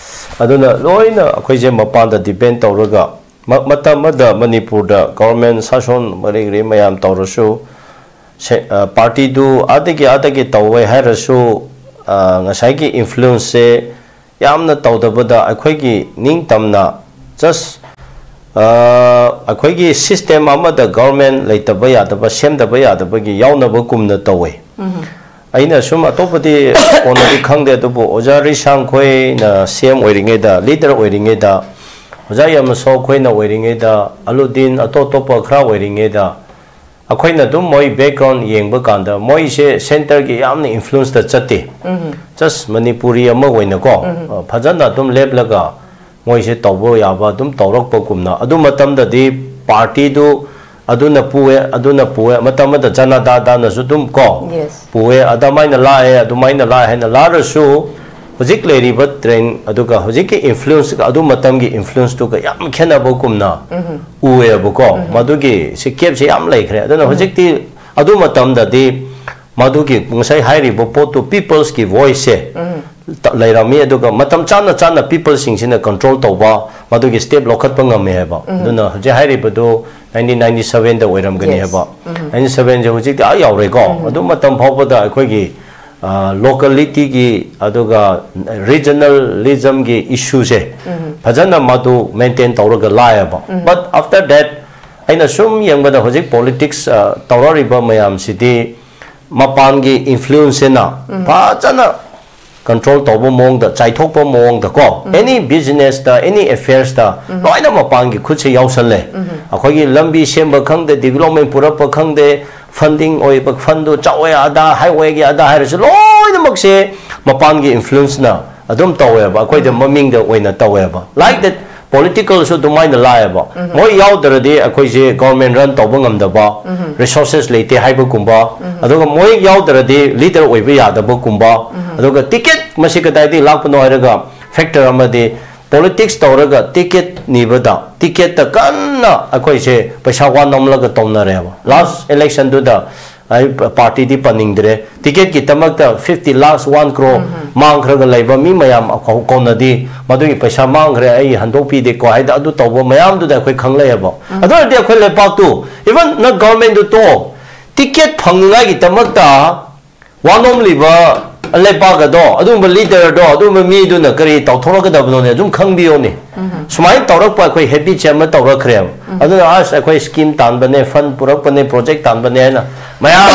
ꯑꯗꯨꯅ ꯂꯣꯏꯅ ꯑꯩꯈꯣꯏꯁꯦ ꯃꯄꯥꯟꯗ ꯗꯤꯄꯦꯟ ꯇꯧꯔꯒ, ꯃ-, ꯃꯇꯝ ꯑꯃꯗ ꯃꯅꯤꯄꯨꯔꯗ ꯒꯣꯔꯃꯦꯟ ꯁꯥꯁꯣꯟ ꯀꯔꯤ ꯀꯔꯤ ꯃꯌꯥꯝ ꯇꯧꯔꯁꯨ, ꯁꯦ-, ꯑ, ꯄꯥꯔꯇꯤꯗꯨ ꯑꯗꯒꯤ ꯑꯗꯒꯤ ꯇꯧꯋꯦ ꯍꯥꯏꯔꯁꯨ, ꯑ, ꯉꯁꯥꯏꯒꯤ ꯏꯟꯐ꯭ꯂꯨꯌꯦꯟꯁꯁꯦ ꯌꯥꯝꯅ ꯇꯧꯗꯕꯗ ꯑꯩꯈꯣꯏꯒꯤ ꯅꯤꯡꯇꯝꯅ just, ꯑ, ꯑꯩꯈꯣꯏꯒꯤ ꯁꯤꯁꯇꯦꯝ ꯑꯃꯗ ꯒꯣꯔꯃꯦꯟ ꯂꯩꯇꯕ ꯌꯥꯗꯕ, ꯁꯦꯝꯗꯕ ꯌꯥꯗꯕꯒꯤ ꯌꯥꯎꯅꯕꯒꯨꯝꯅ ꯇꯧꯋꯦ꯫ ꯑꯩꯅ ꯁꯨꯝ ꯑꯇꯣꯞꯄꯗꯤ ꯀꯣꯟꯅꯗꯤ ꯈꯪꯗꯦ, ꯑꯗꯨꯕꯨ ꯑꯣꯖꯥ ꯔꯤꯁꯥꯡ ꯈꯣꯏꯅ ꯁꯤ ꯑꯦꯝ ꯑꯣꯏꯔꯤꯉꯩꯗ, ꯂꯤꯗꯔ ꯑꯣꯏꯔꯤꯉꯩꯗ, ꯑꯣꯖꯥ ꯌꯥꯃꯁꯣ ꯈꯣꯏꯅ ꯑꯣꯏꯔꯤꯉꯩꯗ, ꯑꯂꯨꯗꯤꯟ, ꯑꯇꯣꯞ ꯑꯇꯣꯞꯄ ꯈꯔ ꯑꯣꯏꯔꯤꯉꯩꯗ, ꯑꯩꯈꯣꯏꯅ ꯑꯗꯨꯝ ꯃꯣꯏ ꯕꯦꯛꯒ꯭ꯔꯥꯎꯟ ꯌꯦꯡꯕ ꯀꯥꯟꯗ ꯃꯣꯏꯁꯦ ꯁꯦꯟꯇꯔꯒꯤ ꯌꯥꯝꯅ ꯏꯟꯐ꯭ꯂꯨꯌꯦꯟꯁꯇ ꯆꯠꯇꯦ꯫ ꯖꯁ ꯃꯅꯤꯄꯨꯔꯤ ꯑꯃ ꯑꯣꯏꯅꯀꯣ, ꯑ, ꯐꯖꯅ ꯑꯗꯨꯝ ꯂꯦꯞꯂꯒ ꯃꯣꯏꯁꯦ ꯇꯧꯕ ꯌꯥꯕ ꯑꯗꯨꯝ ꯇꯧꯔꯛꯄꯒꯨꯝꯅ, ꯑꯗꯨ ꯃꯇꯝꯗꯗꯤ ꯄꯥꯔꯇꯤꯗꯨ ꯑꯗꯨꯅ ꯄꯨꯑꯦ, ꯑꯗꯨꯅ ꯄꯨꯑꯦ, ꯃꯇꯝ ꯑꯃꯗ ꯖꯅꯗꯥ ꯗꯥꯅꯁꯨ ꯑꯗꯨꯝ ꯀꯣ ꯌꯦꯁ꯫ ꯄꯨꯑꯦ, ꯑꯗꯨꯃꯥꯏꯅ ꯂꯥꯛꯑꯦ, ꯑꯗꯨꯃꯥꯏꯅ ꯂꯥꯛꯑꯦ ꯍꯥꯏꯅ ꯂꯥꯛꯔꯁꯨ, ꯍꯧꯖꯤꯛ ꯂꯩꯔꯤꯕ ꯇ꯭ꯔꯦꯟ ꯑꯗꯨꯒ ꯍꯧꯖꯤꯛꯀꯤ ꯏꯟꯐ꯭ꯂꯨꯌꯦꯟꯁꯀ ꯑꯗꯨ ꯃꯇꯝꯒꯤ ꯏꯟꯐ꯭ꯂꯨꯌꯦꯟꯁꯇꯨꯒ ꯌꯥꯝ ꯈꯦꯠꯅꯕꯒꯨꯝꯅ ꯎꯏꯌꯦꯕꯀꯣ꯫ ꯃꯗꯨꯒꯤ ꯁꯤ ꯒꯦꯞꯁꯦ ꯌꯥꯝ ꯂꯩꯈ꯭ꯔꯦ꯫ ꯑꯗꯨꯅ ꯍꯧꯖꯤꯛꯇꯤ ꯑꯗꯨ ꯃꯇꯝꯗꯗꯤ ꯃꯗꯨꯒꯤ ꯉꯁꯥꯏ ꯍꯥꯏꯔꯤꯕ ꯄꯣꯠꯇꯨ ꯄꯤꯄꯜꯁꯀꯤ ꯚꯣꯏꯁꯁꯦ ꯇ-, ꯂꯩꯔꯝꯃꯤ, ꯑꯗꯨꯒ ꯃꯇꯝ ꯆꯥꯅ ꯆꯥꯅ ꯄꯤꯄꯜꯁꯤꯡꯁꯤꯅ ꯀꯟꯇ꯭ꯔꯣꯜ ꯇꯧꯕ, ꯃꯗꯨꯒꯤ ꯁ꯭ꯇꯦꯞ ꯂꯧꯈꯠꯄ ꯉꯝꯃꯦ ꯍꯥꯏꯕ꯫ ꯑꯗꯨꯅ ꯍꯧꯖꯤꯛ ꯍꯥꯏꯔꯤꯕꯗꯨ ꯅꯥꯏꯟꯇꯤꯟ ꯅꯥꯏꯟꯇꯤ ꯁꯚꯦꯟꯗ ꯑꯣꯏꯔꯝꯒꯅꯤ ꯌꯦꯁ꯫ ꯍꯥꯏꯕ꯫ ꯅꯥꯏꯟꯇꯤ ꯁꯚꯦꯟꯁꯦ ꯍꯧꯖꯤꯛꯇꯤ ꯑꯥ ꯌꯥꯎꯔꯦꯀꯣ꯫ ꯑꯗꯨ ꯃꯇꯝ ꯐꯥꯎꯕꯗ ꯑꯩꯈꯣꯏꯒꯤ, ꯑ, ꯂꯣꯀꯦꯂꯤꯇꯤꯒꯤ ꯑꯗꯨꯒ ꯔꯤꯖꯅꯦꯂꯤꯖꯝꯒꯤ ꯏꯁꯨꯁꯦ ꯐꯖꯅ ꯃꯗꯨ ꯃꯦꯟꯇꯦꯟ ꯇꯧꯔꯒ ꯂꯥꯛꯑꯦꯕ꯫ But after that, ꯑꯩꯅ ꯁꯨꯝ ꯌꯦꯡꯕꯗ ꯍꯧꯖꯤꯛ ꯄꯣꯂꯤꯇꯤꯛꯁ, ꯑ, ꯇꯧꯔꯛꯂꯤꯕ ꯃꯌꯥꯝꯁꯤꯗꯤ ꯃꯄꯥꯟꯒꯤ ꯏꯟꯐ꯭ꯂꯨꯌꯦꯟꯁꯁꯤꯅ ꯐꯖꯅ control ꯇꯧꯕ ꯃꯑꯣꯡꯗ, ꯆꯥꯏꯊꯣꯛꯄ ꯃꯑꯣꯡꯗ ꯀꯣ, any business ꯇ, any affairs ꯇ ꯂꯣꯏꯅ ꯃꯄꯥꯟꯒꯤ ꯈꯨꯠꯁꯦ ꯌꯥꯎꯁꯜꯂꯦ꯫ ꯑꯩꯈꯣꯏꯒꯤ ꯂꯝꯕꯤ ꯁꯦꯝꯕ ꯈꯪꯗꯦ, development ꯄꯨꯔꯛꯄ ꯈꯪꯗꯦ, funding ꯑꯣꯏꯕ fund ꯗꯨ ꯆꯥꯎꯋꯦ, ꯑꯗꯥ highway ꯒꯤ ꯑꯗꯥ ꯍꯥꯏꯔꯁꯨ ꯂꯣꯏꯅꯃꯛꯁꯦ ꯃꯄꯥꯟꯒꯤ influence ꯅ ꯑꯗꯨꯝ ꯇꯧꯋꯦꯕ, ꯑꯩꯈꯣꯏꯗ ꯃꯃꯤꯡꯗ ꯑꯣꯏꯅ ꯇꯧꯋꯦꯕ꯫ Like that, political ꯁꯨ ꯑꯗꯨꯃꯥꯏꯅ ꯂꯥꯛꯑꯦꯕ꯫ ꯃꯣꯏ ꯌꯥꯎꯗ꯭ꯔꯗꯤ ꯑꯩꯈꯣꯏꯁꯦ government run ꯇꯧꯕ ꯉꯝꯗꯕ, resources ꯂꯩꯇꯦ ꯍꯥꯏꯕꯒꯨꯝꯕ, ꯑꯗꯨꯒ ꯃꯣꯏ ꯌꯥꯎꯗ꯭ꯔꯗꯤ leader ꯑꯣꯏꯕ ꯌꯥꯗꯕꯒꯨꯝꯕ, ꯑꯗꯨꯒ ticket ꯃꯁꯤ ꯀꯗꯥꯏꯗꯒꯤ ꯂꯥꯛꯄꯅꯣ ꯍꯥꯏꯔꯒ factor ꯑꯃꯗꯤ politics ꯇꯧꯔꯒ ticket ꯅꯤꯕꯗ, ticket ꯇ ꯀꯟꯅ ꯑꯩꯈꯣꯏꯁꯦ ꯄꯩꯁꯥ ꯋꯥ ꯅꯝꯂꯒ ꯇꯧꯅꯔꯦꯕ꯫ Last election ꯗꯨꯗ ꯑꯩ party ꯗꯤ ꯄꯟꯅꯤꯡꯗ꯭ꯔꯦ, ticket ꯀꯤꯗꯃꯛꯇ fifty lakhs, one crore ꯃꯥꯡꯈ꯭ꯔꯒ ꯂꯩꯕ ꯃꯤ ꯃꯌꯥꯝ ꯀꯧ-, ꯀꯧꯅꯗꯤ, "ꯃꯗꯨꯒꯤ ꯄꯩꯁꯥ ꯃꯥꯡꯈ꯭ꯔꯦ, ꯑꯩ ꯍꯟꯗꯣꯛꯄꯤꯗꯦꯀꯣ" ꯍꯥꯏꯗ ꯑꯗꯨ ꯇꯧꯕ ꯃꯌꯥꯝꯗꯨꯗ ꯑꯩꯈꯣꯏ ꯈꯪꯂꯛꯑꯦꯕ꯫ ꯑꯗꯨ ꯑꯣꯏꯔꯗꯤ ꯑꯩꯈꯣꯏ ꯂꯩꯄꯥꯛꯇꯨ, even ꯅ government ꯗꯨ ꯇꯣꯛꯑꯣ, ticket ꯐꯪꯅꯤꯉꯥꯏꯒꯤꯗꯃꯛꯇ ꯋꯥꯅꯣꯝꯂꯤꯕ ꯂꯩꯄꯥꯛ ꯑꯗꯣ, ꯑꯗꯨꯒꯨꯝꯕ leader ꯗꯣ, ꯑꯗꯨꯒꯨꯝꯕ ꯃꯤꯗꯨꯅ ꯀꯔꯤ ꯇꯧꯊꯣꯔꯛꯀꯗꯕꯅꯣꯅꯦ? ꯑꯗꯨꯝ ꯈꯪꯕꯤꯌꯣꯅꯦ꯫ ꯁꯨꯃꯥꯏꯅ ꯇꯧꯔꯛꯄ ꯑꯩꯈꯣꯏ habit ꯁꯦ ꯑꯃ ꯇꯧꯔꯛꯈ꯭ꯔꯦꯕ꯫ ꯑꯗꯨꯅ ꯑꯁ, ꯑꯩꯈꯣꯏ scheme ꯇꯥꯟꯕꯅꯦ, fund ꯄꯨꯔꯛꯄꯅꯦ, project ꯇꯥꯟꯕꯅꯦ ꯍꯥꯏꯅ ꯃꯌꯥꯝ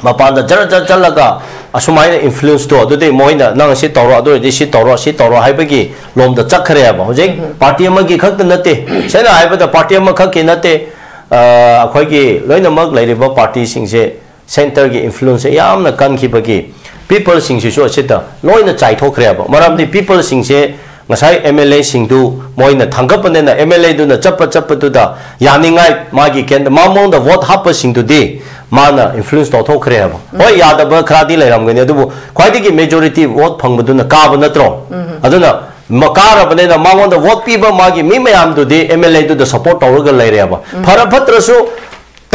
ꯃꯄꯥꯟꯗ ꯖꯔ ꯖꯔ ꯆꯠꯂꯒ ꯑꯁꯨꯃꯥꯏꯅ influence ꯇꯣ, ꯑꯗꯨꯗꯤ ꯃꯣꯏꯅ "ꯅꯪ ꯁꯤ ꯇꯧꯔꯣ, ꯑꯗꯨ ꯑꯣꯏꯔꯗꯤ ꯁꯤ ꯇꯧꯔꯣ, ꯁꯤ ꯇꯧꯔꯣ" ꯍꯥꯏꯕꯒꯤ ꯂꯣꯝꯗ ꯆꯠꯈ꯭ꯔꯦꯕ꯫ ꯍꯧꯖꯤꯛ party ꯑꯃꯒꯤ ꯈꯛꯇ ꯅꯠꯇꯦ, ꯁꯦꯡꯅ ꯍꯥꯏꯕꯗ party ꯑꯃꯈꯛꯀꯤ ꯅꯠꯇꯦ, ꯑ, ꯑꯩꯈꯣꯏꯒꯤ ꯂꯣꯏꯅꯃꯛ ꯂꯩꯔꯤꯕ party ꯁꯤꯡꯁꯦ centre ꯒꯤ influence ꯁꯦ ꯌꯥꯝꯅ ꯀꯟꯈꯤꯕꯒꯤ people ꯁꯤꯡꯁꯤꯁꯨ ꯑꯁꯤꯗ ꯂꯣꯏꯅ ꯆꯥꯏꯊꯣꯛꯈ꯭ꯔꯦꯕ꯫ ꯃꯔꯝꯗꯤ people ꯁꯤꯡꯁꯦ ꯉꯁꯥꯏ M L A ꯁꯤꯡꯗꯨ ꯃꯣꯏꯅ ꯊꯥꯡꯒꯠꯄꯅꯤꯅ, M L A ꯗꯨꯅ ꯆꯠꯄ ꯆꯠꯄꯗꯨꯗ ꯌꯥꯅꯤꯡꯉꯥꯏ ꯃꯥꯒꯤ candidate, ꯃꯉꯣꯟꯗ vote ꯍꯥꯞꯄꯁꯤꯡꯗꯨꯗꯤ ꯃꯥꯅ influence ꯇꯧꯊꯣꯛꯈ꯭ꯔꯦꯕ꯫ ꯍꯣꯏ, ꯌꯥꯗꯕ ꯈꯔꯗꯤ ꯂꯩꯔꯝꯒꯅꯤ, ꯑꯗꯨꯕꯨ ꯈ꯭ꯋꯥꯏꯗꯒꯤ majority vote ꯐꯪꯕꯗꯨꯅ ꯀꯥꯕ ꯅꯠꯇ꯭ꯔꯣ? ꯑꯗꯨꯅ ꯃ-, ꯀꯥꯔꯕꯅꯤꯅ ꯃꯉꯣꯟꯗ vote ꯄꯤꯕ ꯃꯥꯒꯤ ꯃꯤ ꯃꯌꯥꯝꯗꯨꯗꯤ M L A ꯗꯨꯗ support ꯇꯧꯔꯒ ꯂꯩꯔꯦꯕ꯫ ꯐꯔ ꯐꯠꯇ꯭ꯔꯁꯨ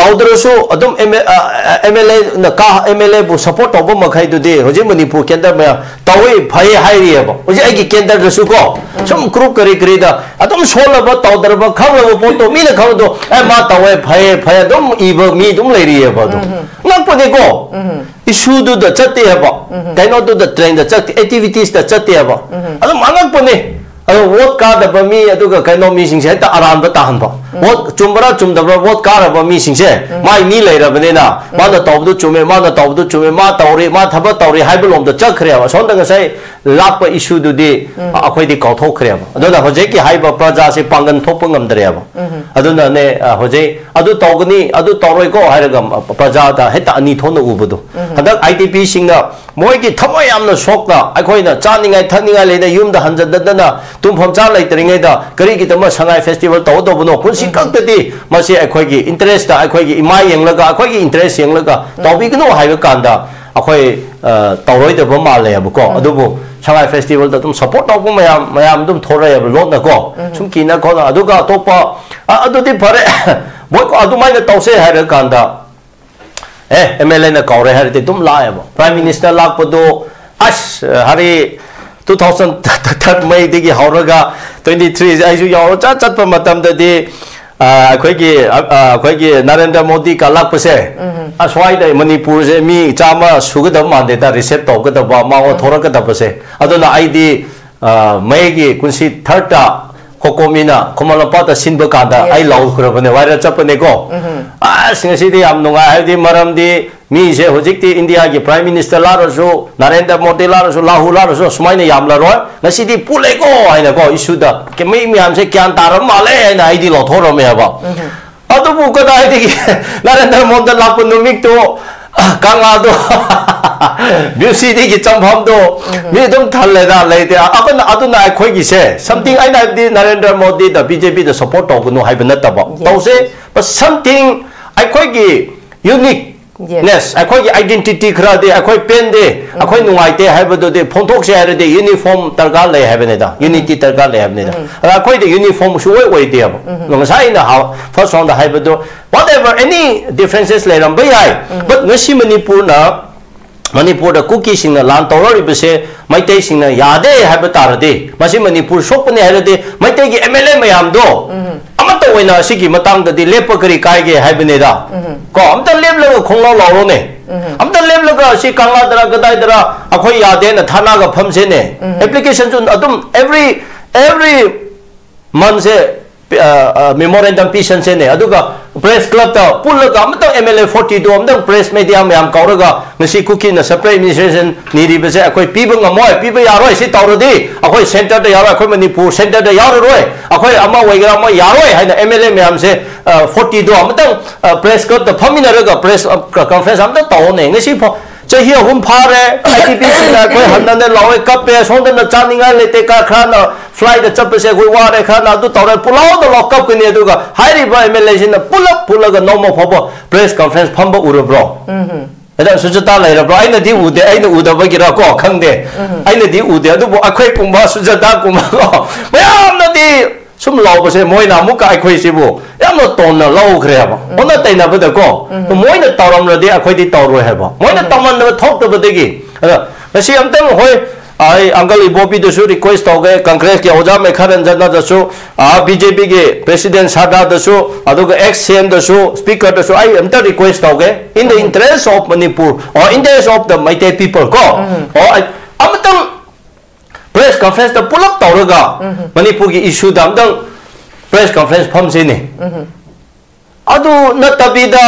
ꯇꯧꯗ꯭ꯔꯁꯨ ꯑꯗꯨꯝ M-, ꯑ, M L A ꯅ ꯀꯥ-, M L A ꯕꯨ support ꯇꯧꯕ ꯃꯈꯩꯗꯨꯗꯤ ꯍꯧꯖꯤꯛ ꯃꯅꯤꯄꯨꯔ ꯀꯦꯟꯗ꯭ꯔ ꯃꯌꯥꯝ ꯇꯧꯋꯤ, ꯐꯩ ꯍꯥꯏꯔꯤꯑꯕ꯫ ꯍꯧꯖꯤꯛ ꯑꯩꯒꯤ ꯀꯦꯟꯗ꯭ꯔꯗꯁꯨ ꯀꯣ, ꯁꯨꯝ group ꯀꯔꯤ ꯀꯔꯤꯗ ꯑꯗꯨꯝ ꯁꯣꯜꯂꯕ, ꯇꯧꯗ꯭ꯔꯕ, ꯈꯪꯂꯕ ꯄꯣꯠꯇꯣ ꯃꯤꯅ ꯈꯪꯕꯗꯣ, "ꯑꯦ, ꯃꯥ ꯇꯧꯋꯦ, ꯐꯩꯌꯦ, ꯐꯩ" ꯑꯗꯨꯝ ꯏꯕ ꯃꯤ ꯑꯗꯨꯝ ꯂꯩꯔꯤꯑꯕ꯫ ꯑꯗꯨꯝ ꯉꯛꯄꯅꯤꯀꯣ, issue ꯗꯨꯗ ꯆꯠꯇꯦ ꯍꯥꯏꯕ, ꯀꯩꯅꯣꯗꯨꯗ trend ꯗ ꯆꯠꯇꯦ, activities ꯇ ꯆꯠꯇꯦ ꯍꯥꯏꯕ꯫ ꯑꯗꯨꯝ ꯑꯉꯛꯄꯅꯤ꯫ ꯑꯗꯣ ꯚꯣꯠ ꯀꯥꯗꯕ ꯃꯤ ꯑꯗꯨꯒ ꯀꯩꯅꯣ ꯃꯤꯁꯤꯡꯁꯦ ꯍꯦꯛꯇ ꯑꯔꯥꯟꯕ ꯇꯥꯍꯟꯕ꯫ ꯚꯣꯠ ꯆꯨꯝꯕ꯭ꯔꯥ ꯆꯨꯝꯗꯕ꯭ꯔꯥ, ꯚꯣꯠ ꯀꯥꯔꯕ ꯃꯤꯁꯤꯡꯁꯦ ꯃꯥꯏ ꯃꯤ ꯂꯩꯔꯕꯅꯤꯅ, ꯃꯥꯅ ꯇꯧꯕꯗꯨ ꯆꯨꯝꯃꯦ, ꯃꯥꯅ ꯇꯧꯕꯗꯨ ꯆꯨꯝꯃꯦ, ꯃꯥ ꯇꯧꯔꯤ, ꯃꯥ ꯊꯕꯛ ꯇꯧꯔꯤ ꯍꯥꯏꯕ ꯂꯣꯝꯗ ꯆꯠꯈ꯭ꯔꯦꯕ꯫ ꯑꯁꯣꯝꯗ ꯉꯁꯥꯏ ꯂꯥꯛꯄ ꯏꯁꯨꯗꯨꯗꯤ ꯑꯩꯈꯣꯏꯗꯤ ꯀꯥꯎꯊꯣꯛꯈ꯭ꯔꯦꯕ꯫ ꯑꯗꯨꯅ ꯍꯧꯖꯤꯛꯀꯤ ꯍꯥꯏꯕ ꯄ꯭ꯔꯖꯥꯁꯦ ꯄꯥꯡꯒꯟ ꯊꯣꯛꯄ ꯉꯝꯗ꯭ꯔꯦꯕ꯫ ꯑꯗꯨꯅꯅꯦ, ꯑ, ꯍꯧꯖꯤꯛ ꯑꯗꯨ ꯇꯧꯒꯅꯤ, ꯑꯗꯨ ꯇꯧꯔꯣꯏꯀꯣ ꯍꯥꯏꯔꯒ, ꯄ꯭ꯔꯖꯥꯗ ꯍꯦꯛꯇ ꯑꯅꯤ ꯊꯣꯛꯅ ꯎꯕꯗꯣ꯫ ꯍꯟꯗꯛ ꯑꯥꯏ ꯗꯤ ꯄꯤꯁꯤꯡꯅ ꯃꯣꯏꯒꯤ ꯊꯃꯣꯏ ꯌꯥꯝꯅ ꯁꯣꯛꯅ, ꯑꯩꯈꯣꯏꯅ ꯆꯥꯅꯤꯡꯉꯥꯏ ꯊꯛꯅꯤꯡꯉꯥꯏ ꯂꯩꯅ ꯌꯨꯝꯗ ꯍꯟꯖꯟꯗꯗꯅ ꯇꯨꯝꯐꯝ ꯆꯥ ꯂꯩꯇ꯭ꯔꯤꯉꯩꯗ ꯀꯔꯤꯒꯤꯗꯃꯛ ꯁꯉꯥꯏ ꯐꯦꯁꯇꯤꯚꯦꯜ ꯇꯧꯒꯗꯧꯕꯅꯣ? ꯄꯨꯟꯁꯤ ꯈꯛꯇꯗꯤ ꯃꯁꯤ ꯑꯩꯈꯣꯏꯒꯤ ꯏꯟꯇꯔꯦꯁꯇ, ꯑꯩꯈꯣꯏꯒꯤ ꯏꯃꯥ ꯌꯦꯡꯂꯒ, ꯑꯩꯈꯣꯏꯒꯤ ꯏꯟꯇꯔꯦꯁ ꯌꯦꯡꯂꯒ ꯇꯧꯕꯤꯒꯅꯨ ꯍꯥꯏꯕ ꯀꯥꯟꯗ, ꯑꯩꯈꯣꯏ, ꯑ, ꯇꯧꯔꯣꯏꯗꯕ ꯃꯥꯜꯂꯦꯕꯀꯣ꯫ ꯑꯗꯨꯕꯨ ꯁꯉꯥꯏ ꯐꯦꯁꯇꯤꯚꯦꯜꯗ ꯑꯗꯨꯝ ꯁꯞꯄꯣꯔꯠ ꯇꯧꯕ ꯃꯌꯥꯝ, ꯃꯌꯥꯝ ꯑꯗꯨꯝ ꯊꯣꯔꯛꯑꯦꯕ ꯂꯣꯠꯅꯀꯣ꯫ ꯁꯨꯝ ꯀꯤꯅ ꯈꯣꯠꯅ꯫ ꯑꯗꯨꯒ ꯑꯇꯣꯞꯄ, ꯑ, ꯑꯗꯨꯗꯤ ꯐꯔꯦ꯫ ꯃꯣꯏ ꯑꯗꯨꯃꯥꯏꯅ ꯇꯧꯁꯦ ꯍꯥꯏꯔꯀꯥꯟꯗ, ꯑꯦ, ꯑꯦꯝ ꯑꯦꯜ ꯑꯦꯅ ꯀꯧꯔꯦ ꯍꯥꯏꯔꯗꯤ ꯑꯗꯨꯝ ꯂꯥꯛꯑꯦꯕ꯫ ꯄ꯭ꯔꯥꯏꯝ ꯃꯤꯅꯤꯁꯇꯔ ꯂꯥꯛꯄꯗꯣ, ꯑꯁ, ꯍꯔꯤ, ꯇꯨ ꯊꯥꯎꯖꯟ ꯊꯥꯔꯠ ꯃꯩꯗꯒꯤ ꯍꯧꯔꯒ ꯇ꯭ꯋꯦꯟꯇꯤ ꯊ꯭ꯔꯤꯁꯦ ꯑꯩꯁꯨ ꯌꯥꯎꯔ ꯆꯠ-, ꯆꯠꯄ ꯃꯇꯝꯗꯗꯤ, ꯑ, ꯑꯩꯈꯣꯏꯒꯤ, ꯑ, ꯑ, ꯑꯩꯈꯣꯏꯒꯤ ꯅꯔꯦꯟꯗ꯭ꯔ ꯃꯣꯗꯤ ꯀꯂꯛꯄꯁꯦ, ꯑꯁ꯭ꯋꯥꯏꯗ ꯃꯅꯤꯄꯨꯔꯁꯦ ꯃꯤ ꯆꯥꯝꯃ ꯁꯨꯒꯗꯕ ꯃꯥꯟꯗꯦꯗ, ꯔꯤꯁꯦꯞ ꯇꯧꯒꯗꯕ, ꯃꯥ ꯊꯣꯔꯛꯀꯗꯕꯁꯦ꯫ ꯑꯗꯨꯅ ꯑꯩꯗꯤ, ꯑ, ꯃꯩꯒꯤ ꯀꯨꯟꯁꯤ ꯊꯥꯔꯠꯇ ꯀꯣꯀꯣꯃꯤꯅ ꯈꯨꯃꯟ ꯂꯝꯄꯥꯛꯇ ꯁꯤꯟꯕ ꯀꯥꯟꯗ ꯑꯩ ꯂꯥꯎꯈ꯭ꯔꯕꯅꯦ, ꯋꯥꯏꯔ ꯆꯠꯄꯅꯦꯀꯣ꯫ ꯑꯁ, ꯉꯁꯤꯗꯤ ꯌꯥꯝ ꯅꯨꯡꯉꯥꯏ, ꯍꯥꯏꯕꯗꯤ ꯃꯔꯝꯗꯤ ꯃꯤꯁꯦ ꯍꯧꯖꯤꯛꯇꯤ ꯏꯟꯗꯤꯌꯥꯒꯤ ꯄ꯭ꯔꯥꯏꯝ ꯃꯤꯅꯤꯁꯇꯔ ꯂꯥꯛꯂꯁꯨ, ꯅꯔꯦꯟꯗ꯭ꯔ ꯃꯣꯗꯤ ꯂꯥꯛꯂꯁꯨ, ꯂꯥꯍꯨ ꯂꯥꯛꯂꯁꯨ, ꯑꯁꯨꯃꯥꯏꯅ ꯌꯥꯝꯂꯔꯣꯏ꯫ ꯉꯁꯤꯗꯤ ꯄꯨꯜꯂꯦꯀꯣ ꯍꯥꯏꯅꯀꯣ, ꯏꯁꯨꯗ ꯃꯤ ꯃꯌꯥꯝꯁꯦ ꯒ꯭ꯌꯥꯟ ꯇꯥꯔꯕ ꯃꯥꯜꯂꯦ ꯍꯥꯏꯅ ꯑꯩꯗꯤ ꯂꯧꯊꯣꯛꯔꯝꯃꯦꯕ꯫ ꯑꯗꯨꯕꯨ ꯀꯗꯥꯏꯗꯒꯤ ꯅꯔꯦꯟꯗ꯭ꯔ ꯃꯣꯗꯤ ꯂꯥꯛꯄ ꯅꯨꯃꯤꯠꯇꯨ ꯀꯪꯂꯥꯗꯣ ꯕ꯭ꯌꯨꯁꯤꯗꯒꯤ ꯆꯪꯐꯝꯗꯣ ꯃꯤ ꯑꯗꯨꯝ ꯊꯜꯂꯦꯗ, ꯂꯩꯇꯦ꯫ ꯑꯗꯨꯅ, ꯑꯗꯨꯅ ꯑꯩꯈꯣꯏꯒꯤꯁꯦ something, ꯑꯩꯅ ꯍꯥꯏꯕꯗꯤ ꯅꯔꯦꯟꯗ꯭ꯔ ꯃꯣꯗꯤꯗ, ꯕꯤ ꯖꯦ ꯄꯤꯗ ꯁꯞꯄꯣꯔꯠ ꯇꯧꯒꯅꯨ ꯍꯥꯏꯕ ꯅꯠꯇꯕ꯫ ꯇꯧꯁꯦ, but something ꯑꯩꯈꯣꯏꯒꯤ ꯌꯨꯅꯤꯛ ꯅꯦꯁ, ꯑꯩꯈꯣꯏꯒꯤ ꯑꯥꯏꯗꯦꯟꯇꯤꯇꯤ ꯈꯔꯗꯤ ꯑꯩꯈꯣꯏ ꯄꯦꯟꯗꯦ, ꯑꯩꯈꯣꯏ ꯅꯨꯡꯉꯥꯏꯇꯦ ꯍꯥꯏꯕꯗꯨꯗꯤ ꯐꯣꯡꯗꯣꯛꯁꯦ ꯍꯥꯏꯔꯗꯤ ꯌꯨꯅꯤꯐꯣꯔꯝ ꯗꯔꯀꯥꯔ ꯂꯩ ꯍꯥꯏꯕꯅꯤꯗ, ꯌꯨꯅꯤꯇꯤ ꯗꯔꯀꯥꯔ ꯂꯩ ꯍꯥꯏꯕꯅꯤꯗ꯫ ꯑꯗ ꯑꯩꯈꯣꯏꯗꯤ ꯌꯨꯅꯤꯐꯣꯔꯝ ꯁꯨꯡꯑꯣꯏ ꯑꯣꯏꯗꯦꯕ꯫ ꯑꯗꯣ ꯉꯁꯥꯏ ꯑꯩꯅ ꯍꯥ-, ꯐꯥꯔꯁ ꯔꯥꯎꯟꯗ ꯍꯥꯏꯕꯗꯣ, whatever, any differences ꯂꯩꯔꯝꯕ ꯌꯥꯏ, but ꯉꯁꯤ ꯃꯅꯤꯄꯨꯔꯅ, ꯃꯅꯤꯄꯨꯔꯗ ꯀꯨꯀꯤꯁꯤꯡꯅ ꯂꯥꯟ ꯇꯧꯔꯛꯂꯤꯕꯁꯦ ꯃꯩꯇꯩꯁꯤꯡꯅ ꯌꯥꯗꯦ ꯍꯥꯏꯕ ꯇꯥꯔꯗꯤ, ꯃꯁꯤ ꯃꯅꯤꯄꯨꯔ ꯁꯣꯛꯄꯅꯤ ꯍꯥꯏꯔꯗꯤ, ꯃꯩꯇꯩꯒꯤ ꯑꯦꯝ ꯑꯦꯜ ꯑꯦ ꯃꯌꯥꯝꯗꯣ ꯑꯃꯠꯇ ꯑꯣꯏꯅ ꯑꯁꯤꯒꯤ ꯃꯇꯥꯡꯗꯗꯤ ꯂꯦꯞꯄ ꯀꯔꯤ ꯀꯥꯏꯒꯦ ꯍꯥꯏꯕꯅꯤꯗ꯫ ꯀꯣ, ꯑꯝꯇ ꯂꯦꯞꯂꯒ ꯈꯣꯡꯂꯥꯎ ꯂꯥꯎꯔꯣꯅꯦ꯫ ꯑꯝꯇ ꯂꯦꯞꯂꯒ ꯑꯁꯤ ꯀꯪꯂꯥꯗꯔ ꯀꯗꯥꯏꯗꯔ ꯑꯩꯈꯣꯏ ꯌꯥꯗꯦꯅ ꯊꯥꯅꯒ ꯐꯝꯁꯦꯅꯦ꯫ ꯑꯦꯄ꯭ꯂꯤꯀꯦꯁꯟꯁꯨ ꯑꯗꯨꯝ every Every monthꯁꯦ memorandum ꯄꯤꯁꯟꯁꯦꯅꯦ, ꯑꯗꯨꯒ press clubꯇ ꯄꯨꯜꯂꯒ ꯑꯃꯇꯪ MLA forty two ꯑꯃꯇꯪ press media ꯃꯌꯥꯝ ꯀꯧꯔꯒ ꯉꯁꯤ ꯀꯨꯀꯤꯅ separate administration ꯅꯤꯔꯤꯕꯁꯦ ꯑꯩꯈꯣꯏ ꯄꯤꯕ ꯉꯝꯃꯣꯏ, ꯄꯤꯕ ꯌꯥꯔꯣꯏ, ꯁꯤ ꯇꯧꯔꯗꯤ ꯑꯩꯈꯣꯏ centreꯗ ꯌꯥꯔꯣꯏ, ꯑꯩꯈꯣꯏ ꯃꯅꯤꯄꯨꯔ centreꯗ ꯌꯥꯔꯔꯣꯏ, ꯑꯩꯈꯣꯏ ꯑꯃ ꯑꯣꯏꯒꯦꯔꯥ ꯑꯃ ꯌꯥꯔꯣꯏ ꯍꯥꯏꯅ MLA ꯃꯌꯥꯝꯁꯦ forty two ꯑꯃꯇꯪ press clubꯇ ꯐꯝꯃꯤꯟꯅꯔꯒ press conference ꯑꯃꯇꯪ ꯇꯧꯑꯣꯅꯦ꯫ ꯉꯁꯤ ꯐꯥꯎ ꯆꯍꯤ ꯑꯍꯨꯝ ꯐꯥꯔꯦ, IDPꯁꯤꯡꯅ ꯑꯩꯈꯣꯏ ꯍꯟꯅꯅ ꯂꯥꯎꯋꯦ, ꯀꯞꯄꯦ, ꯁꯣꯝꯗꯅ ꯆꯥꯅꯤꯡꯉꯥꯏ ꯂꯩꯇꯦ, ꯀ- ꯈꯔꯅ flightꯇ ꯆꯠꯄꯁꯦ ꯑꯩꯈꯣꯏ ꯋꯥꯔꯦ, ꯈꯔꯅ ꯑꯗꯨ ꯇꯧꯔꯦ, ꯄꯨꯂꯥꯎꯗ ꯂꯥꯎ ꯀꯞꯀꯅꯤ꯫ ꯑꯗꯨꯒ ꯍꯥꯏꯔꯤꯕ MLAꯁꯤꯡꯅ ꯄꯨꯂꯞ ꯄꯨꯜꯂꯒ ꯅꯣꯡꯃ ꯐꯥꯎꯕ press conference ꯐꯝꯕ ꯎꯔꯕ꯭ꯔꯣ? ꯑꯗ ꯁꯨꯖꯇꯥ ꯂꯩꯔꯕ꯭ꯔꯣ? ꯑꯩꯅꯗꯤ ꯎꯗꯦ, ꯑꯩꯅ ꯎꯗꯕꯒꯤꯔ ꯀꯣ ꯈꯪꯗꯦ, ꯑꯩꯅꯗꯤ ꯎꯗꯦ꯫ ꯑꯗꯨꯕꯨ ꯑꯩꯈꯣꯏꯒꯨꯝꯕ ꯁꯨꯖꯇꯥꯒꯨꯝꯕ ꯀꯣ ꯃꯌꯥꯝꯅꯗꯤ ꯁꯨꯝ ꯂꯥꯎꯕꯁꯦ ꯃꯣꯏꯅ ꯑꯃꯨꯛꯀ ꯑꯩꯈꯣꯏꯁꯤꯕꯨ ꯌꯥꯝꯅ ꯇꯣꯟꯅ ꯂꯧꯈ꯭ꯔꯦꯕ, ꯑꯣꯟꯅ ꯇꯩꯅꯕꯗꯀꯣ꯫ ꯃꯣꯏꯅ ꯇꯧꯔꯝꯂꯗꯤ ꯑꯩꯈꯣꯏꯗꯤ ꯇꯧꯔꯣꯏ ꯍꯥꯏꯕ, ꯃꯣꯏꯅ ꯇꯧꯃꯟꯗꯕ ꯊꯣꯛꯇꯕꯗꯒꯤ꯫ ꯑꯗ ꯉꯁꯤ ꯑꯝꯇꯪ, ꯍꯣꯏ, ꯑꯩ uncle ꯏꯕꯣꯕꯤꯗꯁꯨ request ꯇꯧꯒꯦ, Congressꯀꯤ ꯑꯣꯖꯥ ꯃꯦꯈꯥꯔꯟꯖꯟꯗꯁꯨ, BJPꯒꯤ president ꯁꯥꯗꯥꯗꯁꯨ, ꯑꯗꯨꯒ ex CMꯗꯁꯨ, speakerꯗꯁꯨ ꯑꯩ ꯑꯝꯇ request ꯇꯧꯒꯦ, in the interest of Manipur or interest of the Meitei people ꯀꯣ, ꯑꯣ, ꯑꯩ ꯑꯃꯇꯪ press conferenceꯇ ꯄꯨꯂꯞ ꯇꯧꯔꯒ ꯃꯅꯤꯄꯨꯔꯒꯤ issueꯗ ꯑꯝꯇꯪ press conference ꯐꯝꯁꯤꯅꯦ꯫ ꯑꯗꯨ ꯅꯠꯇꯕꯤꯗ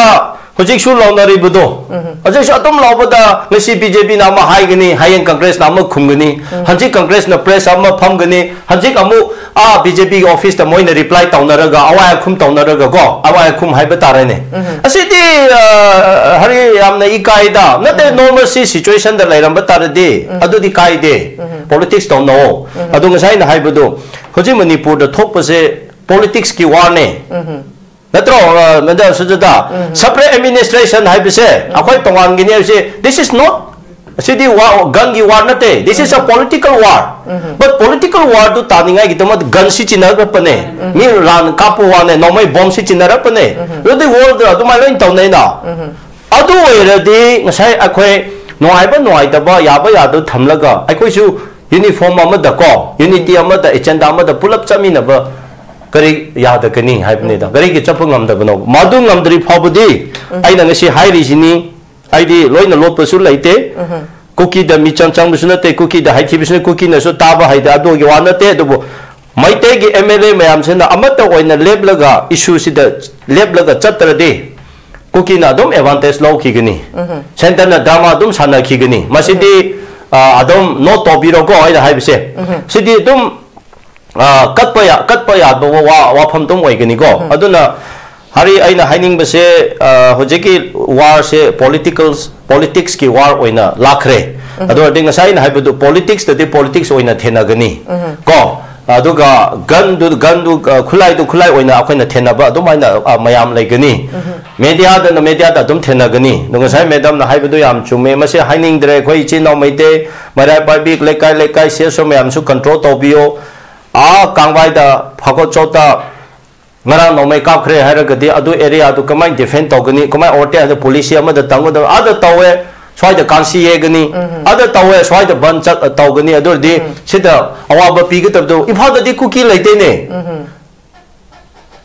ꯍꯧꯖꯤꯛꯁꯨ ꯂꯥꯎꯅꯔꯤꯕꯗꯣ, ꯍꯧꯖꯤꯛꯁꯨ ꯑꯗꯨꯝ ꯂꯥꯎꯕꯗ ꯉꯁꯤ BJPꯅ ꯑꯃ ꯍꯥꯏꯒꯅꯤ, ꯍꯌꯦꯡ Congressꯅ ꯑꯃ ꯈꯨꯝꯒꯅꯤ, ꯍꯧꯖꯤꯛ Congressꯅ press ꯑꯃ ꯐꯝꯒꯅꯤ, ꯍꯧꯖꯤꯛ ꯑꯃꯨꯛ ꯑꯥ BJPꯒꯤ officeꯇ ꯃꯣꯏꯅ reply ꯇꯧꯅꯔꯒ ꯑꯋꯥꯏ ꯑꯈꯨꯝ ꯇꯧꯅꯔꯒ ꯀꯣ, ꯑꯋꯥꯏ ꯑꯈꯨꯝ ꯍꯥꯏꯕ ꯇꯥꯔꯦꯅꯦ꯫ ꯑꯁꯤꯗꯤ, ꯑ, ꯍꯔꯤ ꯌꯥꯝꯅ ꯏꯀꯥꯏꯗ, ꯅꯠꯇꯦ, normalcy situationꯗ ꯂꯩꯔꯝꯕ ꯇꯥꯔꯗꯤ ꯑꯗꯨꯗꯤ ꯀꯥꯏꯗꯦ, politics ꯇꯧꯅꯧꯑꯣ꯫ ꯑꯗꯨ ꯉꯁꯥꯏ ꯑꯩꯅ ꯍꯥꯏꯕꯗꯣ, ꯍꯧꯖꯤꯛ ꯃꯅꯤꯄꯨꯔꯗ ꯊꯣꯛꯄꯁꯦ politicsꯀꯤ warꯅꯦ꯫ ꯅꯠꯇ꯭ꯔꯣ, ꯑ, ꯃꯦꯗꯥꯝ ꯁꯨꯖꯥꯇꯥ? Separate administration ꯍꯥꯏꯕꯁꯦ ꯑꯩꯈꯣꯏ ꯇꯣꯉꯥꯟꯒꯅꯤ ꯍꯥꯏꯕꯁꯦ, this is not, ꯑꯁꯤꯗꯤ ꯋꯥ-, gunꯒꯤ war ꯅꯠꯇꯦ, this is a political war꯫ But political warꯗꯨ ꯇꯥꯅꯤꯡꯉꯥꯏꯒꯤꯗꯃꯛ gun ꯁꯤꯖꯤꯟꯅꯔꯛꯄꯅꯦ꯫ ꯃꯤ ꯂꯥꯟ ꯀꯥꯞꯄ ꯋꯥꯅꯦ, ꯅꯣꯡꯃꯩ bomb ꯁꯤꯖꯤꯟꯅꯔꯛꯄꯅꯦ꯫ ꯑꯗꯨꯗꯤ worldꯗ ꯑꯗꯨꯃꯥꯏꯅ ꯂꯣꯏ ꯇꯧꯅꯩꯅ꯫ ꯑꯗꯨ ꯑꯣꯏꯔꯗꯤ ꯉꯁꯥꯏ ꯑꯩꯈꯣꯏ ꯅꯨꯡꯉꯥꯏꯕ ꯅꯨꯡꯉꯥꯏꯇꯕ, ꯌꯥꯕ ꯌꯥꯗꯕ ꯊꯝꯂꯒ ꯑꯩꯈꯣꯏꯁꯨ uniform ꯑꯃꯗ ꯀꯣ, unity ꯑꯃꯗ, agenda ꯑꯃꯗ ꯄꯨꯂꯞ ꯆꯠꯃꯤꯟꯅꯕ ꯀꯔꯤ ꯌꯥꯗꯒꯅꯤ ꯍꯥꯏꯕꯅꯤꯗ? ꯀꯔꯤꯒꯤ ꯆꯠꯄ ꯉꯝꯗꯕꯅꯣ? ꯃꯗꯨ ꯉꯝꯗ꯭ꯔꯤ ꯐꯥꯎꯕꯗꯤ ꯑꯩꯅ ꯉꯁꯤ ꯍꯥꯏꯔꯤꯁꯤꯅꯤ, ꯑꯩꯗꯤ ꯂꯣꯏꯅ ꯂꯣꯠꯄꯁꯨ ꯂꯩꯇꯦ꯫ ꯀꯨꯀꯤꯗ ꯃꯤꯆꯪ ꯆꯪꯕꯁꯨ ꯅꯠꯇꯦ, ꯀꯨꯀꯤꯗ ꯍꯥꯏꯊꯤꯕꯁꯨ ꯅꯠꯇꯦ, ꯀꯨꯀꯤꯅꯁꯨ ꯇꯥꯕ ꯍꯩꯇꯦ, ꯑꯗꯨꯒꯤ ꯋꯥ ꯅꯠꯇꯦ꯫ ꯑꯗꯨꯕꯨ ꯃꯩꯇꯩꯒꯤ ꯑꯦꯝ ꯑꯦꯜ ꯑꯦ ꯃꯌꯥꯝꯁꯤꯅ ꯑꯃꯠꯇ ꯑꯣꯏꯅ ꯂꯦꯞꯂꯒ, ꯏꯁꯨꯁꯤꯗ ꯂꯦꯞꯂꯒ ꯆꯠꯇ꯭ꯔꯗꯤ, ꯀꯨꯀꯤꯅ ꯑꯗꯨꯝ ꯑꯦꯗꯚꯥꯟꯇꯦꯖ ꯂꯧꯈꯤꯒꯅꯤ꯫ ꯁꯦꯟꯇꯔꯅ ꯗ꯭ꯔꯃꯥ ꯑꯗꯨꯝ ꯁꯥꯟꯅꯈꯤꯒꯅꯤ꯫ ꯃꯁꯤꯗꯤ, ꯑ, ꯑꯗꯨꯝ ꯅꯣꯠ ꯇꯧꯕꯤꯔꯣꯀꯣ, ꯑꯩꯅ ꯍꯥꯏꯕꯁꯦ꯫ ꯁꯤꯗꯤ ꯑꯗꯨꯝ, ꯑ, ꯀꯠꯄ ꯌꯥ-, ꯀꯠꯄ ꯌꯥꯗꯕ ꯋꯥ-, ꯋꯥꯐꯝ ꯑꯗꯨꯝ ꯑꯣꯏꯒꯅꯤꯀꯣ꯫ ꯑꯗꯨꯅ ꯍꯥꯏꯔꯤ, ꯑꯩꯅ ꯍꯥꯏꯅꯤꯡꯕꯁꯦ, ꯑ, ꯍꯧꯖꯤꯛꯀꯤ ꯋꯥꯔꯁꯦ ꯄꯣꯂꯤꯇꯤꯀꯦꯜ, ꯄꯣꯂꯤꯇꯤꯛꯁꯀꯤ ꯋꯥꯔ ꯑꯣꯏꯅ ꯂꯥꯛꯈ꯭ꯔꯦ꯫ ꯑꯗꯨ ꯑꯣꯏꯔꯗꯤ ꯉꯁꯥꯏ ꯑꯩꯅ ꯍꯥꯏꯕꯗꯨ, ꯄꯣꯂꯤꯇꯤꯛꯁꯇꯗꯤ ꯄꯣꯂꯤꯇꯤꯛꯁ ꯑꯣꯏꯅ ꯊꯦꯡꯅꯒꯅꯤ ꯀꯣ꯫ ꯑꯗꯨꯒ ꯒꯟꯗꯨ, ꯒꯟꯗꯨ, ꯑ, ꯈꯨꯠꯂꯥꯏꯗꯨ ꯈꯨꯠꯂꯥꯏ ꯑꯣꯏꯅ ꯑꯩꯈꯣꯏꯅ ꯊꯦꯡꯅꯕ ꯑꯗꯨꯃꯥꯏꯅ, ꯑ, ꯃꯌꯥꯝ ꯂꯩꯒꯅꯤ꯫ ꯃꯦꯗꯤꯌꯥꯗꯅ ꯃꯦꯗꯤꯌꯥꯗ ꯑꯗꯨꯝ ꯊꯦꯡꯅꯒꯅꯤ꯫ ꯑꯗꯣ ꯉꯁꯥꯏ ꯃꯦꯗꯥꯝꯅ ꯍꯥꯏꯕꯗꯨ ꯌꯥꯝ ꯆꯨꯝꯃꯦ꯫ ꯃꯁꯤ ꯍꯥꯏꯅꯤꯡꯗ꯭ꯔꯦ꯫ ꯑꯩꯈꯣꯏ ꯏꯆꯤꯟ ꯏꯅꯥꯎ ꯃꯩꯇꯩ, ꯃꯩꯔꯥ ꯄꯥꯏꯕꯤ, ꯂꯩꯀꯥꯏ ꯂꯩꯀꯥꯏ ꯁꯤ ꯑꯦꯁ ꯑꯣ ꯃꯌꯥꯝꯁꯨ ꯀꯟꯇ꯭ꯔꯣꯜ ꯇꯧꯕꯤꯌꯣ꯫ ꯑꯥ ꯀꯥꯡꯕꯥꯏꯗ, ꯐꯥꯀꯣꯠꯆꯣꯠꯇ ꯉꯔꯥꯡ ꯅꯣꯡꯃꯩ ꯀꯥꯞꯈ꯭ꯔꯦ ꯍꯥꯏꯔꯒꯗꯤ, ꯑꯗꯨ ꯑꯦꯔꯤꯌꯥꯗꯨ ꯀꯃꯥꯏꯅ ꯗꯤꯐꯦꯟ ꯇꯧꯒꯅꯤ? ꯀꯃꯥꯏꯅ ꯑꯣꯔꯇꯦ ꯍꯥꯏꯗ ꯄꯨꯂꯤꯁꯁꯤ ꯑꯃꯗ ꯇꯝꯒꯗꯕ? ꯑꯥꯗ ꯇꯧꯋꯦ, ꯁ꯭ꯋꯥꯏꯗ ꯀꯥꯡꯁꯤ ꯌꯦꯒꯅꯤ, ꯑꯥꯗ ꯇꯧꯋꯦ, ꯁ꯭ꯋꯥꯏꯗ ꯕꯟ ꯆꯠ-, ꯇꯧꯒꯅꯤ꯫ ꯑꯗꯨ ꯑꯣꯏꯔꯗꯤ ꯁꯤꯗ ꯑꯋꯥꯕ ꯄꯤꯒꯗꯕꯗꯣ, ꯏꯝꯐꯥꯜꯗꯗꯤ ꯀꯨꯀꯤ ꯂꯩꯇꯦꯅꯦ꯫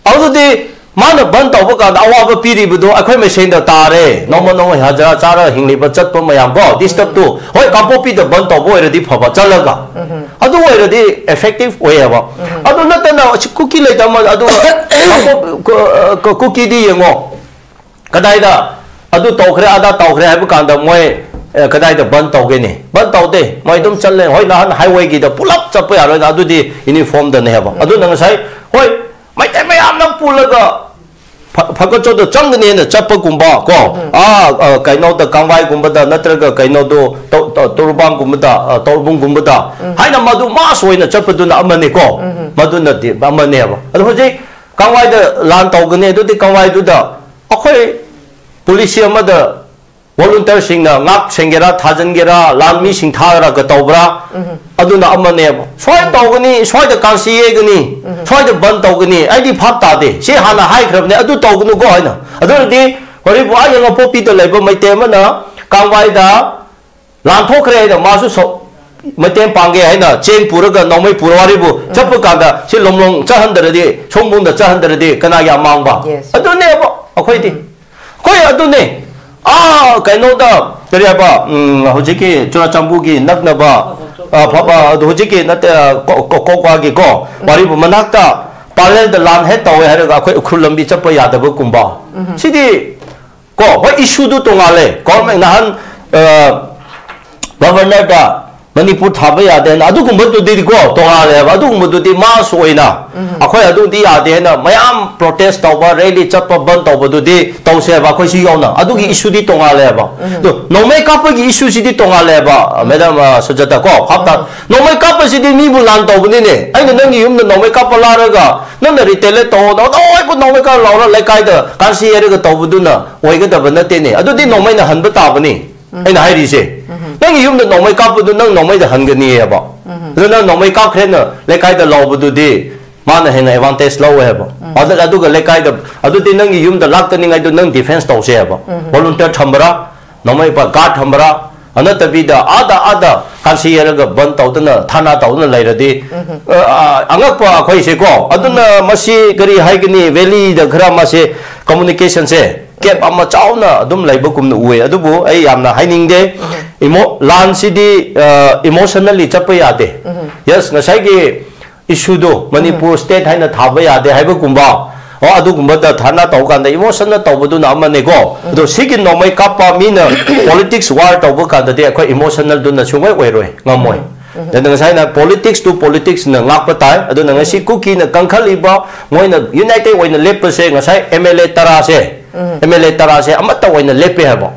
ꯑꯗꯨꯗꯤ ꯃꯥꯅ ꯕꯟ ꯇꯧꯕ ꯀꯥꯟꯗ ꯑꯋꯥꯕ ꯄꯤꯔꯤꯕꯗꯣ ꯑꯩꯈꯣꯏ ꯃꯁꯦꯟꯗ ꯇꯥꯔꯦ꯫ ꯅꯣꯡꯃ ꯅꯣꯡꯃ ꯍꯖꯔꯥ ꯆꯥꯔꯒ ꯍꯤꯡꯂꯤꯕ ꯆꯠꯄ ꯃꯌꯥꯝ ꯀꯣ, ꯗꯤꯁꯇꯔꯕꯇꯨ, ꯍꯣꯏ, ꯀꯥꯡꯄꯣꯛꯄꯤꯗ ꯕꯟ ꯇꯧꯕ ꯑꯣꯏꯔꯗꯤ ꯐꯕ, ꯆꯠꯂꯒ ꯑꯗꯨ ꯑꯣꯏꯔꯗꯤ ꯑꯦꯐꯦꯛꯇꯤꯚ ꯑꯣꯏꯌꯦꯕ꯫ ꯑꯗꯨ ꯅꯠꯇꯅ ꯑꯁꯤ ꯀꯨꯀꯤ ꯂꯩꯇꯕ ꯑꯗꯨꯒ ꯀꯥꯡꯄꯣꯛ-, ꯀꯨ-, ꯀꯨ-, ꯀꯨꯀꯤꯗꯤ ꯌꯦꯡꯉꯣ, ꯀꯗꯥꯏꯗ ꯑꯗꯨ ꯇꯧꯈ꯭ꯔꯦ, ꯑꯗꯥ ꯇꯧꯈ꯭ꯔꯦ ꯍꯥꯏꯕ ꯀꯥꯟꯗ ꯃꯣꯏ, ꯑꯦ, ꯀꯗꯥꯏꯗ ꯕꯟ ꯇꯧꯒꯦꯅꯦ? ꯕꯟ ꯇꯧꯗꯦ, ꯃꯣꯏ ꯑꯗꯨꯝ ꯆꯠꯂꯦ꯫ ꯍꯣꯏ, ꯅꯍꯥꯟ ꯍꯥꯏꯋꯦꯒꯤꯗ ꯄꯨꯂꯞ ꯆꯠꯄ ꯌꯥꯔꯣꯏꯅ, ꯑꯗꯨꯗꯤ ꯌꯨꯅꯤꯐꯣꯔꯝꯗꯅꯦ ꯍꯥꯏꯕ꯫ ꯑꯗꯨꯅ ꯉꯁꯥꯏ, ꯍꯣꯏ, ꯃꯩꯇꯩ ꯃꯌꯥꯝꯅ ꯄꯨꯜꯂꯒ ꯐ-, ꯐꯒꯠꯆꯣꯗ ꯆꯪꯒꯅꯦꯅ ꯆꯠꯄꯒꯨꯝꯕ ꯀꯣ, ꯑꯥ, ꯑ, ꯀꯩꯅꯣꯗ, ꯀꯥꯡꯕꯥꯏꯒꯨꯝꯕꯗ ꯅꯠꯇ꯭ꯔꯒ ꯀꯩꯅꯣꯗꯣ, ꯇꯧ-, ꯇꯧ-, ꯇꯧꯔꯨꯕꯥꯡꯒꯨꯝꯕꯗ, ꯑ, ꯇꯧꯔꯨꯕꯨꯡꯒꯨꯝꯕꯗ ꯍꯥꯏꯅ ꯃꯗꯨ ꯃꯥꯁ ꯑꯣꯏꯅ ꯆꯠꯄꯗꯨꯅ ꯑꯃꯅꯤꯀꯣ, ꯃꯗꯨꯅꯗꯤ ꯑꯃꯅꯦꯕ꯫ ꯑꯗꯣ ꯍꯧꯖꯤꯛ ꯀꯥꯡꯕꯥꯏꯗ ꯂꯥꯟ ꯇꯧꯒꯅꯤ, ꯑꯗꯨꯗꯤ ꯀꯥꯡꯕꯥꯏꯗꯨꯗ ꯑꯩꯈꯣꯏ ꯄꯨꯂꯤꯁ ꯑꯃꯗ ꯚꯣꯂꯨꯟꯇꯤꯌꯔꯁꯤꯡꯅ ꯉꯥꯛ ꯁꯦꯟꯒꯦꯔꯥ, ꯊꯥꯖꯤꯟꯒꯦꯔꯥ, ꯂꯥꯟꯃꯤꯁꯤꯡ ꯊꯥꯔꯒ ꯇꯧꯕ꯭ꯔꯥ? ꯑꯗꯨꯅ ꯑꯃꯅꯦꯕ꯫ ꯁ꯭ꯋꯥꯏ ꯇꯧꯒꯅꯤ, ꯁ꯭ꯋꯥꯏꯗ ꯀꯥꯡꯁꯤ ꯌꯦꯒꯅꯤ, ꯁ꯭ꯋꯥꯏꯗ ꯕꯟ ꯇꯧꯒꯅꯤ, ꯑꯩꯗꯤ ꯚꯥꯞ ꯇꯥꯗꯦ꯫ ꯁꯤ ꯍꯥꯟꯅ ꯍꯥꯏꯈ꯭ꯔꯕꯅꯦ, ꯑꯗꯨ ꯇꯧꯒꯅꯨꯀꯣ ꯍꯥꯏꯅ꯫ ꯑꯗꯨ ꯑꯣꯏꯔꯗꯤ ꯍꯣꯔꯦꯟꯕꯨ ꯑꯥ ꯌꯦꯡꯉꯣ, ꯄꯣꯛꯄꯤꯗ ꯂꯩꯕ ꯃꯩꯇꯩ ꯑꯃꯅ ꯀꯥꯡꯕꯥꯏꯗ ꯂꯥꯟꯊꯣꯛꯈ꯭ꯔꯦ ꯍꯥꯏꯅ ꯃꯥꯁꯨ ꯁꯧ-, ꯃꯇꯦꯡ ꯄꯥꯡꯒꯦ ꯍꯥꯏꯅ ꯆꯦꯡ ꯄꯨꯔꯒ ꯅꯣꯡꯃꯩ ꯄꯨꯔ ꯋꯥꯔꯤꯕꯨ ꯆꯠꯄ ꯀꯥꯟꯗ ꯁꯤ ꯂꯣꯝꯂꯣꯡ ꯆꯠꯍꯟꯗ꯭ꯔꯗꯤ, ꯁꯣꯝꯕꯨꯡꯗ ꯆꯠꯍꯟꯗ꯭ꯔꯗꯤ ꯀꯅꯥꯒꯤ ꯑꯃꯥꯡꯕ? Yes. ꯑꯗꯨꯅꯦꯕ ꯑꯩꯈꯣꯏꯗꯤ꯫ ꯑꯩꯈꯣꯏ ꯑꯗꯨꯅꯦ꯫ ꯑꯥ, ꯀꯩꯅꯣꯗ, ꯀꯔꯤ ꯍꯥꯏꯕ, ꯎꯝ, ꯍꯧꯖꯤꯛꯀꯤ ꯆꯨꯔꯥꯆꯥꯟꯄꯨꯔꯒꯤ ꯅꯛꯅꯕ, ꯑ, ꯐꯕ, ꯑꯗꯨ ꯍꯧꯖꯤꯛꯀꯤ ꯅꯠꯇꯦ, ꯑ, ꯀꯣ-, ꯀꯣ-, ꯀꯣꯛꯋꯥꯒꯤꯀꯣ, ꯋꯥꯔꯤꯕꯨ ꯃꯅꯥꯛꯇ parallelꯗ ꯂꯥꯟ ꯍꯦꯛ ꯇꯧꯋꯦ ꯍꯥꯏꯔꯒ ꯑꯩꯈꯣꯏ ꯎꯈ꯭ꯔꯨꯜ ꯂꯝꯕꯤ ꯆꯠꯄ ꯌꯥꯗꯕꯒꯨꯝꯕ꯫ ꯁꯤꯗꯤ ꯀꯣ, ꯍꯣꯏ, issueꯗꯨ ꯇꯣꯉꯥꯜꯂꯦ꯫ Government ꯅꯍꯥꯟ, ꯑ, Governorꯗ ꯃꯅꯤꯄꯨꯔ ꯊꯥꯕ ꯌꯥꯗꯦꯅ ꯑꯗꯨꯒꯨꯝꯕꯗꯨꯗꯤ ꯀꯣ ꯇꯣꯉꯥꯜꯂꯦꯕ꯫ ꯑꯗꯨꯒꯨꯝꯕꯗꯨꯗꯤ mass ꯑꯣꯏꯅ ꯑꯩꯈꯣꯏ ꯑꯗꯨꯗꯤ ꯌꯥꯗꯦ ꯍꯥꯏꯅ ꯃꯌꯥꯝ protest ꯇꯧꯕ, rally ꯆꯠꯄ, ꯕꯟ ꯇꯧꯕꯗꯨꯗꯤ ꯇꯧꯁꯦꯕ꯫ ꯑꯩꯈꯣꯏꯁꯨ ꯌꯥꯎꯅ ꯑꯗꯨꯒꯤ issueꯗꯤ ꯇꯣꯉꯥꯜꯂꯦꯕ꯫ ꯑꯗꯣ ꯅꯣꯡꯃꯩ ꯀꯥꯞꯄꯒꯤ issueꯁꯤꯗꯤ ꯇꯣꯉꯥꯜꯂꯦꯕ, Madam, ꯑ, ꯁꯨꯖꯥꯇꯥ ꯀꯣ, ꯚꯥꯞ ꯇꯥ-, ꯅꯣꯡꯃꯩ ꯀꯥꯞꯄꯁꯤꯗꯤ ꯃꯤꯕꯨ ꯂꯥꯟ ꯇꯧꯕꯅꯤꯅꯦ꯫ ꯑꯩꯅ ꯅꯪꯒꯤ ꯌꯨꯝꯗ ꯅꯣꯡꯃꯩ ꯀꯥꯞꯄ ꯂꯥꯛꯑꯒ ꯅꯪꯅ retaliate ꯇꯧꯑꯣ, ꯅꯣꯏꯕꯨ ꯅꯣꯡꯃꯩ ꯀꯥꯞꯄ ꯂꯥꯛꯑꯣ, ꯂꯩꯀꯥꯏꯗ ꯀꯥꯟꯁꯤ ꯍꯥꯏꯔꯒ ꯇꯧꯕꯗꯨꯅ ꯑꯣꯏꯒꯗꯕ ꯅꯠꯇꯦꯅꯦ꯫ ꯑꯗꯨꯗꯤ ꯅꯣꯡꯃꯩꯅ ꯍꯟꯕ ꯇꯥꯕꯅꯤ꯫ ꯑꯩꯅ ꯍꯥꯏꯔꯤꯁꯦ, ꯅꯪꯒꯤ ꯌꯨꯝꯗ ꯅꯣꯡꯃꯩ ꯀꯥꯞꯄꯗꯨ ꯅꯪ ꯅꯣꯡꯃꯩꯗ ꯍꯟꯒꯅꯤꯑꯕ꯫ ꯑꯗꯨ ꯅꯪ ꯅꯣꯡꯃꯩ ꯀꯥꯞꯈ꯭ꯔꯦꯅ ꯂꯩꯀꯥꯏꯗ ꯂꯧꯕꯗꯨꯗꯤ ꯃꯥꯅ ꯍꯦꯟꯅ advantage ꯂꯧꯋꯦ ꯍꯥꯏꯕ꯫ ꯑꯗꯨ-, ꯑꯗꯨꯒ ꯂꯩꯀꯥꯏꯗ, ꯑꯗꯨꯗꯤ ꯅꯪꯒꯤ ꯌꯨꯝꯗ ꯂꯥꯛꯇꯅꯤꯡꯉꯥꯏꯗꯨ ꯅꯪ defence ꯇꯧꯁꯦ ꯍꯥꯏꯕ꯫ Volunteer ꯊꯝꯕ꯭ꯔꯥ, ꯅꯣꯡꯃꯩ ꯄ-, guard ꯊꯝꯕ꯭ꯔꯥ, ꯑꯗꯨ ꯅꯠꯇꯕꯤꯗ ꯑꯥꯗ, ꯑꯥꯗ ꯀꯥꯟꯁꯤ ꯌꯦꯔꯒ ꯕꯟ ꯇꯧꯗꯅ, ꯊꯥꯅꯥ ꯇꯧꯗꯅ ꯂꯩꯔꯗꯤ, ꯑ, ꯑ, ꯑꯉꯛꯄ ꯑꯩꯈꯣꯏꯁꯦꯀꯣ꯫ ꯑꯗꯨꯅ ꯃꯁꯤ ꯀꯔꯤ ꯍꯥꯏꯒꯅꯤ, valleyꯗ ꯈꯔ ꯃꯥꯁꯦ communicationꯁꯦ gap ꯑꯃ ꯆꯥꯎꯅ ꯑꯗꯨꯝ ꯂꯩꯕꯒꯨꯝꯅ ꯎꯏ꯫ ꯑꯗꯨꯕꯨ ꯑꯩ ꯌꯥꯝꯅ ꯍꯥꯏꯅꯤꯡꯗꯦ꯫ ꯏꯃꯣ-, ꯂꯥꯟꯁꯤꯗꯤ, ꯑ, emotionally ꯆꯠꯄ ꯌꯥꯗꯦ꯫ Yes, ꯉꯁꯥꯏꯒꯤ issueꯗꯣ ꯃꯅꯤꯄꯨꯔ state ꯍꯥꯏꯅ ꯊꯥꯕ ꯌꯥꯗꯦ ꯍꯥꯏꯕꯒꯨꯝꯕ, ꯑꯣ, ꯑꯗꯨꯒꯨꯝꯕꯗ ꯙꯔꯅꯥ ꯇꯧꯕ ꯀꯥꯟꯗ emotionꯅ ꯇꯧꯕꯗꯨꯅ ꯑꯃꯅꯦꯀꯣ꯫ ꯑꯗꯣ ꯁꯤꯒꯤ ꯅꯣꯡꯃꯩ ꯀꯥꯞꯄ ꯃꯤꯅ politics war ꯇꯧꯕ ꯀꯥꯟꯗꯗꯤ ꯑꯩꯈꯣꯏ emotionalꯗꯨꯅ ꯁꯨꯡꯑꯣꯏ ꯑꯣꯏꯔꯣꯏ, ꯉꯝꯃꯣꯏ꯫ ꯑꯗꯨꯅ ꯉꯁꯥꯏꯅ politics to politicsꯅ ꯉꯥꯛꯄ ꯇꯥꯏ꯫ ꯑꯗꯨꯅ ꯉꯁꯤ ꯀꯨꯀꯤꯅ ꯀꯟꯈꯠꯂꯤꯕ, ꯃꯣꯏꯅ united ꯑꯣꯏꯅ ꯂꯦꯞꯄꯁꯦ, ꯉꯁꯥꯏ MLA ꯇꯔꯥꯁꯦ, MLA ꯇꯔꯥꯁꯦ ꯑꯃꯠꯇ ꯑꯣꯏꯅ ꯂꯦꯞꯄꯦ ꯍꯥꯏꯕ꯫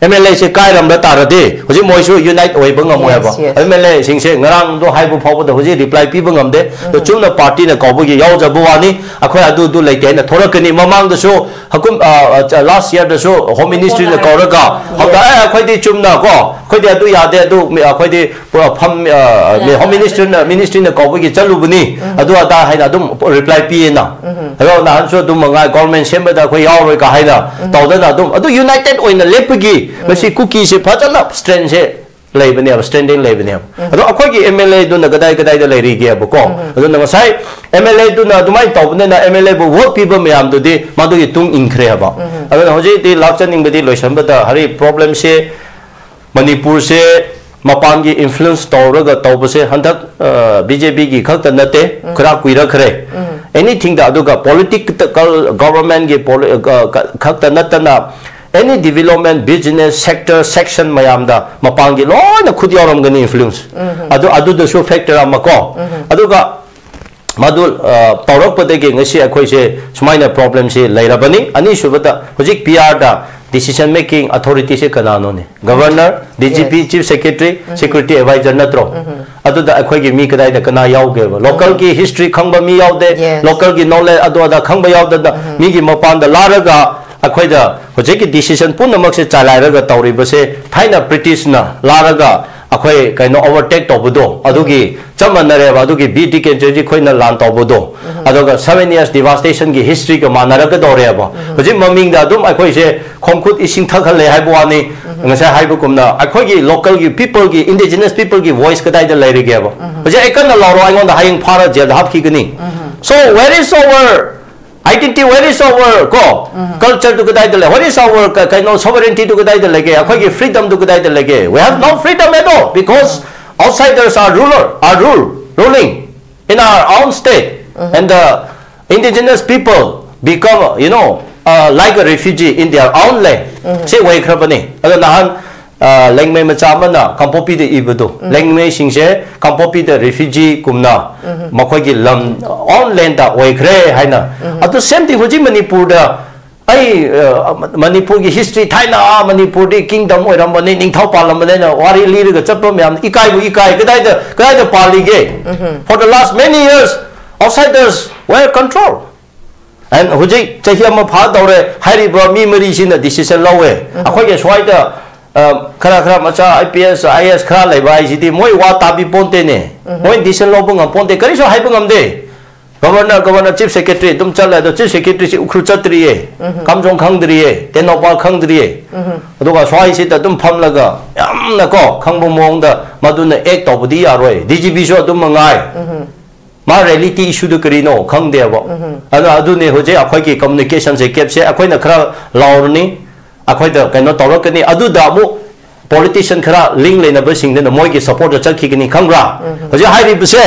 MLAꯁꯦ ꯀꯥꯏꯔꯝꯕ ꯇꯥꯔꯗꯤ ꯍꯧꯖꯤꯛ ꯃꯣꯏꯁꯨ unite ꯑꯣꯏꯕ ꯉꯝꯃꯣꯏ ꯍꯥꯏꯕ꯫ Yes, yes. MLAꯁꯤꯡꯁꯦ ꯉꯔꯥꯡꯗꯣ ꯍꯥꯏꯕ ꯐꯥꯎꯕꯗ ꯍꯧꯖꯤꯛ reply ꯄꯤꯕ ꯉꯝꯗꯦ꯫ ꯑꯗꯣ ꯆꯨꯝꯅ partyꯅ ꯀꯧꯕꯒꯤ ꯌꯥꯎꯖꯕ ꯋꯥꯅꯤ꯫ ꯑꯩꯈꯣꯏ ꯑꯗꯨ, ꯑꯗꯨ ꯂꯩꯇꯦ ꯍꯥꯏꯅ ꯊꯣꯔꯛꯀꯅꯤ꯫ ꯃꯃꯥꯡꯗꯁꯨ ꯍꯀꯨꯝ-, ꯑ, ꯑ, last yearꯗꯁꯨ Home Ministryꯅ ꯀꯧꯔꯒ, ꯍꯧꯗ-, "ꯑꯦ, ꯑꯩꯈꯣꯏꯗꯤ ꯆꯨꯝꯅ ꯀꯣ, ꯑꯩꯈꯣꯏꯗꯤ ꯑꯗꯨ ꯌꯥꯗꯦ, ꯑꯗꯨ ꯃꯤ-, ꯑꯩꯈꯣꯏꯗꯤ ꯄꯨꯔꯥ ꯐꯝ-, ꯑ, ꯃꯤ-, Home Ministryꯅ, ministryꯅ ꯀꯧꯕꯒꯤ ꯆꯠꯂꯨꯕꯅꯤ, ꯑꯗꯨ ꯑꯗꯥ" ꯍꯥꯏꯅ ꯑꯗꯨꯝ reply ꯄꯤꯌꯦꯅ꯫ ꯑꯗꯣ ꯅꯍꯥꯟꯁꯨ ꯑꯗꯨꯝ ꯃꯉꯥ government ꯁꯦꯝꯕꯗ ꯑꯩꯈꯣꯏ ꯌꯥꯎꯔꯣꯏ ꯀ ꯍꯥꯏꯅ ꯇꯧꯗꯅ ꯑꯗꯨꯝ, ꯑꯗꯨ united ꯑꯣꯏꯅ ꯂꯦꯞꯄꯒꯤ ꯃꯁꯤ ꯀꯨꯀꯤꯁꯦ ꯐꯖꯅ strengthꯁꯦ ꯂꯩꯕꯅꯦꯕ, standing ꯂꯩꯕꯅꯦꯕ꯫ ꯑꯗꯣ ꯑꯩꯈꯣꯏꯒꯤ MLAꯗꯨꯅ ꯀꯗꯥꯏ ꯀꯗꯥꯏꯗ ꯂꯩꯔꯤꯒꯦꯕꯀꯣ? ꯑꯗꯨꯅ ꯉꯁꯥꯏ MLAꯗꯨꯅ ꯑꯗꯨꯃꯥꯏꯅ ꯇꯧꯕꯅꯤꯅ MLAꯕꯨ vote ꯄꯤꯕ ꯃꯌꯥꯝꯗꯨꯗꯤ ꯃꯗꯨꯒꯤ ꯇꯨꯡ ꯏꯟꯈ꯭ꯔꯦ ꯍꯥꯏꯕ꯫ ꯑꯗꯨꯅ ꯍꯧꯖꯤꯛꯇꯤ ꯂꯥꯛꯆꯅꯤꯡꯕꯗꯤ ꯂꯣꯏꯁꯤꯟꯕꯗ ꯍꯧꯖꯤꯛ problemꯁꯦ ꯃꯅꯤꯄꯨꯔꯁꯦ ꯃꯄꯥꯟꯒꯤ ꯏꯟꯐ꯭ꯂꯨꯌꯦꯟꯁ ꯇꯧꯔꯒ ꯇꯧꯕꯁꯦ ꯍꯟꯗꯛ ꯕꯤ ꯖꯦ ꯄꯤꯒꯤ ꯈꯛꯇ ꯅꯠꯇꯦ, ꯈꯔ ꯀꯨꯏꯔꯛꯈ꯭ꯔꯦ꯫ ꯑꯦꯅꯤꯊꯤꯡꯗ, ꯑꯗꯨꯒ ꯄꯣꯂꯤꯇꯤꯀꯦꯜ ꯒꯣꯚꯔꯟꯃꯦꯟꯒꯤ ꯈꯛꯇ ꯅꯠꯇꯅ ꯑꯦꯅꯤ ꯗꯤꯕꯦꯂꯞꯃꯦꯟ, ꯕꯤꯖꯤꯅꯦꯁ, ꯁꯦꯛꯇꯔ, ꯁꯦꯛꯁꯟ ꯃꯌꯥꯝꯗ ꯃꯄꯥꯟꯒꯤ ꯂꯣꯏꯅ ꯈꯨꯠ ꯌꯥꯎꯔꯝꯒꯅꯤ ꯏꯟꯐ꯭ꯂꯨꯌꯦꯟꯁ꯫ ꯑꯗꯨ, ꯑꯗꯨꯗꯁꯨ ꯐꯦꯛꯇꯔ ꯑꯃ ꯀꯣ꯫ ꯑꯗꯨꯒ ꯃꯗꯨ ꯇꯧꯔꯛꯄꯗꯒꯤ ꯉꯁꯤ ꯑꯩꯈꯣꯏꯁꯦ ꯁꯨꯃꯥꯏꯅ ꯄ꯭ꯔꯣꯕ꯭ꯂꯦꯝꯁꯤ ꯂꯩꯔꯕꯅꯤ꯫ ꯑꯅꯤꯁꯨꯕꯗ, ꯍꯧꯖꯤꯛ ꯄꯤ ꯑꯥꯔꯗ ꯗꯤꯁꯤꯖꯟ ꯃꯦꯀꯤꯡ ꯑꯣꯊꯣꯔꯤꯇꯤꯁꯦ ꯀꯅꯥꯅꯣꯅꯦ? Governor, D G P, chief secretary, security advisor ꯅꯠꯇ꯭ꯔꯣ? ꯑꯗꯨꯗ ꯑꯩꯈꯣꯏꯒꯤ ꯃꯤ ꯀꯗꯥꯏꯗ ꯀꯅꯥ ꯌꯥꯎꯒꯦꯕ? ꯂꯣꯀꯦꯜꯒꯤ ꯍꯤꯁꯇ꯭ꯔꯤ ꯈꯪꯕ ꯃꯤ ꯌꯥꯎꯗꯦ, ꯂꯣꯀꯦꯜꯒꯤ ꯅꯣꯂꯦꯖ ꯑꯗꯨ ꯑꯗꯥ ꯈꯪꯕ ꯌꯥꯎꯗꯅ ꯃꯤꯒꯤ ꯃꯄꯥꯟꯗ ꯂꯥꯔꯒ ꯑꯩꯈꯣꯏꯗ ꯍꯧꯖꯤꯛꯀꯤ ꯗꯤꯁꯤꯖꯟ ꯄꯨꯝꯅꯃꯛꯁꯦ ꯆꯂꯥꯏꯔꯒ ꯇꯧꯔꯤꯕꯁꯦ ꯊꯥꯏꯅ ꯕ꯭ꯔꯤꯇꯤꯁꯅ ꯂꯥꯔꯒ ꯑꯩꯈꯣꯏ ꯀꯩꯅꯣ ꯑꯣꯚꯔꯇꯦꯛ ꯇꯧꯕꯗꯣ ꯑꯗꯨꯒꯤ ꯆꯞ ꯃꯥꯟꯅꯔꯦꯕ꯫ ꯑꯗꯨꯒꯤ ꯕꯤ ꯗꯤ ꯀꯦꯟꯗ꯭ꯔꯖꯤ ꯑꯩꯈꯣꯏꯅ ꯂꯥꯟ ꯇꯧꯕꯗꯣ, ꯑꯗꯨꯒ ꯁꯚꯦꯟ ꯌꯔꯁ ꯗꯤꯚꯥꯁꯇꯦꯁꯟꯒꯤ ꯍꯤꯁꯇ꯭ꯔꯤꯒ ꯃꯥꯟꯅꯔꯛꯀꯗꯧꯔꯦꯕ꯫ ꯍꯧꯖꯤꯛ ꯃꯃꯤꯡꯗ ꯑꯗꯨꯝ ꯑꯩꯈꯣꯏꯁꯦ ꯈꯣꯡꯈꯨꯠ ꯏꯁꯤꯡ ꯊꯛꯍꯜꯂꯦ ꯍꯥꯏꯕ ꯋꯥꯅꯤ꯫ ꯉꯁꯥꯏ ꯍꯥꯏꯕꯒꯨꯝꯅ ꯑꯩꯈꯣꯏꯒꯤ ꯂꯣꯀꯦꯜꯒꯤ ꯄꯤꯄꯜꯒꯤ, ꯏꯟꯗꯤꯖꯤꯅꯁ ꯄꯤꯄꯜꯒꯤ ꯚꯣꯏꯁ ꯀꯗꯥꯏꯗ ꯂꯩꯔꯤꯒꯦꯕ? ꯍꯧꯖꯤꯛ ꯑꯩ ꯀꯟꯅ ꯂꯥꯎꯔꯣ, ꯑꯩꯉꯣꯟꯗ ꯍꯌꯦꯡ ꯐꯥꯔ ꯖꯦꯜꯗ ꯍꯥꯞꯈꯤꯒꯅꯤ꯫ So where is our identity, where is our ꯀꯣ ꯀꯜꯆꯔꯗꯨ ꯀꯗꯥꯏꯗ ꯂꯩ? What is our ꯀ- ꯀꯩꯅꯣ ꯁꯣꯚꯔꯦꯟꯇꯤꯗꯨ ꯀꯗꯥꯏꯗ ꯂꯩꯒꯦ? ꯑꯩꯈꯣꯏꯒꯤ ꯐ꯭ꯔꯤꯗꯝꯗꯨ ꯀꯗꯥꯏꯗ ꯂꯩꯒꯦ? We have no freedom at all because outsiders are ruler, are rule, ruling in our own state, and the indigenous people become, you know, uh, like a refugee in their own land. ꯁꯤ ꯑꯣꯏꯈ꯭ꯔꯕꯅꯤ꯫ ꯑꯗꯣ ꯅꯍꯥꯟ ꯂꯦꯡꯃꯩ ꯃꯆꯥ ꯑꯃꯅ ꯀꯥꯡꯄꯣꯛꯄꯤꯗ ꯏꯕꯗꯣ, ꯂꯦꯡꯃꯩꯁꯤꯡꯁꯦ ꯀꯥꯡꯄꯣꯛꯄꯤꯗ ꯔꯤꯐ꯭ꯌꯨꯖꯤꯒꯨꯝꯅ ꯃꯈꯣꯏꯒꯤ ꯂꯝ ꯑꯣꯟ ꯂꯦꯟꯗ ꯑꯣꯏꯈ꯭ꯔꯦ ꯍꯥꯏꯅ꯫ ꯑꯗꯨ ꯁꯦꯝ ꯊꯤꯡ ꯍꯧꯖꯤꯛ ꯃꯅꯤꯄꯨꯔꯗ ꯑꯩ, ꯑ, ꯃꯅꯤꯄꯨꯔꯒꯤ ꯍꯤꯁꯇ꯭ꯔꯤ ꯊꯥꯏꯅ, ꯑꯥ, ꯃꯅꯤꯄꯨꯔꯗꯤ ꯀꯤꯡꯗꯝ ꯑꯣꯏꯔꯝꯕꯅꯤ, ꯅꯤꯡꯊꯧ ꯄꯥꯜꯂꯝꯕꯅꯤ ꯍꯥꯏꯅ ꯋꯥꯔꯤ ꯂꯤꯔꯒ ꯆꯠꯄ ꯃꯌꯥꯝ ꯏꯀꯥꯏꯕꯨ ꯏꯀꯥꯏ꯫ ꯀꯗꯥꯏꯗ, ꯀꯗꯥꯏꯗ ꯄꯥꯜꯂꯤꯒꯦ? For the last many years, outsiders were control. And ꯍꯧꯖꯤꯛ ꯆꯍꯤ ꯑꯃ ꯐꯥꯗꯧꯔꯦ, ꯍꯥꯏꯔꯤꯕ ꯃꯤ ꯃꯔꯤꯁꯤꯅ ꯗꯤꯁꯤꯖꯟ ꯂꯧꯋꯦ꯫ ꯑꯩꯈꯣꯏꯒꯤ ꯁ꯭ꯋꯥꯏꯗ, ꯑ, ꯈꯔ ꯈꯔ ꯃꯆꯥ I P S, I A S ꯈꯔ ꯂꯩꯕ ꯍꯥꯏꯁꯤꯗꯤ ꯃꯣꯏ ꯋꯥ ꯇꯥꯕꯤ ꯄꯣꯟꯇꯦꯅꯦ꯫ ꯃꯣꯏ ꯗꯤꯁꯤꯖꯟ ꯂꯧꯕ ꯉꯝ ꯄꯣꯟꯇꯦ, ꯀꯔꯤꯁꯨ ꯍꯥꯏꯕ ꯉꯝꯗꯦ꯫ ꯒꯚꯔꯅꯔ, ꯒꯚꯔꯅꯔ, ꯆꯤꯐ ꯁꯦꯀ꯭ꯔꯦꯇꯔꯤ ꯑꯗꯨꯝ ꯆꯠꯂꯦ, ꯑꯗꯣ ꯆꯤꯐ ꯁꯦꯀ꯭ꯔꯦꯇꯔꯤꯁꯤ ꯎꯈ꯭ꯔꯨꯜ ꯆꯠꯇ꯭ꯔꯤꯌꯦ, ꯀꯥꯝꯖꯣꯡ ꯈꯪꯗ꯭ꯔꯤꯌꯦ, ꯇꯦꯡꯅꯧꯄꯜ ꯈꯪꯗ꯭ꯔꯤꯌꯦ꯫ ꯑꯗꯨꯒ ꯁ꯭ꯋꯥꯏꯁꯤꯗ ꯑꯗꯨꯝ ꯐꯝꯂꯒ ꯌꯥꯝꯅ ꯀꯣ ꯈꯪꯕ ꯃꯑꯣꯡꯗ ꯃꯗꯨꯅ ꯑꯦꯛ ꯇꯧꯕꯗꯤ ꯌꯥꯔꯣꯏ꯫ ꯗꯤ ꯖꯤ ꯄꯤꯁꯨ ꯑꯗꯨꯝ ꯃꯉꯥꯏ꯫ ꯃꯥ ꯔꯤꯌꯦꯂꯤꯇꯤ ꯏꯁꯨꯗꯨ ꯀꯔꯤꯅꯣ ꯈꯪꯗꯦꯕ꯫ ꯑꯗꯣ ꯑꯗꯨꯅꯤ ꯍꯧꯖꯤꯛ ꯑꯩꯈꯣꯏꯒꯤ ꯀꯝꯃꯨꯅꯤꯀꯦꯁꯟꯁꯦ ꯒꯦꯞꯁꯦ ꯑꯩꯈꯣꯏꯅ ꯈꯔ ꯂꯥꯎꯔꯅꯤ, ꯑꯩꯈꯣꯏꯗ ꯀꯩꯅꯣ ꯇꯧꯔꯛꯀꯅꯤ꯫ ꯑꯗꯨꯗ ꯑꯃꯨꯛ ꯄꯣꯂꯤꯇꯤꯁꯤꯌꯥꯟ ꯈꯔ ꯂꯤꯡ ꯂꯩꯅꯕꯁꯤꯡꯗꯨꯅ ꯃꯣꯏꯒꯤ ꯁꯞꯄꯣꯔꯠꯇ ꯆꯠꯈꯤꯒꯅꯤ, ꯈꯪꯕ꯭ꯔꯥ? ꯍꯧꯖꯤꯛ ꯍꯥꯏꯔꯤꯕꯁꯦ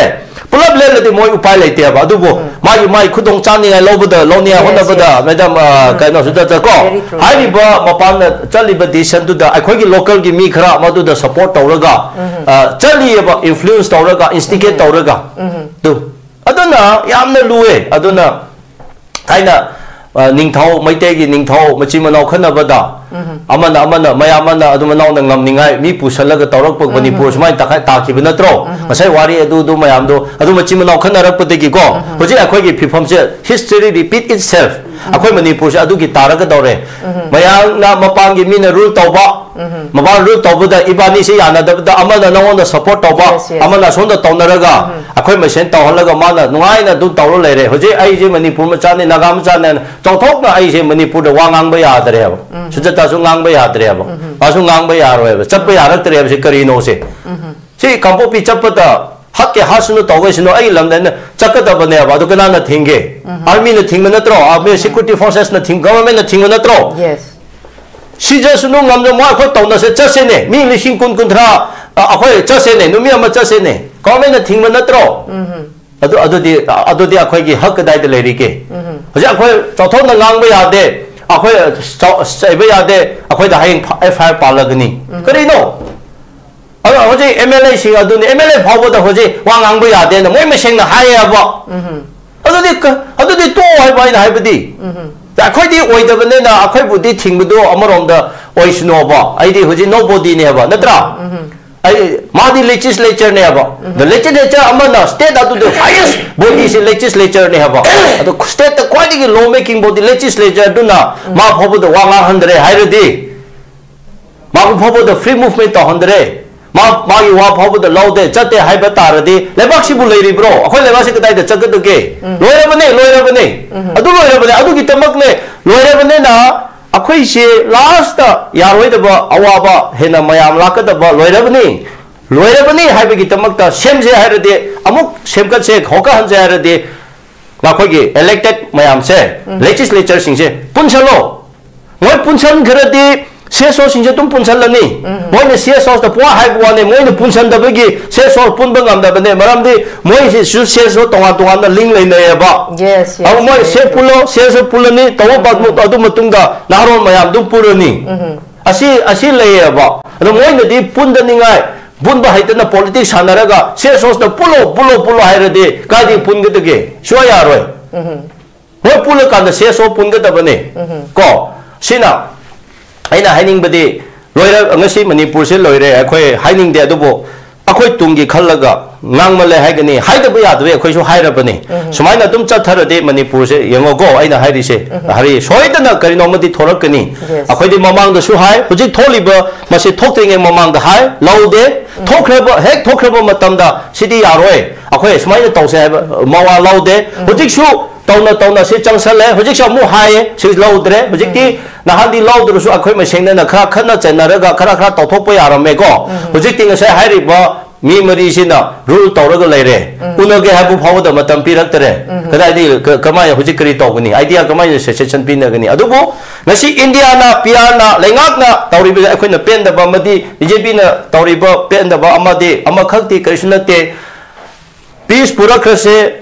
ꯄꯨꯂꯞ ꯂꯦꯜꯂꯗꯤ ꯃꯣꯏ ꯎꯄꯥꯏ ꯂꯩꯇꯦꯕ, ꯑꯗꯨꯕꯨ ꯃꯥꯒꯤ ꯃꯥꯒꯤ ꯈꯨꯗꯣꯡ ꯆꯥꯅꯤꯡꯉꯥꯏ ꯂꯧꯕꯗ, ꯂꯧꯅꯤꯡꯉꯥꯏ ꯍꯣꯠꯅꯕꯗ, ꯃꯦꯗꯥꯝ, ꯑ, ꯀꯩꯅꯣꯁꯤꯗ ꯀꯣ, ꯍꯥꯏꯔꯤꯕ ꯃꯄꯥꯟꯗ ꯆꯠꯂꯤꯕ ꯗꯤꯁꯤꯖꯟꯗꯨꯗ ꯑꯩꯈꯣꯏꯒꯤ ꯂꯣꯀꯦꯜꯒꯤ ꯃꯤ ꯈꯔ ꯃꯗꯨꯗ ꯁꯞꯄꯣꯔꯠ ꯇꯧꯔꯒ, ꯑ, ꯆꯠꯂꯤꯑꯕ, ꯏꯟꯐ꯭ꯂꯨꯌꯦꯟꯁ ꯇꯧꯔꯒ, ꯏꯟꯁꯇꯤꯒꯦꯠ ꯇꯧꯔꯒ, ꯑꯗꯨ, ꯑꯗꯨꯅ ꯌꯥꯝꯅ ꯂꯨꯑꯦ꯫ ꯑꯗꯨꯅ ꯊꯥꯏꯅ, ꯑ, ꯅꯤꯡꯊꯧ, ꯃꯩꯇꯩꯒꯤ ꯅꯤꯡꯊꯧ ꯃꯆꯤꯟ ꯃꯅꯥꯎ ꯈꯠꯅꯕꯗ ꯑꯃꯅ, ꯑꯃꯅ, ꯃꯌꯥꯝ ꯑꯃꯅ ꯑꯗꯨ ꯃꯅꯥꯎꯅ ꯉꯝꯅꯤꯡꯉꯥꯏ ꯃꯤ ꯄꯨꯁꯜꯂꯒ ꯇꯧꯔꯛꯄ ꯃꯅꯤꯄꯨꯔ ꯁꯨꯃꯥꯏꯅ ꯇꯥꯈꯥꯏ-, ꯇꯥꯈꯤꯕ ꯅꯠꯇ꯭ꯔꯣ? ꯉꯁꯥꯏ ꯋꯥꯔꯤ ꯑꯗꯨ, ꯑꯗꯨ ꯃꯌꯥꯝꯗꯣ, ꯑꯗꯨ ꯃꯆꯤꯟ ꯃꯅꯥꯎ ꯈꯠꯅꯔꯛꯄꯗꯒꯤꯀꯣ, ꯍꯧꯖꯤꯛ ꯑꯩꯈꯣꯏꯒꯤ ꯐꯤꯕꯝꯁꯦ, history repeat itself꯫ ꯑꯩꯈꯣꯏ ꯃꯅꯤꯄꯨꯔꯁꯦ ꯑꯗꯨꯒꯤ ꯇꯥꯔꯛꯀꯗꯧꯔꯦ꯫ ꯃꯌꯥꯝꯅ, ꯃꯄꯥꯟꯒꯤ ꯃꯤꯅ ꯔꯨꯜ ꯇꯧꯕ, ꯃꯄꯥꯟ ꯔꯨꯜ ꯇꯧꯕꯗ ꯏꯕꯥꯅꯤꯁꯦ ꯌꯥꯅꯗꯕꯗ ꯑꯃꯅ ꯅꯉꯣꯟꯗ ꯁꯞꯄꯣꯔꯠ ꯇꯧꯕ, Yes, yes. ꯑꯃꯅ ꯑꯁꯣꯝꯗ ꯇꯧꯅꯔꯒ ꯑꯩꯈꯣꯏ ꯃꯁꯦꯟ ꯇꯧꯍꯜꯂꯒ ꯃꯥꯅ ꯅꯨꯡꯉꯥꯏꯅ ꯑꯗꯨꯝ ꯇꯧꯔ ꯂꯩꯔꯦ꯫ ꯍꯧꯖꯤꯛ ꯑꯩꯁꯦ ꯃꯅꯤꯄꯨꯔ ꯃꯆꯥꯅꯤ, ꯅꯥꯒꯥ ꯃꯆꯥꯅꯤ ꯍꯥꯏꯅ ꯆꯥꯎꯊꯣꯛꯅ ꯑꯩꯁꯦ ꯃꯅꯤꯄꯨꯔꯗ ꯋꯥ ꯉꯥꯡꯕ ꯌꯥꯗ꯭ꯔꯦꯕ꯫ ꯁꯨꯖꯥꯇꯥꯁꯨ ꯉꯥꯡꯕ ꯌꯥꯗ꯭ꯔꯦꯕ꯫ ꯃꯥꯁꯨ ꯉꯥꯡꯕ ꯌꯥꯔꯣꯏꯕ꯫ ꯆꯠꯄ ꯌꯥꯔꯛꯇ꯭ꯔꯦ ꯍꯥꯏꯕꯁꯤ ꯀꯔꯤꯅꯣ ꯁꯦ? ꯁꯤ ꯀꯥꯡꯄꯣꯛꯄꯤ ꯆꯠꯄꯗ ꯍꯛꯀꯦ ꯍꯥꯠꯁꯅꯨ ꯇꯧꯒꯦꯁꯅꯨ ꯑꯩꯒꯤ ꯂꯝꯗ ꯑꯩꯅ ꯆꯠꯀꯗꯕꯅꯦꯕ꯫ ꯑꯗꯨ ꯀꯅꯥꯅ ꯊꯤꯡꯒꯦ? ꯑꯥꯔꯃꯤꯅ ꯊꯤꯡꯕ ꯅꯠꯇ꯭ꯔꯣ? ꯑꯥꯔꯃꯤ ꯁꯦꯀ꯭ꯌꯨꯔꯤꯇꯤ ꯐꯣꯔꯁꯦꯁꯅ ꯊꯤꯡ-, ꯒꯚꯔꯟꯃꯦꯟꯠꯅ ꯊꯤꯡꯕ ꯅꯠꯇ꯭ꯔꯣ? Yes. ꯁꯤꯖꯁꯅꯨ ꯉꯝꯖ ꯃꯣꯏ ꯑꯩꯈꯣꯏ ꯇꯧꯅꯁꯦ, ꯆꯠꯁꯦꯅꯦ꯫ ꯃꯤ ꯂꯤꯁꯤꯡ ꯀꯨꯟ, ꯀꯨꯟꯊ꯭ꯔꯥ, ꯑ, ꯑꯩꯈꯣꯏ ꯆꯠꯁꯦꯅꯦ꯫ ꯅꯨꯃꯤꯠ ꯑꯃ ꯆꯠꯁꯦꯅꯦ꯫ ꯒꯚꯔꯟꯃꯦꯟꯠꯅ ꯊꯤꯡꯕ ꯅꯠꯇ꯭ꯔꯣ? ꯑꯗꯨ, ꯑꯗꯨꯗꯤ, ꯑꯗꯨꯗꯤ ꯑꯩꯈꯣꯏꯒꯤ ꯍꯛ ꯀꯗꯥꯏꯗ ꯂꯩꯔꯤꯒꯦ? ꯍꯧꯖꯤꯛ ꯑꯩꯈꯣꯏ ꯆꯥꯎꯊꯣꯛꯅ ꯉꯥꯡꯕ ꯌꯥꯗꯦ, ꯑꯩꯈꯣꯏ ꯆꯥꯎ-, ꯆꯩꯕ ꯌꯥꯗꯦ, ꯑꯩꯈꯣꯏꯗ ꯍꯌꯦꯡ ꯐ-, ꯑꯦꯐ ꯑꯥꯏ ꯑꯥꯔ ꯄꯥꯜꯂꯒꯅꯤ꯫ ꯀꯔꯤꯅꯣ? ꯑꯗꯣ ꯍꯧꯖꯤꯛ ꯑꯦꯝ ꯑꯦꯜ ꯑꯦꯁꯤꯡ ꯑꯗꯨꯅꯤ, ꯑꯦꯝ ꯑꯦꯜ ꯑꯦ ꯐꯥꯎꯕꯗ ꯍꯧꯖꯤꯛ ꯋꯥ ꯉꯥꯡꯕ ꯌꯥꯗꯦꯅ ꯃꯣꯏ ꯃꯁꯦꯡꯅ ꯍꯥꯏꯌꯦꯕ꯫ ꯑꯗꯨꯗꯤ ꯀ-, ꯑꯗꯨꯗꯤ ꯇꯣꯛꯑꯣ ꯍꯥꯏꯕ ꯑꯩꯅ ꯍꯥꯏꯕꯗꯤ꯫ ꯑꯩꯈꯣꯏꯗꯤ ꯑꯣꯏꯗꯕꯅꯤꯅ ꯑꯩꯈꯣꯏꯕꯨꯗꯤ ꯊꯤꯡꯕꯗꯣ ꯑꯃꯔꯣꯝꯗ ꯑꯣꯏꯁꯅꯣꯕ꯫ ꯑꯩꯗꯤ ꯍꯧꯖꯤꯛ nobodyꯅꯦꯕ, ꯅꯠꯇ꯭ꯔꯥ? ꯑꯩ, ꯃꯥꯗꯤ ꯂꯦꯖꯤꯁꯂꯦꯆꯔꯅꯦꯕ꯫ ꯑꯗꯣ ꯂꯦꯖꯤꯁꯂꯦꯆꯔ ꯑꯃꯅ ꯁ꯭ꯇꯦꯠ ꯑꯗꯨꯗ highest bodyꯁꯦ ꯂꯦꯖꯤꯁꯂꯦꯆꯔꯅꯦ ꯍꯥꯏꯕ꯫ ꯑꯗꯣ ꯁ꯭ꯇꯦꯠꯇ ꯈ꯭ꯋꯥꯏꯗꯒꯤ law making body ꯂꯦꯖꯤꯁꯂꯦꯆꯔꯗꯨꯅ ꯃꯥ ꯐꯥꯎꯕꯗ ꯋꯥ ꯉꯥꯡꯍꯟꯗ꯭ꯔꯦ ꯍꯥꯏꯔꯗꯤ, ꯃꯥꯕꯨ ꯐꯥꯎꯕꯗ free movement ꯇꯧꯍꯟꯗ꯭ꯔꯦ, ꯃꯥ, ꯃꯥꯒꯤ ꯋꯥ ꯐꯥꯎꯕꯗ ꯂꯧꯗꯦ, ꯆꯠꯇꯦ ꯍꯥꯏꯕ ꯇꯥꯔꯗꯤ ꯂꯩꯕꯥꯛꯁꯤꯕꯨ ꯂꯩꯔꯤꯕ꯭ꯔꯣ? ꯑꯩꯈꯣꯏ ꯂꯩꯕꯥꯛꯁꯤ ꯀꯗꯥꯏꯗ ꯆꯠꯀꯗꯒꯦ? ꯂꯣꯏꯔꯕꯅꯦ, ꯂꯣꯏꯔꯕꯅꯦ꯫ ꯑꯗꯨ ꯂꯣꯏꯔꯕꯅꯦ꯫ ꯑꯗꯨꯒꯤꯗꯃꯛꯅꯦ, ꯂꯣꯏꯔꯕꯅꯤꯅ ꯑꯩꯈꯣꯏꯁꯦ ꯂꯥꯁꯇ ꯌꯥꯔꯣꯏꯗꯕ ꯑꯋꯥꯕ ꯍꯦꯟꯅ ꯃꯌꯥꯝ ꯂꯥꯛꯀꯗꯕ ꯂꯣꯏꯔꯕꯅꯤ꯫ ꯂꯣꯏꯔꯕꯅꯤ ꯍꯥꯏꯕꯒꯤꯗꯃꯛꯇ ꯁꯦꯝꯁꯦ ꯍꯥꯏꯔꯗꯤ ꯑꯃꯨꯛ ꯁꯦꯝꯒꯠꯁꯦ, ꯍꯧꯒꯠꯍꯟꯁꯦ ꯍꯥꯏꯔꯗꯤ ꯃꯈꯣꯏꯒꯤ elected ꯃꯌꯥꯝꯁꯦ, ꯂꯦꯖꯤꯁꯂꯦꯆꯔꯁꯤꯡꯁꯦ ꯄꯨꯟꯁꯜꯂꯣ꯫ ꯃꯣꯏ ꯄꯨꯟꯁꯟꯈ꯭ꯔꯗꯤ ꯁꯤ ꯑꯦꯁ ꯑꯣꯁꯤꯡꯁꯦ ꯑꯗꯨꯝ ꯄꯨꯟꯁꯜꯂꯅꯤ꯫ ꯃꯣꯏꯅ ꯁꯤ ꯑꯦꯁ ꯑꯣꯁꯇ ꯄꯨꯡꯍꯥꯏ ꯍꯥꯏꯕ ꯋꯥꯅꯤ, ꯃꯣꯏꯅ ꯄꯨꯟꯁꯟꯗꯕꯒꯤ ꯁꯤ ꯑꯦꯁ ꯑꯣ ꯄꯨꯟꯕ ꯉꯝꯗꯕꯅꯦ꯫ ꯃꯔꯝꯗꯤ ꯃꯣꯏꯁꯤꯁꯨ ꯁꯤ ꯑꯦꯁ ꯑꯣ ꯇꯣꯉꯥꯟ ꯇꯣꯉꯥꯟꯅ ꯂꯤꯡ ꯂꯩꯅꯩꯌꯦꯕ꯫ Yes, yes, ꯑꯗꯨ ꯃꯣꯏ very ꯁꯦ true. ꯄꯨꯜꯂꯣ, ꯁꯤ ꯑꯦꯁ ꯑꯣ ꯄꯨꯜꯂꯅꯤ, ꯇꯧꯕ ꯕꯥꯗ ꯑꯗꯨ ꯃꯇꯨꯡꯗ ꯅꯍꯥꯔꯣꯜ ꯃꯌꯥꯝꯗꯨ ꯄꯨꯔꯅꯤ꯫ ꯑꯁꯤ ꯑꯁꯤ ꯂꯩꯌꯦꯕ꯫ ꯑꯗꯣ ꯃꯣꯏꯅꯗꯤ ꯄꯨꯟꯗꯅꯤꯡꯉꯥꯏ, ꯄꯨꯟꯕ ꯍꯩꯇꯅ ꯄꯣꯂꯤꯇꯤꯛꯁ ꯁꯥꯟꯅꯔꯒ ꯁꯤ ꯑꯦꯁ ꯑꯣꯁꯇ ꯄꯨꯜꯂꯣ, ꯄꯨꯜꯂꯣ, ꯄꯨꯜꯂꯣ ꯍꯥꯏꯔꯗꯤ ꯀꯥꯏꯗꯒꯤ ꯄꯨꯟꯒꯗꯒꯦ? ꯁꯨꯡꯌꯥ ꯌꯥꯔꯣꯏ꯫ ꯃꯣꯏ ꯄꯨꯜꯂꯀꯥꯟꯗ ꯁꯤ ꯑꯦꯁ ꯑꯣ ꯄꯨꯟꯒꯗꯕꯅꯦ꯫ ꯀꯣ, ꯁꯤꯅ ꯑꯩꯅ ꯍꯥꯏꯅꯤꯡꯕꯗꯤ, ꯂꯣꯏꯔ ꯉꯁꯤ ꯃꯅꯤꯄꯨꯔꯁꯦ ꯂꯣꯏꯔꯦ꯫ ꯑꯩꯈꯣꯏ ꯍꯥꯏꯅꯤꯡꯗꯦ, ꯑꯗꯨꯕꯨ ꯑꯩꯈꯣꯏ ꯇꯨꯡꯒꯤ ꯈꯜꯂꯒ ꯉꯥꯡꯃꯜꯂꯦ ꯍꯥꯏꯒꯅꯤ, ꯍꯥꯏꯗꯕ ꯌꯥꯗꯕꯩ ꯑꯩꯈꯣꯏꯁꯨ ꯍꯥꯏꯔꯕꯅꯤ꯫ ꯁꯨꯃꯥꯏꯅ ꯑꯗꯨꯝ ꯆꯠꯊꯔꯗꯤ ꯃꯅꯤꯄꯨꯔꯁꯦ ꯌꯦꯡꯉꯣꯀꯣ, ꯑꯩꯅ ꯍꯥꯏꯔꯤꯁꯦ, ꯍꯥꯏꯔꯤ ꯁꯣꯏꯗꯅ ꯀꯔꯤꯅꯣꯃꯗꯤ ꯊꯣꯛꯂꯛꯀꯅꯤ꯫ Yes. ꯑꯩꯈꯣꯏꯗꯤ ꯃꯃꯥꯡꯗꯁꯨ ꯍꯥꯏ, ꯍꯧꯖꯤꯛ ꯊꯣꯛꯂꯤꯕ ꯃꯁꯤ ꯊꯣꯛꯇ꯭ꯔꯤꯉꯩ ꯃꯃꯥꯡꯗ ꯍꯥꯏ, ꯂꯧꯗꯦ꯫ ꯊꯣꯛꯈ꯭ꯔꯕ, ꯍꯦꯛ ꯊꯣꯛꯈ꯭ꯔꯕ ꯃꯇꯝꯗ ꯁꯤꯗꯤ ꯌꯥꯔꯣꯏ, ꯑꯩꯈꯣꯏ ꯁꯨꯃꯥꯏꯅ ꯇꯧꯁꯦ ꯍꯥꯏꯕ ꯃꯋꯥ ꯂꯧꯗꯦ꯫ ꯍꯧꯖꯤꯛꯁꯨ ꯇꯧꯅ ꯇꯧꯅ ꯁꯤ ꯆꯪꯁꯜꯂꯦ꯫ ꯍꯧꯖꯤꯛꯁꯨ ꯑꯃꯨꯛ ꯍꯥꯏꯌꯦ, ꯁꯤ ꯂꯧꯗ꯭ꯔꯦ꯫ ꯍꯧꯖꯤꯛꯇꯤ ꯅꯍꯥꯟꯗꯤ ꯂꯧꯗ꯭ꯔꯁꯨ ꯑꯩꯈꯣꯏ ꯃꯁꯦꯟꯗꯅ ꯈꯔ ꯈꯠꯅ ꯆꯩꯅꯔꯒ ꯈꯔ ꯈꯔ ꯇꯧꯊꯣꯛꯄ ꯌꯥꯔꯝꯃꯦꯀꯣ꯫ ꯍꯧꯖꯤꯛꯇꯤ ꯉꯁꯥꯏ ꯍꯥꯏꯔꯤꯕ ꯃꯤ ꯃꯔꯤꯁꯤꯅ ꯔꯨꯜ ꯇꯧꯔꯒ ꯂꯩꯔꯦ꯫ ꯎꯅꯒꯦ ꯍꯥꯏꯕ ꯐꯥꯎꯕꯗ ꯃꯇꯝ ꯄꯤꯔꯛꯇꯔꯦ꯫ ꯀꯗꯥꯏꯗꯒꯤ ꯀ- ꯀꯃꯥꯏꯅ ꯍꯧꯖꯤꯛ ꯀꯔꯤ ꯇꯧꯒꯅꯤ? ꯑꯥꯏꯗꯤꯌꯥ ꯀꯃꯥꯏꯅ ꯁꯖꯦꯁꯟ ꯄꯤꯅꯒꯅꯤ? ꯑꯗꯨꯕꯨ ꯉꯁꯤ ꯏꯟꯗꯤꯌꯥꯅ, ꯄꯤ ꯑꯥꯔꯅ, ꯂꯩꯉꯥꯛꯅ ꯇꯧꯔꯤꯕꯁꯦ ꯑꯩꯈꯣꯏꯅ ꯄꯦꯟꯗꯕ ꯑꯃꯗꯤ ꯕꯤ ꯖꯦ ꯄꯤꯅ ꯇꯧꯔꯤꯕ ꯄꯦꯟꯗꯕ ꯑꯃꯗꯤ ꯑꯃꯈꯛꯇꯤ ꯀꯔꯤꯁꯨ ꯅꯠꯇꯦ꯫ ꯄꯤꯁ ꯄꯨꯔꯛꯈ꯭ꯔꯁꯦ,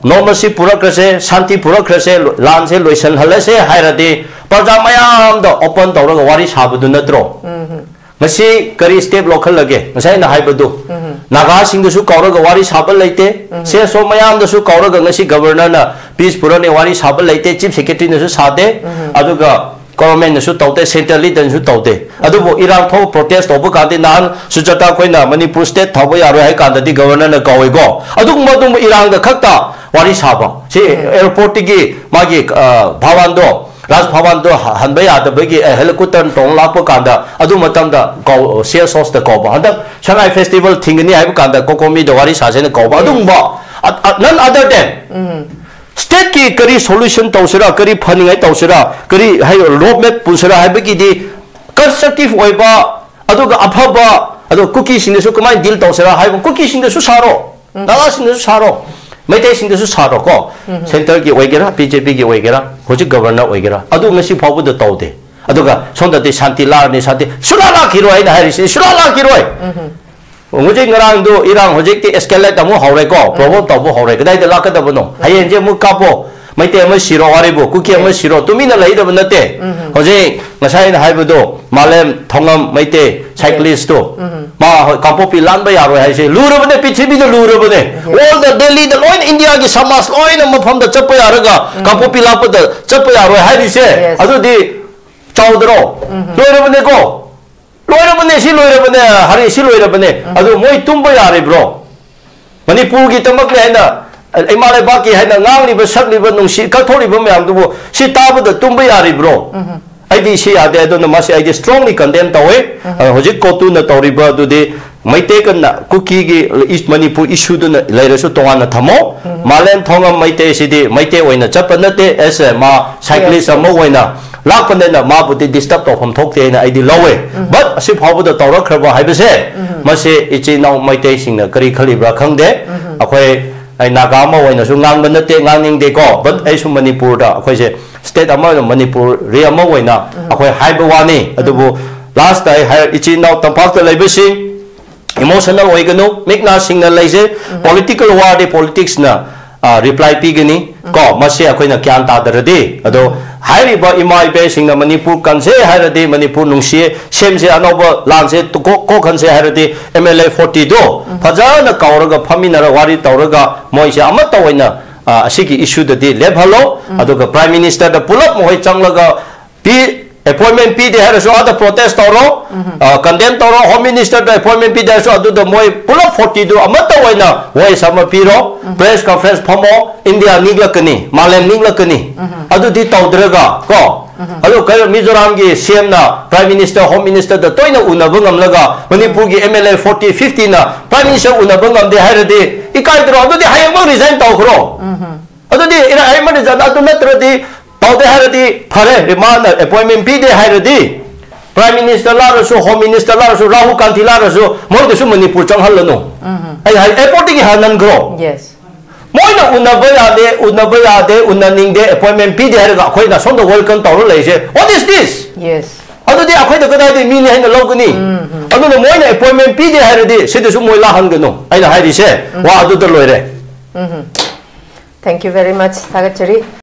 ꯅꯣꯔꯃꯜꯁꯤ ꯄꯨꯔꯛꯈ꯭ꯔꯁꯦ, ꯁꯥꯟꯇꯤ ꯄꯨꯔꯛꯈ꯭ꯔꯁꯦ, ꯂꯥꯟꯁꯦ ꯂꯣꯏꯁꯤꯜꯍꯜꯂꯁꯦ ꯍꯥꯏꯔꯗꯤ ꯄ꯭ꯔꯖꯥ ꯃꯌꯥꯝꯗ ꯑꯣꯄꯟ ꯇꯧꯔꯒ ꯋꯥꯔꯤ ꯁꯥꯕꯗꯨ ꯅꯠꯇ꯭ꯔꯣ? ꯉꯁꯤ ꯀꯔꯤ ꯁ꯭ꯇꯦꯞ ꯂꯧꯈꯠꯂꯒꯦ? ꯉꯁꯥꯏ ꯑꯩꯅ ꯍꯥꯏꯕꯗꯨ, ꯅꯥꯒꯥꯁꯤꯡꯗꯁꯨ ꯀꯧꯔꯒ ꯋꯥꯔꯤ ꯁꯥꯕ ꯂꯩꯇꯦ, ꯁꯤ ꯑꯦꯁ ꯑꯣ ꯃꯌꯥꯝꯗꯁꯨ ꯀꯧꯔꯒ ꯉꯁꯤ ꯒꯕꯔꯅꯔꯅ ꯄꯤꯁ ꯄꯨꯔꯛꯅꯤ ꯋꯥꯔꯤ ꯁꯥꯕ ꯂꯩꯇꯦ, ꯆꯤꯐ ꯁꯦꯀ꯭ꯔꯦꯇꯔꯤꯅꯁꯨ ꯁꯥꯗꯦ, ꯑꯗꯨꯒ ꯒꯣꯚꯔꯟꯃꯦꯟꯠꯅꯁꯨ ꯇꯧꯗꯦ, ꯁꯦꯟꯇ꯭ꯔꯦꯜ ꯂꯤꯗꯔꯅꯁꯨ ꯇꯧꯗꯦ꯫ ꯑꯗꯨꯕꯨ ꯏꯔꯥꯡ ꯊꯣꯛ ꯄ꯭ꯔꯣꯇꯦꯁ ꯇꯧꯕ ꯀꯥꯟꯗꯤ ꯅꯍꯥꯟ ꯁꯨꯖꯥꯇꯥ ꯑꯩꯈꯣꯏꯅ ꯃꯅꯤꯄꯨꯔ ꯁ꯭ꯇꯦꯠ ꯊꯥꯕ ꯌꯥꯔꯣꯏ ꯍꯥꯏ ꯀꯥꯟꯗꯗꯤ ꯒꯕꯔꯅꯔꯅ ꯀꯧꯋꯦꯀꯣ꯫ ꯑꯗꯨꯒꯨꯝꯕ ꯑꯗꯨꯒꯨꯝꯕ ꯏꯔꯥꯡꯗ ꯈꯛꯇ ꯋꯥꯔꯤ ꯁꯥꯕ꯫ ꯁꯤ ꯑꯦꯌꯔꯄꯣꯔꯠꯇꯒꯤ ꯃꯥꯒꯤ, ꯑ, ꯚꯥꯋꯟꯗꯣ, ꯔꯥꯖ ꯚꯥꯋꯟꯗꯣ ꯍ- ꯍꯟꯕ ꯌꯥꯗꯕꯒꯤ, ꯑ, ꯍꯦꯂꯤꯀꯣꯞꯇꯔ ꯇꯣꯡ ꯂꯥꯛꯄ ꯀꯥꯟꯗ ꯑꯗꯨ ꯃꯇꯝꯗ ꯀꯧ-, ꯁꯤ ꯑꯦꯁ ꯑꯣꯁꯇ ꯀꯧꯕ꯫ ꯍꯟꯗꯛ ꯁꯉꯥꯏ ꯐꯦꯁꯇꯤꯚꯦꯜ ꯊꯤꯡꯒꯅꯤ ꯍꯥꯏꯕ ꯀꯥꯟꯗ ꯀꯣꯀꯣꯃꯤꯗ ꯋꯥꯔꯤ ꯁꯥꯁꯦꯅ ꯀꯧꯕ꯫ ꯑꯗꯨꯒꯨꯝꯕ, ꯑ, ꯑ, none other than ꯁ꯭ꯇꯦꯠꯀꯤ ꯀꯔꯤ ꯁꯣꯂꯨꯁꯟ ꯇꯧꯁꯤꯔꯥ, ꯀꯔꯤ ꯐꯅꯤꯡꯉꯥꯏ ꯇꯧꯁꯤꯔꯥ, ꯀꯔꯤ ꯍꯥꯏ, ꯔꯣꯗ ꯃꯦꯞ ꯄꯨꯁꯤꯔꯥ ꯍꯥꯏꯕꯒꯤꯗꯤ ꯀꯟꯁꯇ꯭ꯔꯛꯇꯤꯚ ꯑꯣꯏꯕ, ꯑꯗꯨꯒ ꯑꯐꯕ, ꯑꯗꯣ ꯀꯨꯀꯤꯁꯤꯡꯗꯁꯨ ꯀꯃꯥꯏꯅ ꯗꯤꯜ ꯇꯧꯁꯤꯔꯥ ꯍꯥꯏꯕ, ꯀꯨꯀꯤꯁꯤꯡꯗꯁꯨ ꯁꯥꯔꯣ, ꯅꯥꯒꯥꯁꯤꯡꯗꯁꯨ ꯁꯥꯔꯣ, ꯃꯩꯇꯩꯁꯤꯡꯗꯁꯨ ꯁꯥꯔꯣ ꯀꯣ, ꯁꯦꯟꯇꯔꯒꯤ ꯑꯣꯏꯒꯦꯔꯥ, ꯕꯤ ꯖꯦ ꯄꯤꯒꯤ ꯑꯣꯏꯒꯦꯔꯥ, ꯍꯧꯖꯤꯛ ꯒꯕꯔꯅꯔ ꯑꯣꯏꯒꯦꯔꯥ, ꯑꯗꯨ ꯉꯁꯤ ꯐꯥꯎꯕꯗ ꯇꯧꯗꯦ꯫ ꯑꯗꯨꯒ ꯁꯣꯝꯗꯗꯤ ꯁꯥꯟꯇꯤ ꯂꯥꯛꯑꯅꯤ, ꯁꯥꯟꯇꯤ ꯁꯨꯂꯥ ꯂꯥꯛꯈꯤꯔꯣꯏ꯫ ꯑꯩꯅ ꯍꯥꯏꯔꯤꯁꯤ ꯁꯨꯂꯥ ꯂꯥꯛꯈꯤꯔꯣꯏ꯫ ꯍꯧꯖꯤꯛ ꯉꯔꯥꯡꯗꯣ ꯏꯔꯥꯡ ꯍꯧꯖꯤꯛꯇꯤ escalate ꯑꯃꯨꯛ ꯍꯧꯔꯦꯀꯣ, provoke ꯇꯧꯕ ꯍꯧꯔꯦ꯫ ꯀꯗꯥꯏꯗ ꯂꯥꯛꯀꯗꯕꯅꯣ? ꯍꯌꯦꯡꯁꯦ ꯑꯃꯨꯛ ꯀꯥꯞꯄꯣ, ꯃꯩꯇꯩ ꯑꯃ ꯁꯤꯔꯣ, ꯋꯥꯔꯤꯕꯨ ꯀꯨꯀꯤ ꯑꯃ ꯁꯤꯔꯣ, ꯇꯨꯃꯤꯟꯅ ꯂꯩꯗꯕ ꯅꯠꯇꯦ꯫ ꯍꯧꯖꯤꯛ ꯉꯁꯥꯏ ꯑꯩꯅ ꯍꯥꯏꯕꯗꯣ, ꯃꯥꯂꯦꯝ ꯊꯣꯉꯝ ꯃꯩꯇꯩ cyclist ꯇꯣ, ꯃꯥ ꯍꯣꯏ ꯀꯥꯡꯄꯣꯛꯄꯤ ꯂꯥꯟꯕ ꯌꯥꯔꯣꯏ ꯍꯥꯏꯁꯦ ꯂꯨꯔꯕꯅꯦ, ꯄ꯭ꯔꯤꯊꯤꯕꯤꯗ ꯂꯨꯔꯕꯅꯦ꯫ World ꯗ, ꯗꯦꯜꯂꯤꯗ ꯂꯣꯏꯅ, ꯏꯟꯗꯤꯌꯥꯒꯤ ꯁꯃꯥꯖ ꯂꯣꯏꯅ ꯃꯐꯝꯗ ꯆꯠꯄ ꯌꯥꯔꯒ ꯀꯥꯡꯄꯣꯛꯄꯤ ꯂꯥꯛꯄꯗ ꯆꯠꯄ ꯌꯥꯔꯣꯏ ꯍꯥꯏꯔꯤꯁꯦ, ꯑꯗꯨꯗꯤ ꯆꯥꯎꯗ꯭ꯔꯣ? ꯂꯣꯏꯔꯕꯅꯦꯀꯣ, ꯂꯣꯏꯔꯕꯅꯦ, ꯁꯤ ꯂꯣꯏꯔꯕꯅꯦ, ꯍꯔꯤ, ꯁꯤ ꯂꯣꯏꯔꯕꯅꯦ꯫ ꯑꯗꯨ ꯃꯣꯏ ꯇꯨꯝꯕ ꯌꯥꯔꯤꯕ꯭ꯔꯣ? ꯃꯅꯤꯄꯨꯔꯒꯤꯗꯃꯛꯅꯦ ꯍꯥꯏꯅ, ꯏꯃꯥ ꯂꯩꯕꯥꯛꯀꯤ ꯍꯥꯏꯅ ꯉꯥꯡꯂꯤꯕ, ꯁꯛꯂꯤꯕ, ꯅꯨꯡꯁꯤ ꯀꯠꯊꯣꯛꯂꯤꯕ ꯃꯌꯥꯝꯗꯨꯕꯨ ꯁꯤ ꯇꯥꯕꯗ ꯇꯨꯝꯕ ꯌꯥꯔꯤꯕ꯭ꯔꯣ? ꯑꯩꯗꯤ ꯁꯤ ꯌꯥꯗꯦ꯫ ꯑꯗꯨꯅ ꯃꯁꯤ ꯑꯩꯗꯤ strongly condemn ꯇꯧꯋꯦ꯫ ꯑ, ꯍꯧꯖꯤꯛ ꯀꯣꯇꯨꯅ ꯇꯧꯔꯤꯕ ꯑꯗꯨꯗꯤ ꯃꯩꯇꯩ ꯀꯟꯅ ꯀꯨꯀꯤꯒꯤ is-, ꯃꯅꯤꯄꯨꯔ issue ꯗꯨꯅ ꯂꯩꯔꯁꯨ ꯇꯣꯉꯥꯟꯅ ꯊꯝꯃꯣ꯫ ꯃꯥꯂꯦꯝ ꯊꯣꯉꯝ ꯃꯩꯇꯩ ꯁꯤꯗꯤ ꯃꯩꯇꯩ ꯑꯣꯏꯅ ꯆꯠꯄ ꯅꯠꯇꯦ, as a ꯃꯥ cyclist ꯑꯃ ꯑꯣꯏꯅ ꯂꯥꯛꯄꯅꯤꯅ ꯃꯥꯕꯨꯗꯤ disturb ꯇꯧꯐꯝ ꯊꯣꯛꯇꯦ ꯍꯥꯏꯅ ꯑꯩꯗꯤ ꯂꯧꯋꯦ꯫ But ꯑꯁꯤ ꯐꯥꯎꯕꯗ ꯇꯧꯔꯛꯈ꯭ꯔꯕ ꯍꯥꯏꯕꯁꯦ, ꯃꯁꯤ ꯏꯆꯤꯜ ꯏꯅꯥꯎ ꯃꯩꯇꯩꯁꯤꯡꯅ ꯀꯔꯤ ꯈꯜꯂꯤꯕ꯭ꯔꯥ ꯈꯪꯗꯦ꯫ ꯑꯩꯈꯣꯏ, ꯑꯩ ꯅꯥꯒꯥ ꯑꯃ ꯑꯣꯏꯅꯁꯨ ꯉꯥꯡꯕ ꯅꯠꯇꯦ, ꯉꯥꯡꯅꯤꯡꯗꯦꯀꯣ, but ꯑꯩꯁꯨ ꯃꯅꯤꯄꯨꯔꯗ, ꯑꯩꯈꯣꯏꯁꯦ state ꯑꯃ ꯑꯣꯏꯅ, ꯃꯅꯤꯄꯨꯔꯤ ꯑꯃ ꯑꯣꯏꯅ ꯑꯩꯈꯣꯏ ꯍꯥꯏꯕ ꯋꯥꯅꯤ꯫ ꯑꯗꯨꯕꯨ last ꯑꯩ ꯍꯥꯏ, ꯏꯆꯤꯜ ꯏꯅꯥꯎ ꯇꯝꯄꯥꯛꯇ ꯂꯩꯕꯁꯤꯡ, emotional ꯑꯣꯏꯒꯅꯨ, ꯃꯤꯠ ꯅꯥ ꯁꯤꯡꯅ ꯂꯩꯖꯩ꯫ Political ꯋꯥꯔꯗꯤ politics ꯅ, ꯑ, reply ꯄꯤꯒꯅꯤ꯫ ꯀꯣ, ꯃꯁꯤ ꯑꯩꯈꯣꯏꯅ ꯒ꯭ꯌꯥꯟ ꯇꯥꯗ꯭ꯔꯗꯤ, ꯑꯗꯣ ꯍꯥꯏꯔꯤꯕ ꯏꯃꯥ ꯏꯕꯦꯁꯤꯡꯅ ꯃꯅꯤꯄꯨꯔ ꯀꯟꯁꯦ ꯍꯥꯏꯔꯗꯤ, ꯃꯅꯤꯄꯨꯔ ꯅꯨꯡꯁꯤꯌꯦ, ꯁꯦꯝꯁꯦ, ꯑꯅꯧꯕ ꯂꯥꯟꯁꯦ ꯀꯣꯛ-, ꯀꯣꯛꯍꯟꯁꯦ ꯍꯥꯏꯔꯗꯤ, M L A forty ꯗꯣ ꯐꯖꯅ ꯀꯧꯔꯒ ꯐꯝꯃꯤꯟꯅꯔ ꯋꯥꯔꯤ ꯇꯧꯔꯒ ꯃꯣꯏꯁꯦ ꯑꯃꯠꯇ ꯑꯣꯏꯅ, ꯑ, ꯑꯁꯤꯒꯤ issue ꯗꯗꯤ ꯂꯦꯞꯍꯜꯂꯣ꯫ ꯑꯗꯨꯒ Prime Minister ꯗ ꯄꯨꯂꯞ ꯃꯈꯣꯏ ꯆꯪꯂꯒ ꯄꯤ, appointment ꯄꯤꯗꯦ ꯍꯥꯏꯔꯁꯨ ꯑꯥꯗ protest ꯇꯧꯔꯣ, ꯑ, condemn ꯇꯧꯔꯣ, Home Minister ꯗ appointment ꯄꯤꯗꯦ ꯍꯥꯏꯔꯁꯨ ꯑꯗꯨꯗ ꯃꯣꯏ ꯄꯨꯂꯞ forty ꯗꯨ ꯑꯃꯠꯇ ꯑꯣꯏꯅ voice ꯑꯃ ꯄꯤꯔꯣ, press conference ꯐꯝꯃꯣ, ꯏꯟꯗꯤꯌꯥ ꯅꯤꯛꯂꯛꯀꯅꯤ, ꯃꯥꯂꯦꯝ ꯅꯤꯛꯂꯛꯀꯅꯤ꯫ ꯑꯗꯨꯗꯤ ꯇꯧꯗ꯭ꯔꯒ ꯀꯣ, ꯑꯗꯨ ꯀꯩꯅꯣ ꯃꯤꯖꯣꯔꯥꯝꯒꯤ C M ꯅ Prime Minister, Home Minister ꯗ ꯇꯣꯏꯅ ꯎꯅꯕ ꯉꯝꯂꯒ ꯃꯅꯤꯄꯨꯔꯒꯤ M L A forty, fifty ꯅ Prime Minister ꯎꯅꯕ ꯉꯝꯗꯦ ꯍꯥꯏꯔꯗꯤ ꯏꯀꯥꯏꯗ꯭ꯔꯣ? ꯑꯗꯨꯗꯤ ꯍꯌꯦꯡꯃꯛ resign ꯇꯧꯈ꯭ꯔꯣ꯫ ꯑꯗꯨꯗꯤ ꯏꯔꯥꯏ ꯍꯥꯏꯃꯅꯤꯗꯅ, ꯑꯗꯨ ꯅꯠꯇ꯭ꯔꯗꯤ ꯇꯧꯗꯦ ꯍꯥꯏꯔꯗꯤ ꯐꯔꯦ, ꯃꯥꯅ appointment ꯄꯤꯗꯦ ꯍꯥꯏꯔꯗꯤ Prime Minister ꯂꯥꯛꯂꯁꯨ, Home Minister ꯂꯥꯛꯂꯁꯨ, Rahul Gandhi ꯂꯥꯛꯂꯁꯨ ꯃꯣꯏꯗꯁꯨ ꯃꯅꯤꯄꯨꯔ ꯆꯪꯍꯜꯂꯅꯨ꯫ ꯑꯩ ꯍꯥꯏ, airport ꯇꯒꯤ ꯍꯟꯍꯟꯈ꯭ꯔꯣ꯫ Yes. ꯃꯣꯏꯅ ꯎꯅꯕ ꯌꯥꯗꯦ, ꯎꯅꯕ ꯌꯥꯗꯦ, ꯎꯅꯅꯤꯡꯗꯦ, ꯑꯦꯄꯣꯏꯟꯃꯦꯟ ꯄꯤꯗꯦ ꯍꯥꯏꯔꯒ ꯑꯩꯈꯣꯏꯅ ꯁꯣꯝꯗ ꯋꯦꯜꯀꯝ ꯇꯧꯔ ꯂꯩꯔꯤꯁꯦ, what is this? Yes. ꯑꯗꯨꯗꯤ ꯑꯩꯈꯣꯏꯗ ꯀꯗꯥꯏꯗꯒꯤ ꯃꯤꯅꯤ ꯍꯥꯏꯅ ꯂꯧꯒꯅꯤ? ꯑꯗꯨꯅ ꯃꯣꯏꯅ ꯑꯦꯄꯣꯏꯟꯃꯦꯟ ꯄꯤꯗꯦ ꯍꯥꯏꯔꯗꯤ ꯁꯤꯗꯁꯨ ꯃꯣꯏ ꯂꯥꯛꯍꯟꯒꯅꯨ꯫ ꯑꯩꯅ ꯍꯥꯏꯔꯤꯁꯦ ꯋꯥ ꯑꯗꯨꯗ ꯂꯣꯏꯔꯦ꯫ Thank you very much. ꯊꯥꯒꯠꯆꯔꯤ꯫